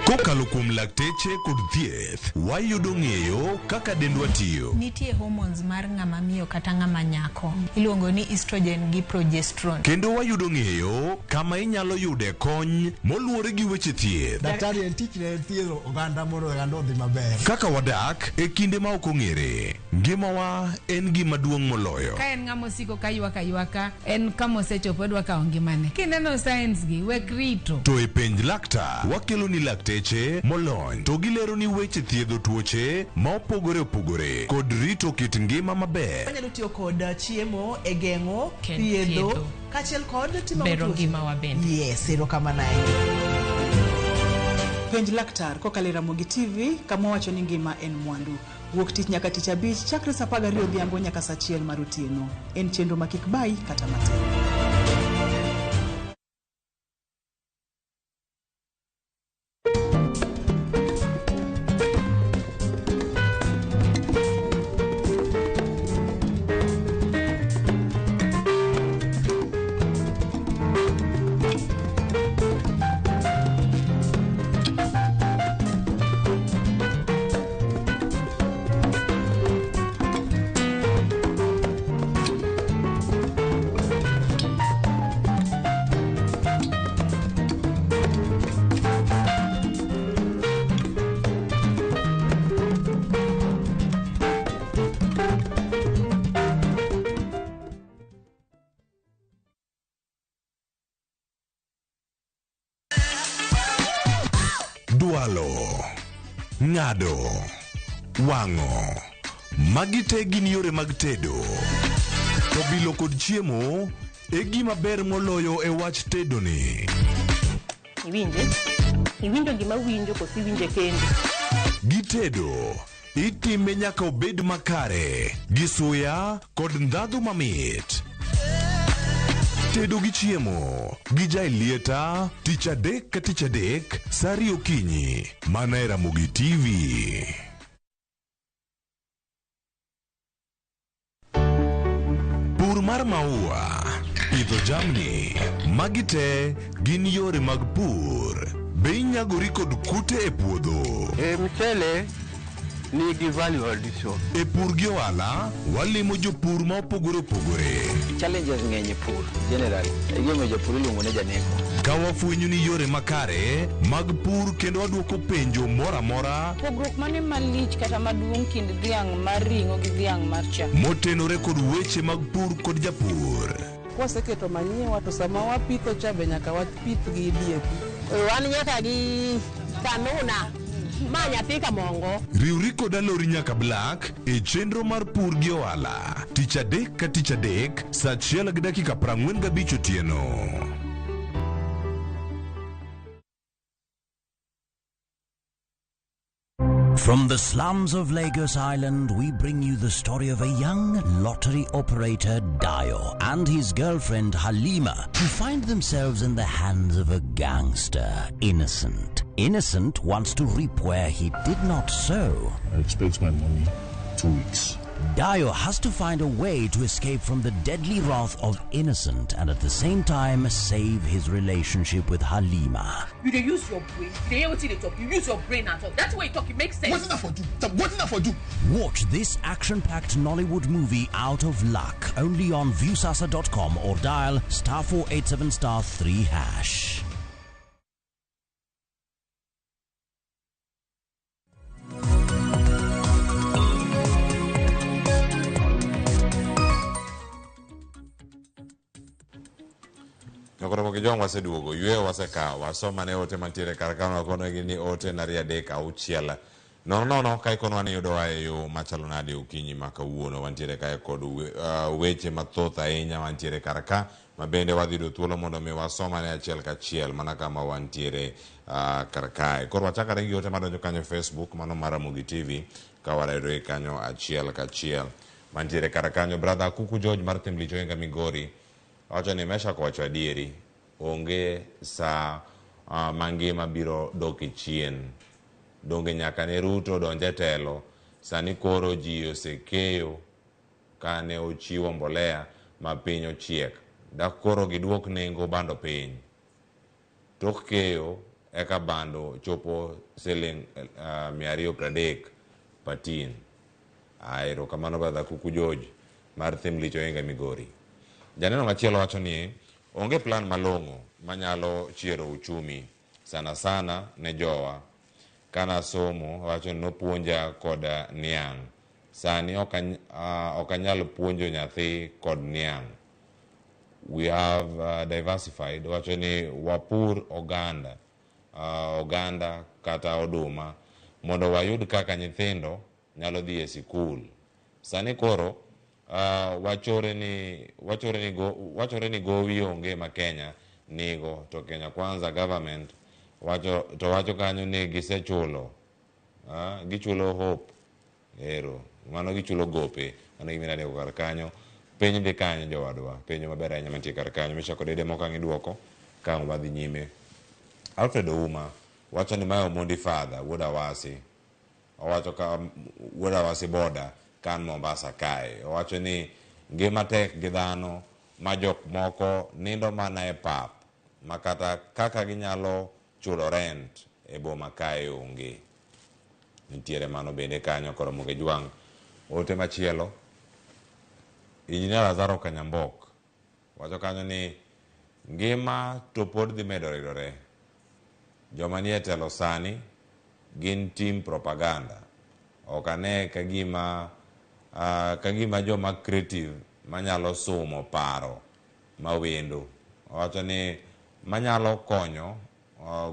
Kokalo kuom lakteche kod thieth, wayudo ng'eyo kaka dendwa tiyo. Nitie hormones mar ng'ama miyo kata ng'ama nyako. Iluongo ni estrogen gi progesterone. Kendo wayudo ng'eyo kama inyalo yude kony moluwore gi weche thieth. Daktari en tich ne thiedho oganda mondo oganda odhi maber. Kaka wadak e kinde ma ok ong'ere, ngimawa en gima duong' moloyo. Ka en ng'ama osiko ka ywak aywaka, en kama osechopo odwa kawo ngimane. Kineno signs gi, wek rito. To e penj laktar, wakelo ni lakteche molony to gilero ni weche thiedho tuoche ma opogore opogore kod rito kit ngima maber. Wanyalo tiyo kod chiemo e geng'o, Ken thiedho thiedho. Kaachiel kod timo Bero tuoche. ngimawa bende. Yes, erokamano ahinya. Penj laktar kokalo e Ramogi TV kama wacho ni ngima en mwandu. Wuok tich nyaka tich abich chakre saa 12 odhiambo nyaka saa 1 mar otieno. En chenro ma kik bayi kata matin. Dwalo, ng'ado, wang'o. Magi te gin yore mag tedo. To bilo kod chiemo e gima ber moloyo e wach tedo ni. Iwinje? Iwinjo gima winjo koso iwinje kendi? Gitedo, itime nyaka obed makare, gi suya kod ndhadhu mamit. Tedo gi chiemo gi Jaelieta tich adek ka tich adek sa ariyo okinyi mana e Ramogi TV. Pur mar maua, pidho jamni, magi te gin yore mag pur. Be inyagori kod kute e puodho? E mchele nigi value addition. E pur gi ohala, walimo jopur ma opogore opogore. Challenges ng'eny e pur generally. E gimomiyo japur iluongo ni janeko. Ka wafwenyo ni yore makare mag pur kendo wadwoko penjo moro amora Pogruok mane malich kata maduong' kind dhiang' mar ring'o gi dhiang' mar chak? motenore kod weche mag pur kod japur. Kwaseketo manyiwa to sama wapitho cha be nyaka wapith gi DAP. Wan nyaka gi kanuna ma nyathi kamongo. Riwri kod Alori nyaka Black e chenro mar pur gi ohala tich adek ka tich adek saa achiel gi dakika 45 otieno. From the slums of Lagos Island, we bring you the story of a young lottery operator, Dio, and his girlfriend, Halima, who find themselves in the hands of a gangster, Innocent. Innocent wants to reap where he did not sow. I expect my money 2 weeks. Dio has to find a way to escape from the deadly wrath of Innocent and at the same time save his relationship with Halima. You dey use your brain. You dey hear wetin you dey talk. You use your brain and talk. That's way you talk. It makes sense. Wetin that for do? Wetin that for do? Watch this action-packed Nollywood movie Out of Luck only on Viusasa.com or dial *487 *3#. Nyakoromo gi jong waseduogo, yweyo wasekawo, wasoma ne ote mantiere kar ka wakonegi ni ote en 2 3 6 0 0 ka ikonwa ni yudowa e yo machalo nade okinyi ma kawuono. Wantiere kae kod weche mathoth ahinya mantiere kar ka ma bende wadhi yudo thuolo mondo mi wasomane achiel kachiel mana kama wantiere kar kae. Koro wachakore gi ote madonjo kanyo e Facebook mano mar Ramogi TV ka warayudore kanyo achiel kachiel. Mantiere kar kanyo brother Kuku George mar Thimlich Ohinga Migori wacho ni Meshack owacho adieri, onge saa mangima biro dok e chien. Donge nyaka ne Ruto donj e telo, sani koro ji osekeyo kane ochiwo mbolea ma piny ochiek. Dak koro giduok nengo bando piny. Tok keyo eka bando chopo siling 230 patin. Erokamano brother Kuku George mar Thimlich Ohinga Migori. Janeno machielo wacho ni onge plan malong'o manyalo chiero uchumi sana sana ne jowa. Kana somo wacho ni nopuonja kod niang'. Sani ok anyal puonjo nyathi kod niang'. We have diversified. Wacho ni wapur oganda kata oduma mondo wayud kaka nyithindo nyalo dhi e sikul. Sani koro Wachore ni wachore ni go, wachore ni gowi onge ma Kenya nigo to Kenya Kwanza government wacho to wacho kanyo ni gisechulo gichulo hope ero mano gichulo gope mano gima inadeko kar kanyo piny dhi kanyo jowadwa penjo maber ahinya mantie kar kanyo michako dede moko ang' iduoko ka ang' wadhi nyime Alfred Ouma wacho ni mae Omondi father wuod Awasi owacho ka wuod Awasi boda kan Mombasa kae owacho ni ngima tek gi dhano ma jok moko nindo mana e pap ma kata kaka ginyalo chulo rent e boma kae onge nitiere mano bende kanyo koro Moge Jwang' ote machielo Injinia Lazaro Kanyambok wacho kanyo ni ngima to pod dhi medo ridore joma nie telo sani gin team propaganda ok ane ka gima joma creative manyalo sumo paro mawendo owacho ni manyalo konyo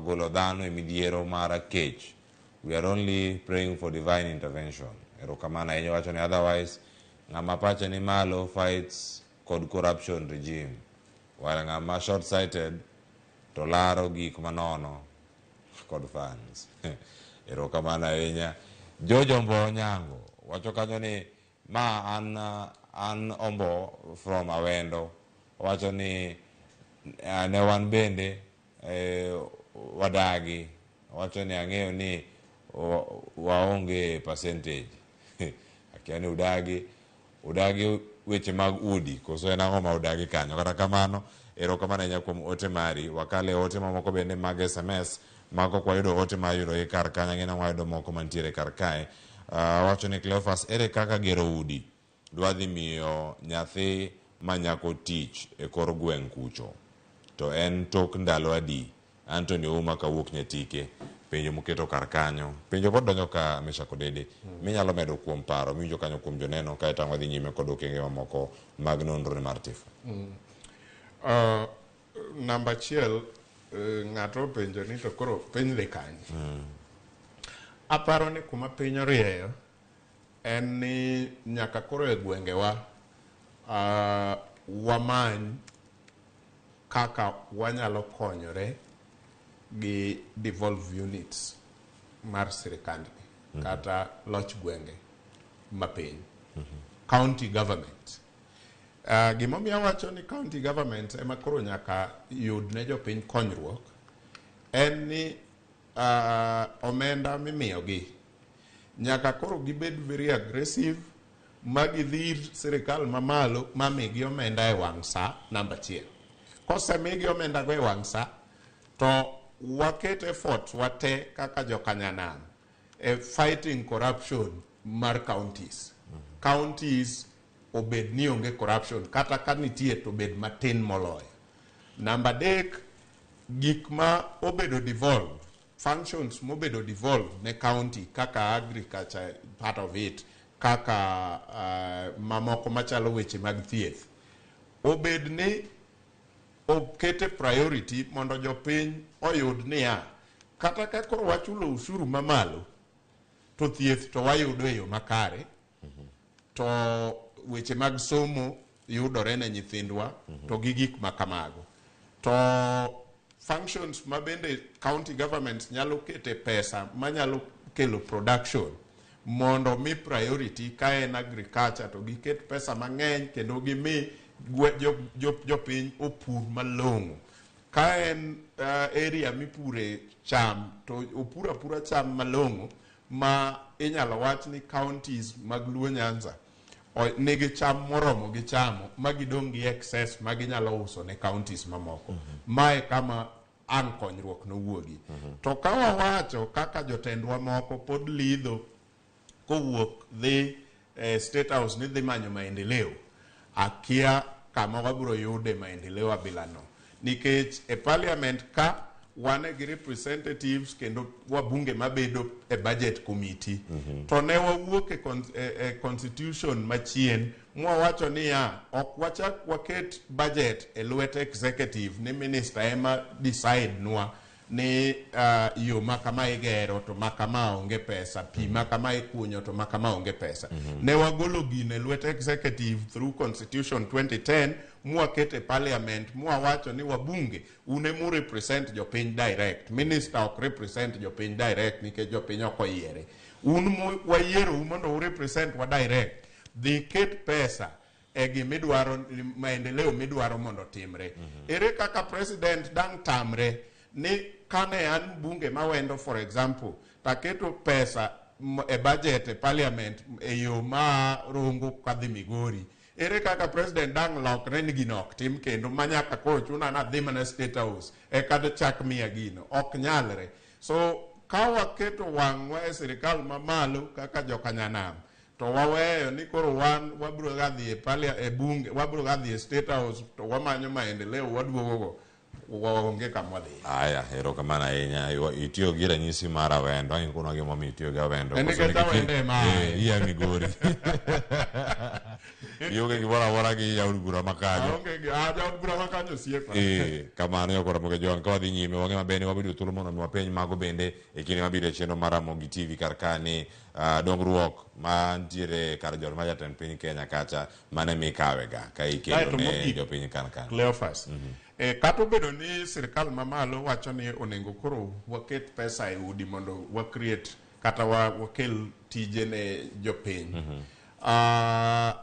golo dhano e midhiero mar kech we are only praying for divine intervention erokamano ahinya wacho ni otherwise ng'ama pache ni malo fights kod corruption regime while ng'ama short sighted to laro gik manono kod fans erokamano ahinya George Ombo Onyango wacho kanyo ni ma an Ombo from Awendo wacho ni ne wan bende wadagi wacho ni ang'eyo ni waonge percentage akia ni udagi weche mag udi koso en ang'o ma udagi kanyo kata kamano erokamano ahinya kuom ote mari wakale ote mamoko bende mag SMS mako ok wayudo ote mayudore kar kanyo ang'e ni wayudo moko mantiere kar kae wacho ni Cleophas ere kaka gero udi dwa dhi miyo nyathi manyako tich e kor gweng' kucho to en tok ndalo adi Anthony Ouma kawuok Nyatike penjo moketo kar kanyo penjo pod donjo ka Meshack Odede minyalo medo kuom paro miwinjo kanyo kuom joneno kae to ang' wadhi nyime kod okenge mamoko mag nonro mar TIFA. Namba achiel ng'ato openjo ni to koro piny dhi kanye. Aparo ni kuma piny orieyo en ni nyaka koro e gwengewa wamany kaka wanyalo konyore gi devolve units mar sirikandni kata loch gwenge mapiny county government. Gimomiyo awacho ni county government ema koro nyaka yud ne jopiny konyruok en ni omenda mimiyogi nyaka koro gibed very aggressive ma gidhi ir sirikal mamalo mamigi omenda e wang' sa namba achiel. Kosemigi omenda go e wang' sa to waket effort wate kaka jokanyanam e fighting corruption mar counties. Counties obed ni onge corruption kata ka nitie to bed matin moloyo. Namba adek, gik ma obedo devolved, functions mobedo devolved ne county kaka agriculture part of it, kaka mamoko machalo weche mag thieth, obed ni okete priority mondo jopiny oyud niya kata ka koro wachulo ushuru mamalo to thieth to wayudo e yo makare, to weche mag somo yudore ne nyithindwa to gi gik ma kamago. To functions ma bende county governments nyalo kete pesa manyalo kelo production mondo mi priority ka en agriculture to giket pesa mang'eny kendo gimi jopiny opur malong'o. Ka en area mipure cham to opur apura cham malong'o ma inyalo wach ni counties mag Luo Nyanza nigi cham moromo gi chamo ma gidong' gi excess ma ginyalo uso ne counties mamoko. Mae kama ang' konyruok nowuogi. To ka wawacho kaka jotendwa moko pod lidho kowuok dhi State House ni dhi manyo maendeleo, akia kama wabiro yude maendeleo abilano. Nikech e parliament ka wan gi representatives kendo wabunge mabedo e budget committee. To ne wawuok e constitution machien mwawacho niya ok wachak waket budget e lwet executive ni minister ema decide nwa. ni yo ma kama igero to ma kama onge pesa, pi ma kama ikunyo to ma kama onge pesa. Ne wagolo gino e lwet executive through Constitution 2010 mwakete parliament, mwawacho ni wabunge un emu represent jopiny direct. Minister ok represent jopiny direct nikech jopiny ok oyiere. Un mu wayierou mondo u represent wa direct. Dhi ket pesa e gimidwaro, maendeleo midwaro mondo otimre. Ere kaka president dang' tamre ni kane an bunge mawendo, for example, taketo pesa e budget e parliament e yo ma Rongo kadhi Migori, ere kaka president dang' lokre ni gino ok tim kendo manyaka koro chuna nadhi mana State House eka chak miya gino? Ok nyalre. So ka waketo wang'wa e sirikal mamalo kaka jokanyanam to waweyo ni koro wan wabiro ga dhi e e bunge, wabiro ga dhi e State House to wamanyo maendeleo waduogogo, waonge kama wadhiye. Aya, erokamano ahinya. Itiyo gi ranyisi mar Awendo. Ang' ikonwa gimomiyo itiyo gi Awendo. En Koso nikech nikech Awendo ema aye. Iya Migori. Ionge gimoro amora gi jaod bura ma kanyo. Aonge gi jaod bura ma kanyo osiepa. Kamano nyakora Ramogi Ojwang', ka wadhi nyime wang'e maber ni wabedo thuolo mondo mi wapenj mago bende e kinde mabiro e chenro mar Ramogi TV kar ka ni dongruok mantiere kar jot mar jatend piny Kenya kacha mane mikawe ga ka ikelo Kaeto ne mogik, jopiny kan kan. Cleophas. Kata obedo ni sirikal mamalo wacho ni onego koro waket pesa e udi mondo wa create kata wakel tije ne jopiny.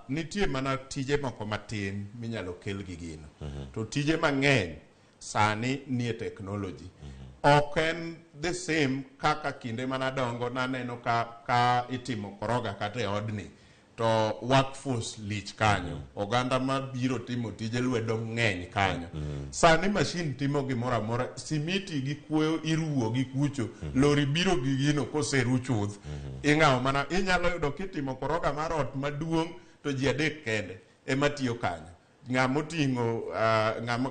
Nitie mana tije moko matin minyalo kel gi gino. To tije mang'eny sani nie technology. Ok en the same kaka kinde manadongo naneno ka itimo koroga kata e odni to workforce lich kanyo. Oganda mabiro timo tije lwedo ng'eny kanyo. Sani machine timo gimoro amora, simiti gi kuoyo iruwo gi kucho, lori biro gi gino koseru chuth. Ing'awo mana inyalo yudo kitimo koroga mar ot maduong' to ji adek kende ema tiyo kanyo. Ng'ama oting'o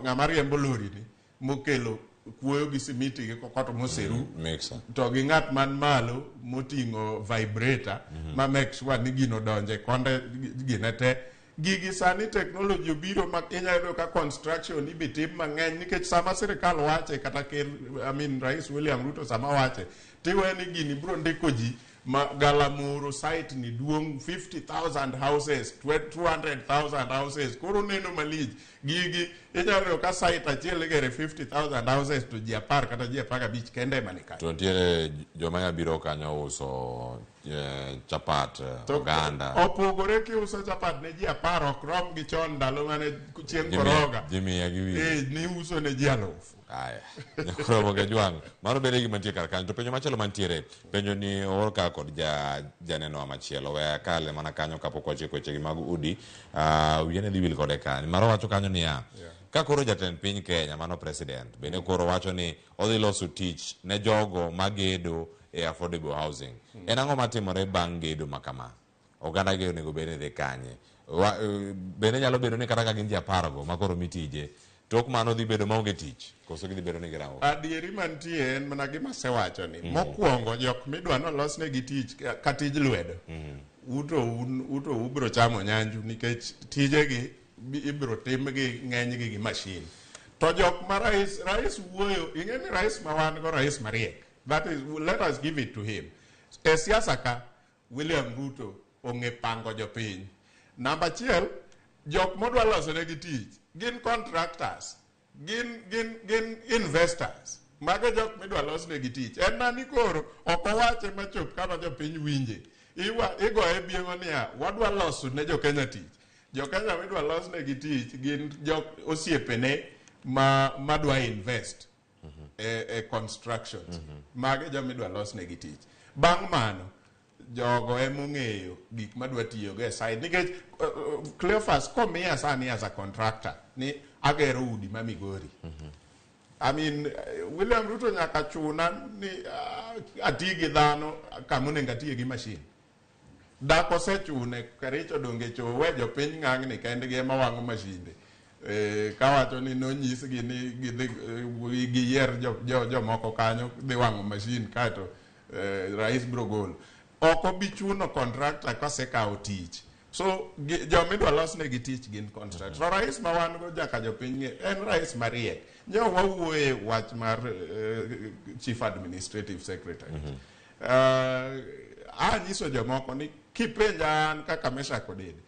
ng'ama riembo lori ni mokelo kuoyo gi simiti gi kokoto moseru, Mixer. to gi ng'at man malo moting'o vibrator ma make sure ni gino donje konde gine te. Gigi sani technology obiro ma inyalo yudo ka construction ibi tim mang'eny nikech sama sirikal wache kata ker, I mean Rais William Ruto sama wache tiwe ni gini biro ndiko ji ma galamoro site ni duong' 50,000 houses, 200,000 houses, koro neno malich. Gigi inyalo yudo ka site achiel igere 50,000 houses to ji 10 kata ji 15 kende ema ni kanyo. To nitiere joma nya biro kanyo uso chapat, To oganda. Opogore kiuso chapat ne ji 10 ok rom gi chon ndalo mane chieng' koroga. Ji miya gi wiye. Ni uso ne ji 1000. Aya. Nyakwar Ojwang', mano bende gima nitie kar kanyo. To penjo machielo mantiere, penjo ni oor ka kod janenowa machielo. We akale mana kanyo kapok wachiko wechegi mag udi. Wiya ne dhi wil kode ka. Maro wacho kanyo niya, ka koro jatend piny Kenya, mano president, bende koro wacho ni odhi loso tich ne jogo magedo e affordable housing. En ang'o matimore bang' gedo ma kama? Oganda gi onego bed ni dhi kanye? Bende nyalo bedo ni kata ka gin ji 10 go ma koro mi tije, tok mano dhi bedo maonge tich, koso gidhi bedo ni girango? Adieri mantie en mana gima asewacho ni, mokwongo jok midwa nolosnegi tich ka tij lwedo, uto ubiro chamo nyanju nikech tijegi ibiro timgi ng'enygi gi machine. To jok ma rais wuoyo, ing'e ni rais ma wan go rais mariek. That is, let us give it to him. E siasa ka, William Ruto ong'e pango jopiny. Namba achiel, jok modwa loso negi tich gin contractors, gin investors. Mago jok midwa los negi tich. En mana ni koro ok owache machop kama jopiny winje. Igoye bieng'o niya, wadwa loso ne jo Kenya tich. Jo Kenya midwa los negi tich gin jok osiepene madwa invest e constructions. Mago joma idwa los negi tich. Bang' mano, jogo emong'eyo gik madwa tiyogo e site. Nikech Cleophas komiya sani as a contractor ni agero udi ma Migori. I mean, William Ruto nyaka chuna ni ati gi dhano kama onego atiye gi machine. Dak osechune Kericho donge cho we jopiny ng'ang'ni kendgi ema wang'o mashinde. Kawacho ni nonyisgi ni gidhi, giyier jomoko kanyo dhi wang'o machine kaeto rais biro golo. Ok obi chuno contractor kosekawo tich. So joma idwa losnegi tich gin contractor. To rais ma wan go nyaka jopiny ng'e en rais mariek. Nyo wawuoye wach mar chief administrative secretary. Anyiso jomoko ni kipenja an kaka Meshack Odede,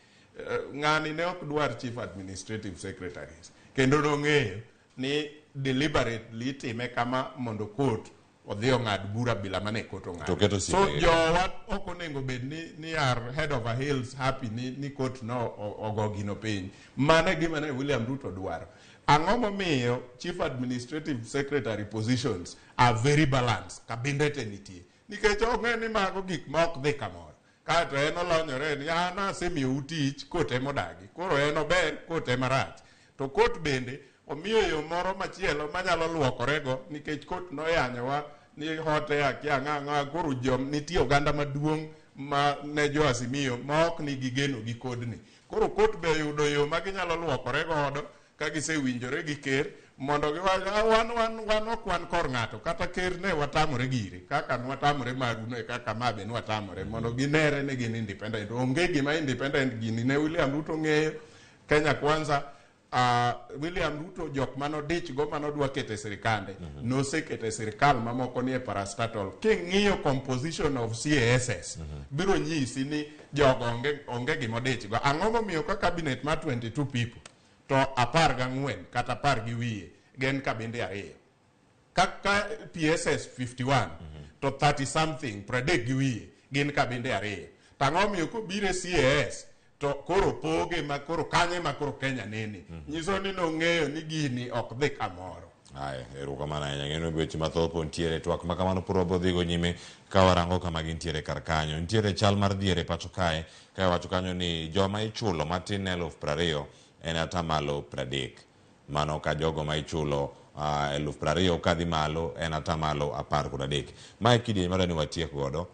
ng'ani ne ok dwar chief administrative secretaries kendo nong'eyo ni deliberately itime kama mondo court odhi ong'ad bura bila mane court ong'ado. To keto So osiepe. jowa ok onego bed ni are head over heels happy ni court no ogo gino piny. Mano e gima ne William Ruto dwaro. Ang'o momiyo chief administrative secretary positions are very balanced, kabinde te nitie? Nikech ong'e ni mago gik ma ok dhi kamoro. Kaeto en olonyore ni an asemiyou tich, court ema odagi. Koro en ober, court ema rach. To court bende omiyo yo moro machielo manyalo luokorego nikech court noyanyowa ni hote akia ang'o ang'o koro jom nitie oganda maduong' ma ne jo Azimio ma ok nigi geno gi kodni. Koro court be oyudo yo ma ginyalo luokore godo ka gisewinjore gi ker mondo giwach "Ah, wan ok wan kor ng'ato kata ker ne watamore gire kaka nwatamore maruno e kaka ma be nwatamore mondo ginere ni gin independent. Onge gima independent gini ne William Ruto ng'eyo Kenya Kwanza. William Ruto jok manodich go manodwa keto e sirikande noseketo e sirikal mamoko nie parastatal. King'iyo composition of CASS biro nyisi ni jogo onge gimodich go. Ang'o momiyo ka cabinet mar 22 people to 14 kata 10 gi wiye gin kabinde ariyo, kaka PSS 51 to 30 something 30 gi wiye gin kabinde ariyo, to ang'o momiyo kobiro e CAS to koro poge ma koro kanye ma koro Kenya nene nyiso ni nong'eyo ni gini ok dhi kamoro. Aya, erokamano ahinya. Ng'eno weche mathoth pod nitiere twak ma kamano pod wabiro dhigo nyime ka warango kama gintiere kar kanyo. Nitiere chal mar dhier e pacho kae, ka iwacho kanyo ni joma ichulo matin ne 20,000 en 30%. Mano ka jogo ma ichulo 20,000 kadhi malo en 13%. Mae kidieny madwa ni watiek godo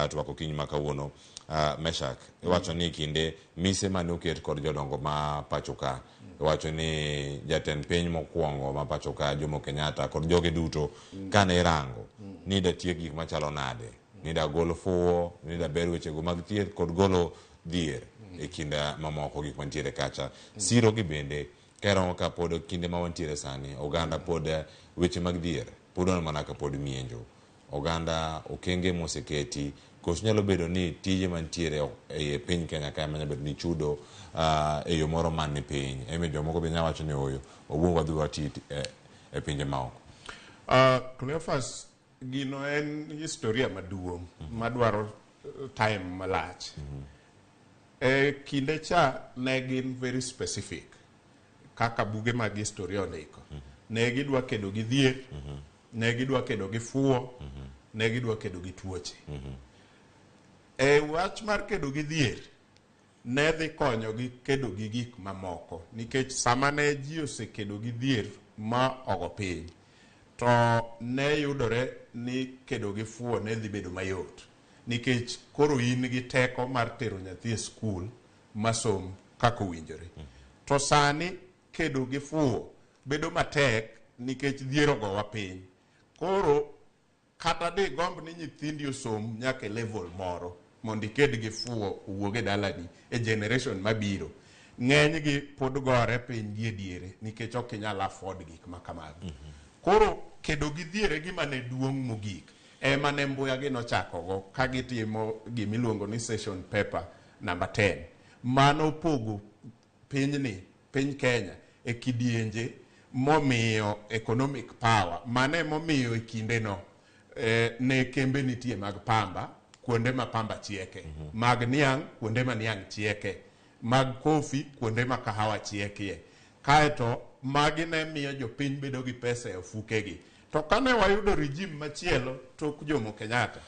twak okinyi ma kawuono. Meshack, iwacho ni kinde mise mane oket kod jodongo ma pacho ka, iwacho ni jatend piny mokwongo ma pacho ka Jomo Kenyatta kod joge duto kane irango ni datiek gik machalo nade, ni da gol fuwo, ni da ber wechego mag thieth kod golo dhier e kind mamoko gik mantiere kacha. Siro gi bende ka irango ka pod kinde ma wantiere sani, oganda pod weche mag dhier pod wan mana ka pod mienjo. Oganda okenge moseketi koso nyalo bedo ni tije mantiere e piny Kenya ka ema nyalo bedo ni chudo e yo moro man ni piny. Emi jomoko be nyalo wacho ni oyo, wawuog wadhi wati e pinje maoko. Cleophas, gino en historia maduong' madwaro time malach. E kinde cha ne gin very specific kaka buge mag historia ondiko. Ne gidwa kedo gi dhier, ne gidwa kedo gi fuwo, ne gidwa kedo gi tuoche. E wach mar kedo gi dhier, ne dhi konyogi kedo gi gik mamoko nikech sama ne ji osekedo gi dhier ma ogo piny, to ne yudore ni kedo gi fuwo ne dhi bedo mayot nikech koro in gi teko mar tero nyathi e skul masom kaka owinjore. To sani kedo gi fuwo bedo matek nikech dhier ogowa piny. Koro kata digomb ni nyithindi osom nyaka e level moro mondo iked gi fuwo owuog e dalani e generation mabiro, ng'enygi pod gore piny gi e diere nikech ok inyal afford gik ma kamago. Koro kedo gi dhier e gima ne duong' mogik ema ne Mbuya gi nochakogo ka gitimo gimiluongo ni session paper number 10. Mano pogo pinyni, piny Kenya e kidienje momiyo economic power. Mano emomiyo e kindeno ne kembe nitie mag pamba, kuonde ma pamba chieke, mag niang' kuonde ma niang' chieke, mag kofi kuonde ma kahawa chiekie. Kaeto magi ne miyo jopiny bedo gi pesa e ofukegi. To kane wayudo regime machielo tok Jomo Kenyatta,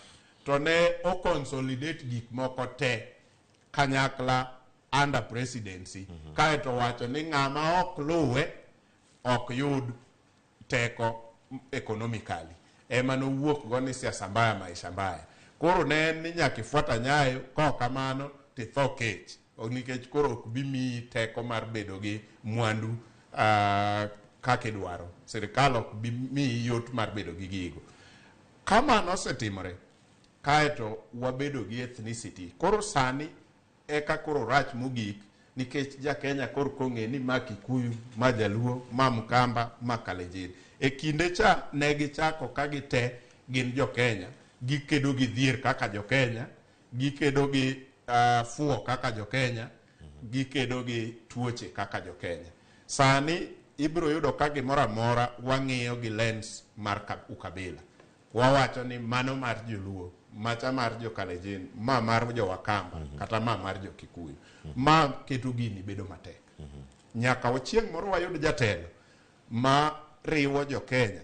to ne o consolidate gik moko te kanyakla under presidency. Kaeto wacho ni ng'ama ok luwe ok yud teko economically. Ema nowuok go ni siasa mbaya maisha mbaya. Koro ne en ni nyaka ifuata nyayo, kok kamano titho kech. Nikech koro ok bi miyi teko mar bedo gi mwandu kaka idwaro. Sirikal ok bi miyi yot mar bedo gi gigo. Ka mano osetimore, kaeto wabedo gi ethnicity. Koro sani eka koro rach mogik Nikech ja Kenya korka ong'e ni ma Kikuyu, ma Jaluo, ma Mkamba, ma Kalenjin. E kinde cha ne gichako ka gite gin jo Kenya, gikedo gi dhier kaka jo Kenya, gikedo gi fuo kaka jo Kenya, gikedo gi tuoche kaka jo Kenya. Sani ibiro yudo ka gimoro amora wang'iyo gi lens mar ukabila. Wawacho ni mano mar Joluo, macha mar jo Kalenjin, ma mar jo Wakamba, kata ma mar jo Kikuyu. Ma keto gini bedo matek. Nyaka chieng' moro wayud jatelo ma riwo jo Kenya.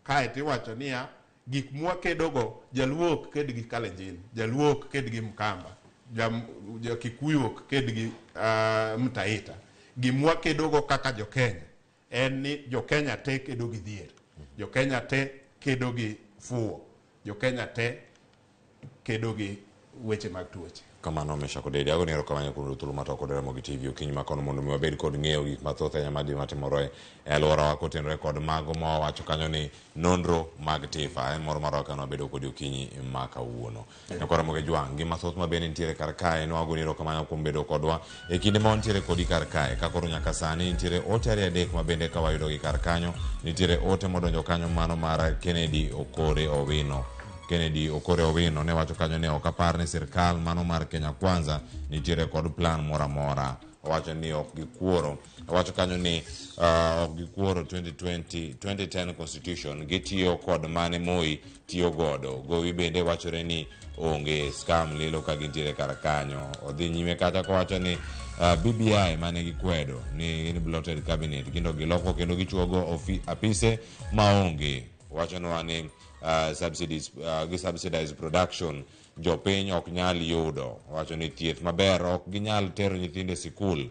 Kae tiwacho niya, gik mwakedogo, Jaluo ok ked gi Kalenjin, Jaluo ok ked gi Mkamba, ja Kikuyu ok ked gi Mtaita. Gimwakedogo kaka jo Kenya en ni jo Kenya te kedo gi dhier, jo Kenya te kedo gi fuwo, jo Kenya te kedo gi weche mag tuoche. Kamano Meshack Odede, agoni erokamano kuom thuolo ma kod Ramogi TV okinyi ma kono mondo mi wabed kod ng'eyo gik mathoth ahinya madhi matimore e alworawa kotenore kod mago ma wawacho kanyo ni nonro mag TIFA en moro marwa kane wabedo kodi okinyi ma kawuono. Nyakwa Ramogi Jwang', gi mathoth ma bende nitiere kar kae, ne wagoni erokamano kuom bedo kodwa e kinde ma wantiere kodi kar kae. Ka koro nyaka sani nitiere ote ariyo adek ma bende ka wayudogi kar kanyo, nitiere ote modonjo kanyo mano mar Kennedy Okore Owino. Kennedy Okore Owino ne wacho kanyo ne ok apar ni sirkal mano mar Kenya Kwanza nitiere kod plan moro amora. Owacho ni ok gikuoro. Owacho kanyo ni ok gikuoro 2010 constitution, gitiyo kod mane Moi tiyo godo. Gowi bende wachore ni onge scam lilo ka gintiere kar kanyo. Odhi nyime kata kowacho ni BBI mane gikwedo ni gin bloated cabinet, kendo giloko kendo gichuogo apise maonge. Wachonwa ni subsidies, gi subsidized production jopiny ok nyal yudo. Wacho ni thieth maber ok ginyal tero nyithindo e sikul,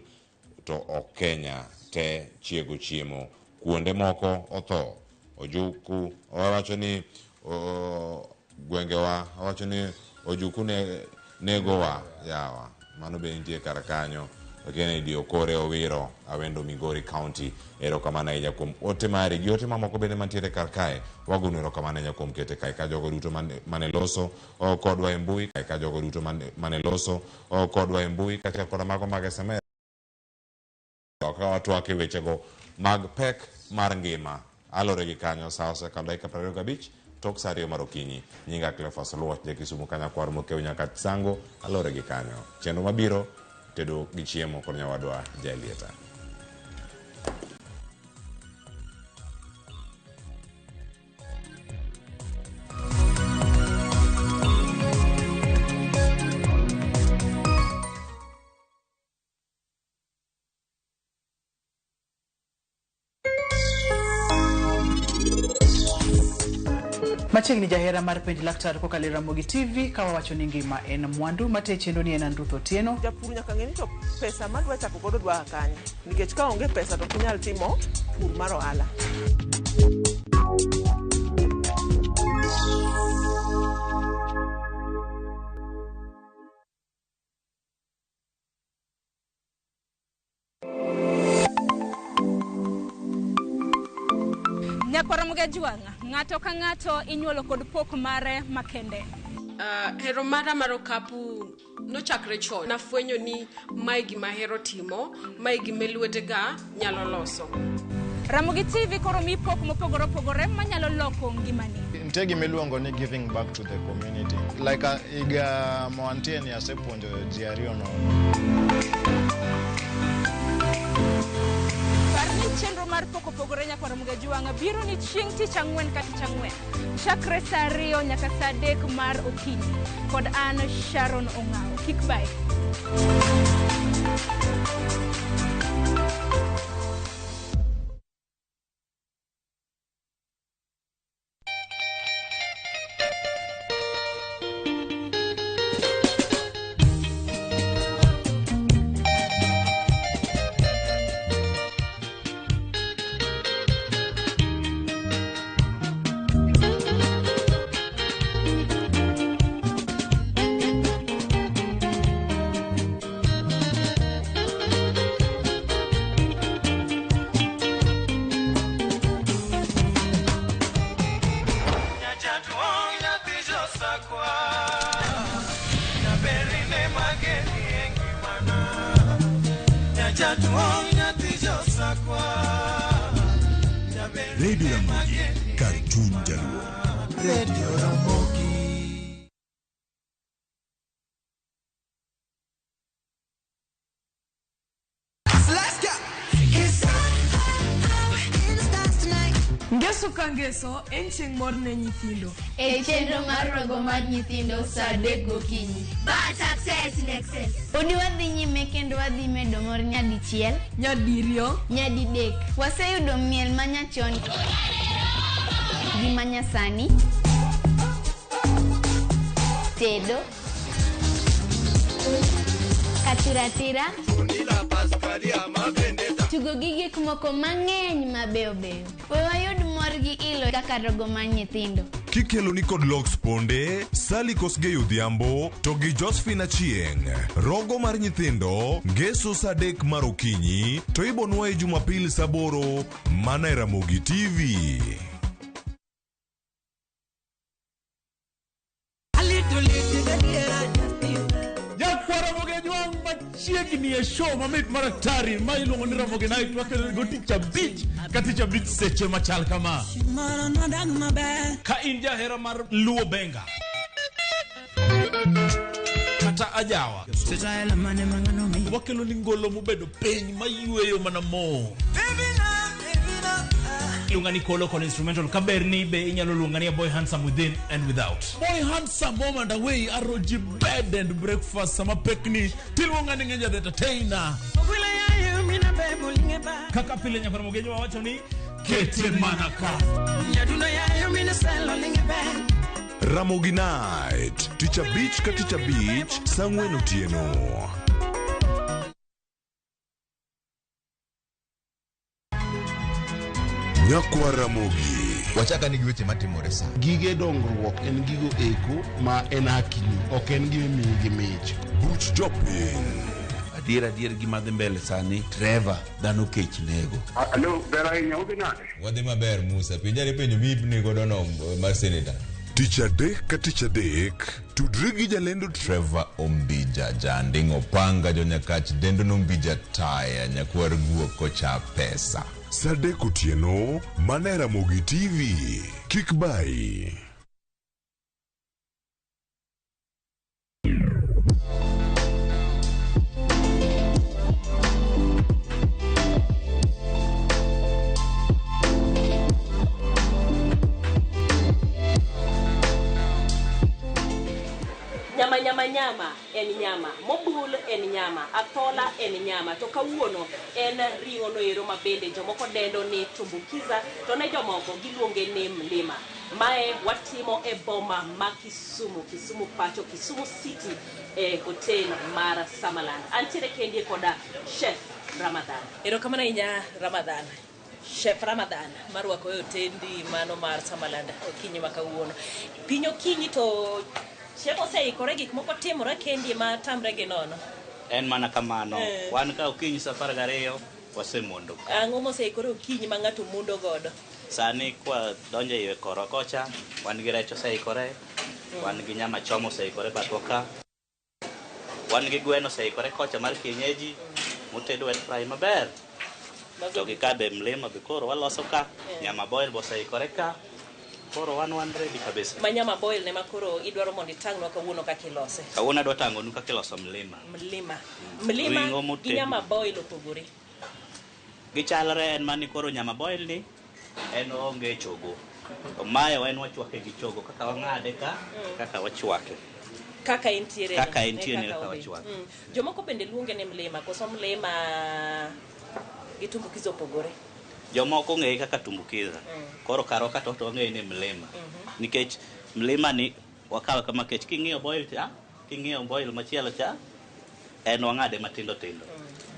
to ok Kenya te chiego chiemo. Kuonde moko otho. Ojuku owacho ni gwengewa, owacho ni ojuku negowa yawa. Mano be nitie kar kanyo. Kennedy Okore Owiro, Awendo Migori County. Erokamano ahinya kuom ote mari gi ote mamoko bende mantiere kar kae. Wagonu erokamano ahinya kuom kete kae ka jogo duto mane loso kodwa e mbui, kae ka jogo duto mane loso kodwa e mbui, kaachiel koda mago mag SMS. Ka watwak e wechego mag pek mar ngima. Alore gi kanyo sa osekalo dakika 25 tok sa 2 mar okinyi. Nyinga Cleophas Oluoch, ja Kisumu Kanyakwar Mokeu nyaka Sango. Alore gi kanyo. Chenro mabiro tedo gi chiemo kod nyawadwa Jalieta. Machiegni jahera mar penj laktar kokalo e Ramogi TV ka wawacho ni ngima en mwandu mate chenro ni en an Ruth Otieno. Japur nyaka ng'e ni to pesa madwa chako godo dwa kanye, nikech ka onge pesa to ok inyal timo pur mar ohala. Nyakwar Jwang', ng'ato ka ng'ato inyuolo kod pok mare makende. Hero mara mar okapu nochakre chon. Nafwenyo ni mae gima ahero timo, mae gima lwetega nyalo loso. Ramogi TV koro mi pok mopogore opogore manyalo loko ngimani. Nitie gima iluongo ni giving back to the community. Like higa ma wantie ni asepuonjo ji ariyo nono. Par ni chenro mar pok opogore Nyakwar Jwang' biro ni chieng' tich ang'wen ka tich ang'wen. Chakre sa 2 nyaka sa 3 mar okinyi. Kod an Sharon Ong'awo. Kik bae. Radio Ramogi, kar chuny Jaluo. Radio Ramogi. Ngeso ka ngeso en chieng' mor ne nyithindo. E chenro mar rogo mar nyithindo saa 3 gokinyi. Bad success in excess. Podi wadhi nyime kendo wadhi medo mor nyadichiel, nyadiriyo, nyadidek. Waseyudo miel manyachon gi manyasani, tedo, katiratira, tugo gi gik moko mang'eny mabeyo beyo. We wayud mor gi ilo kaka rogo mar nyithindo. Kikelo ni kod Lox Ponde, Sally Kosgei Odhiambo to gi Josephine Achieng'. Rogo mar nyithindo, ngeso saa 3 mar okinyi to ibonwaye Jumapil saa 8 mana e Ramogi TV. Machiegni e show mamit maratari ma iluongo ni Ramogi Night wakelo go tich abich ka tich abich seche machal kama. Ka in jahera mar Luo Benga kata ajawa, wakelo ni ngolo mobedo piny mayweyo mana mo. Luonga ni Kolo kod instrumental kaberni be inyalo luonga ni Boy Handsome within and without. Boy Handsome home and away ROG bed and breakfast sama pekni tiluonga ni Ngenja the entertainer. Kaka pile nyakwar Mogejo wawacho ni kete mana ka. Ramogi Night, tich abich ka tich abich saa 4 otieno. Nyakwar Ramogi. Wachaka ni gi weche matimore sa. Gige dongruok en gigo eko ma en hakini, ok en gima imiyi gi mich. Buch jopiny. Adier gima dhi mbele sani, Trevor, dhano kech nego. Alo, ber ahinya, udhi nade? Wadhi maber Musa, penjare penjo miipni godo no mar seneta. Tich adek ka tich adek, tudri gi jalendo Trevor Ombija, janding' opanga jonyakach dendo nombija taya, nyakwar guok kocha pesa. Saa 3 otieno, mana e Ramogi TV. Kik bayi. Nyama nyama nyama en nyama, mobul en nyama, athola en nyama, to kawuono en ring'o noero ma bende jomoko dendo ni tumbukiza, to ne jomoko giluonge ni mlima. Mae watimo e boma ma Kisumu, Kisumu pacho, Kisumu City e hotel mar Summerland. Antiere kendie koda Chef Ramadhan. Erokamano ahinya Ramadhan. Chef Ramadhan marwako e hotendi mano mar Summerland okinyi ma kawuono. Piny okinyi to chef oseikore gik moko timore kendi ma tamre gi nono. En mana kamano. Wan ka okinyi saa 12 wasemondo. Ang'o moseikore okinyi ma ng'ato mondo godo? Sani kwa donjo e koro kocha, wan gi rech oseikore, wan gi nyama choma oseikore bathwa ka. Wan gi gweno oseikore kocha mar kienyeji, motedo wet fry maber. To gi kabe mlima be koro waloso ka, nyama boil boseikore ka. Koro wan ready kabisa. Ma nyama boil ne makoro idwaro mondo itang'nwa kawuono kaka ilose. Kawuono adwa tang'onu kaka iloso mlima. Mlima. Mlima gi nyama boil opogore. Gichalre en mani koro nyama boil ni en onge chogo. To mae en wachwake gi chogo kaka wang'ade ka, kaka wachwake. Kaka entiere. Kaka entiere kaka wachwake. Jomoko bende luonge ni mlima, koso mlima gi tumbukiza opogore. Jomoko ong'eye kaka tumbukiza. Koro karwa ka to wang'eye ni mlima. Nikech mlima ni wakawe kama kech king'iyo boil cha, king'iyo boil machielo cha, en wang'ade matindo tindo.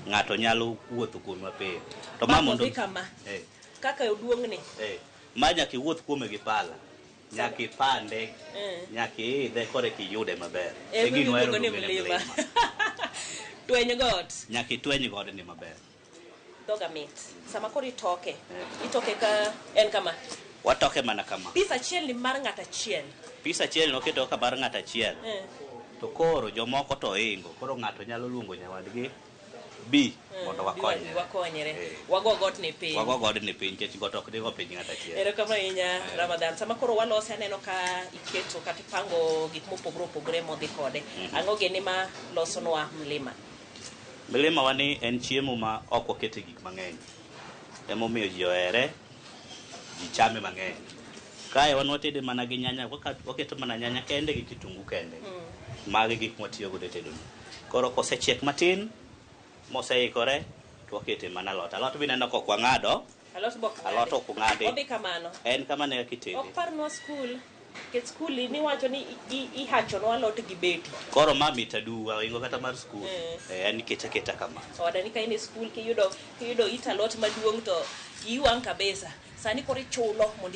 Ng'ato nyalo wuotho kuome mapiyo. To ma mondo kama. Kaka oduong'ni. Ma nyaka iwuoth kuome gi pala. Nyaka ipande, nyaka iidhe kore kiyude maber. E gino wahero ni mlima. Tweny got. Nyaka itweny godni maber. Dhoga mit. Sama koro itoke, itoke ka en kama. Watoke mana kama. Pis achiel ni mar ng'ato achiel. Pis achiel noketo kaka mar ng'ato achiel. To koro jomoko to oingo. Koro ng'ato nyalo luongo nyawadgi Bi mondo wakonyre. Wakonyre. Eh. Wago got ni piny. Wago godni piny nikech got ok digo piny ng'ato achiel. Erokamano ahinya Ramadhan. Sama koro walose aneno ka iketo kata ipango gik mopogore opogore modhi kode. Ang'o gini ma losonwa mlima? Mlima wa ni en chiemo ma ok wakete gik mang'eny. Emomiyo ji ohere, ji chame mang'eny. Kae wan watede mana gi nyanya, waketo mana nyanya kende gi kitungu kende. Magi gik mwatiyo godo e tedo ni. Koro kosechiek matin, moseikore, to wakete mana alot. Alot bineno kok wang'ado, Alot bok ng'adi. alot ok ong'adi. Odhi kamano. En kamano e kaka itede. Ok parnwa skul. Nikech skul niwacho ni ihachonwa alot gi beti. Koro ma mit aduwa, oingo kata mar skul. Eh. Eh, en ikete aketa kama. Oda ni ka in e skul kiyudo it alot maduong' to iwang' kabisa. Sani koro ichulo mondo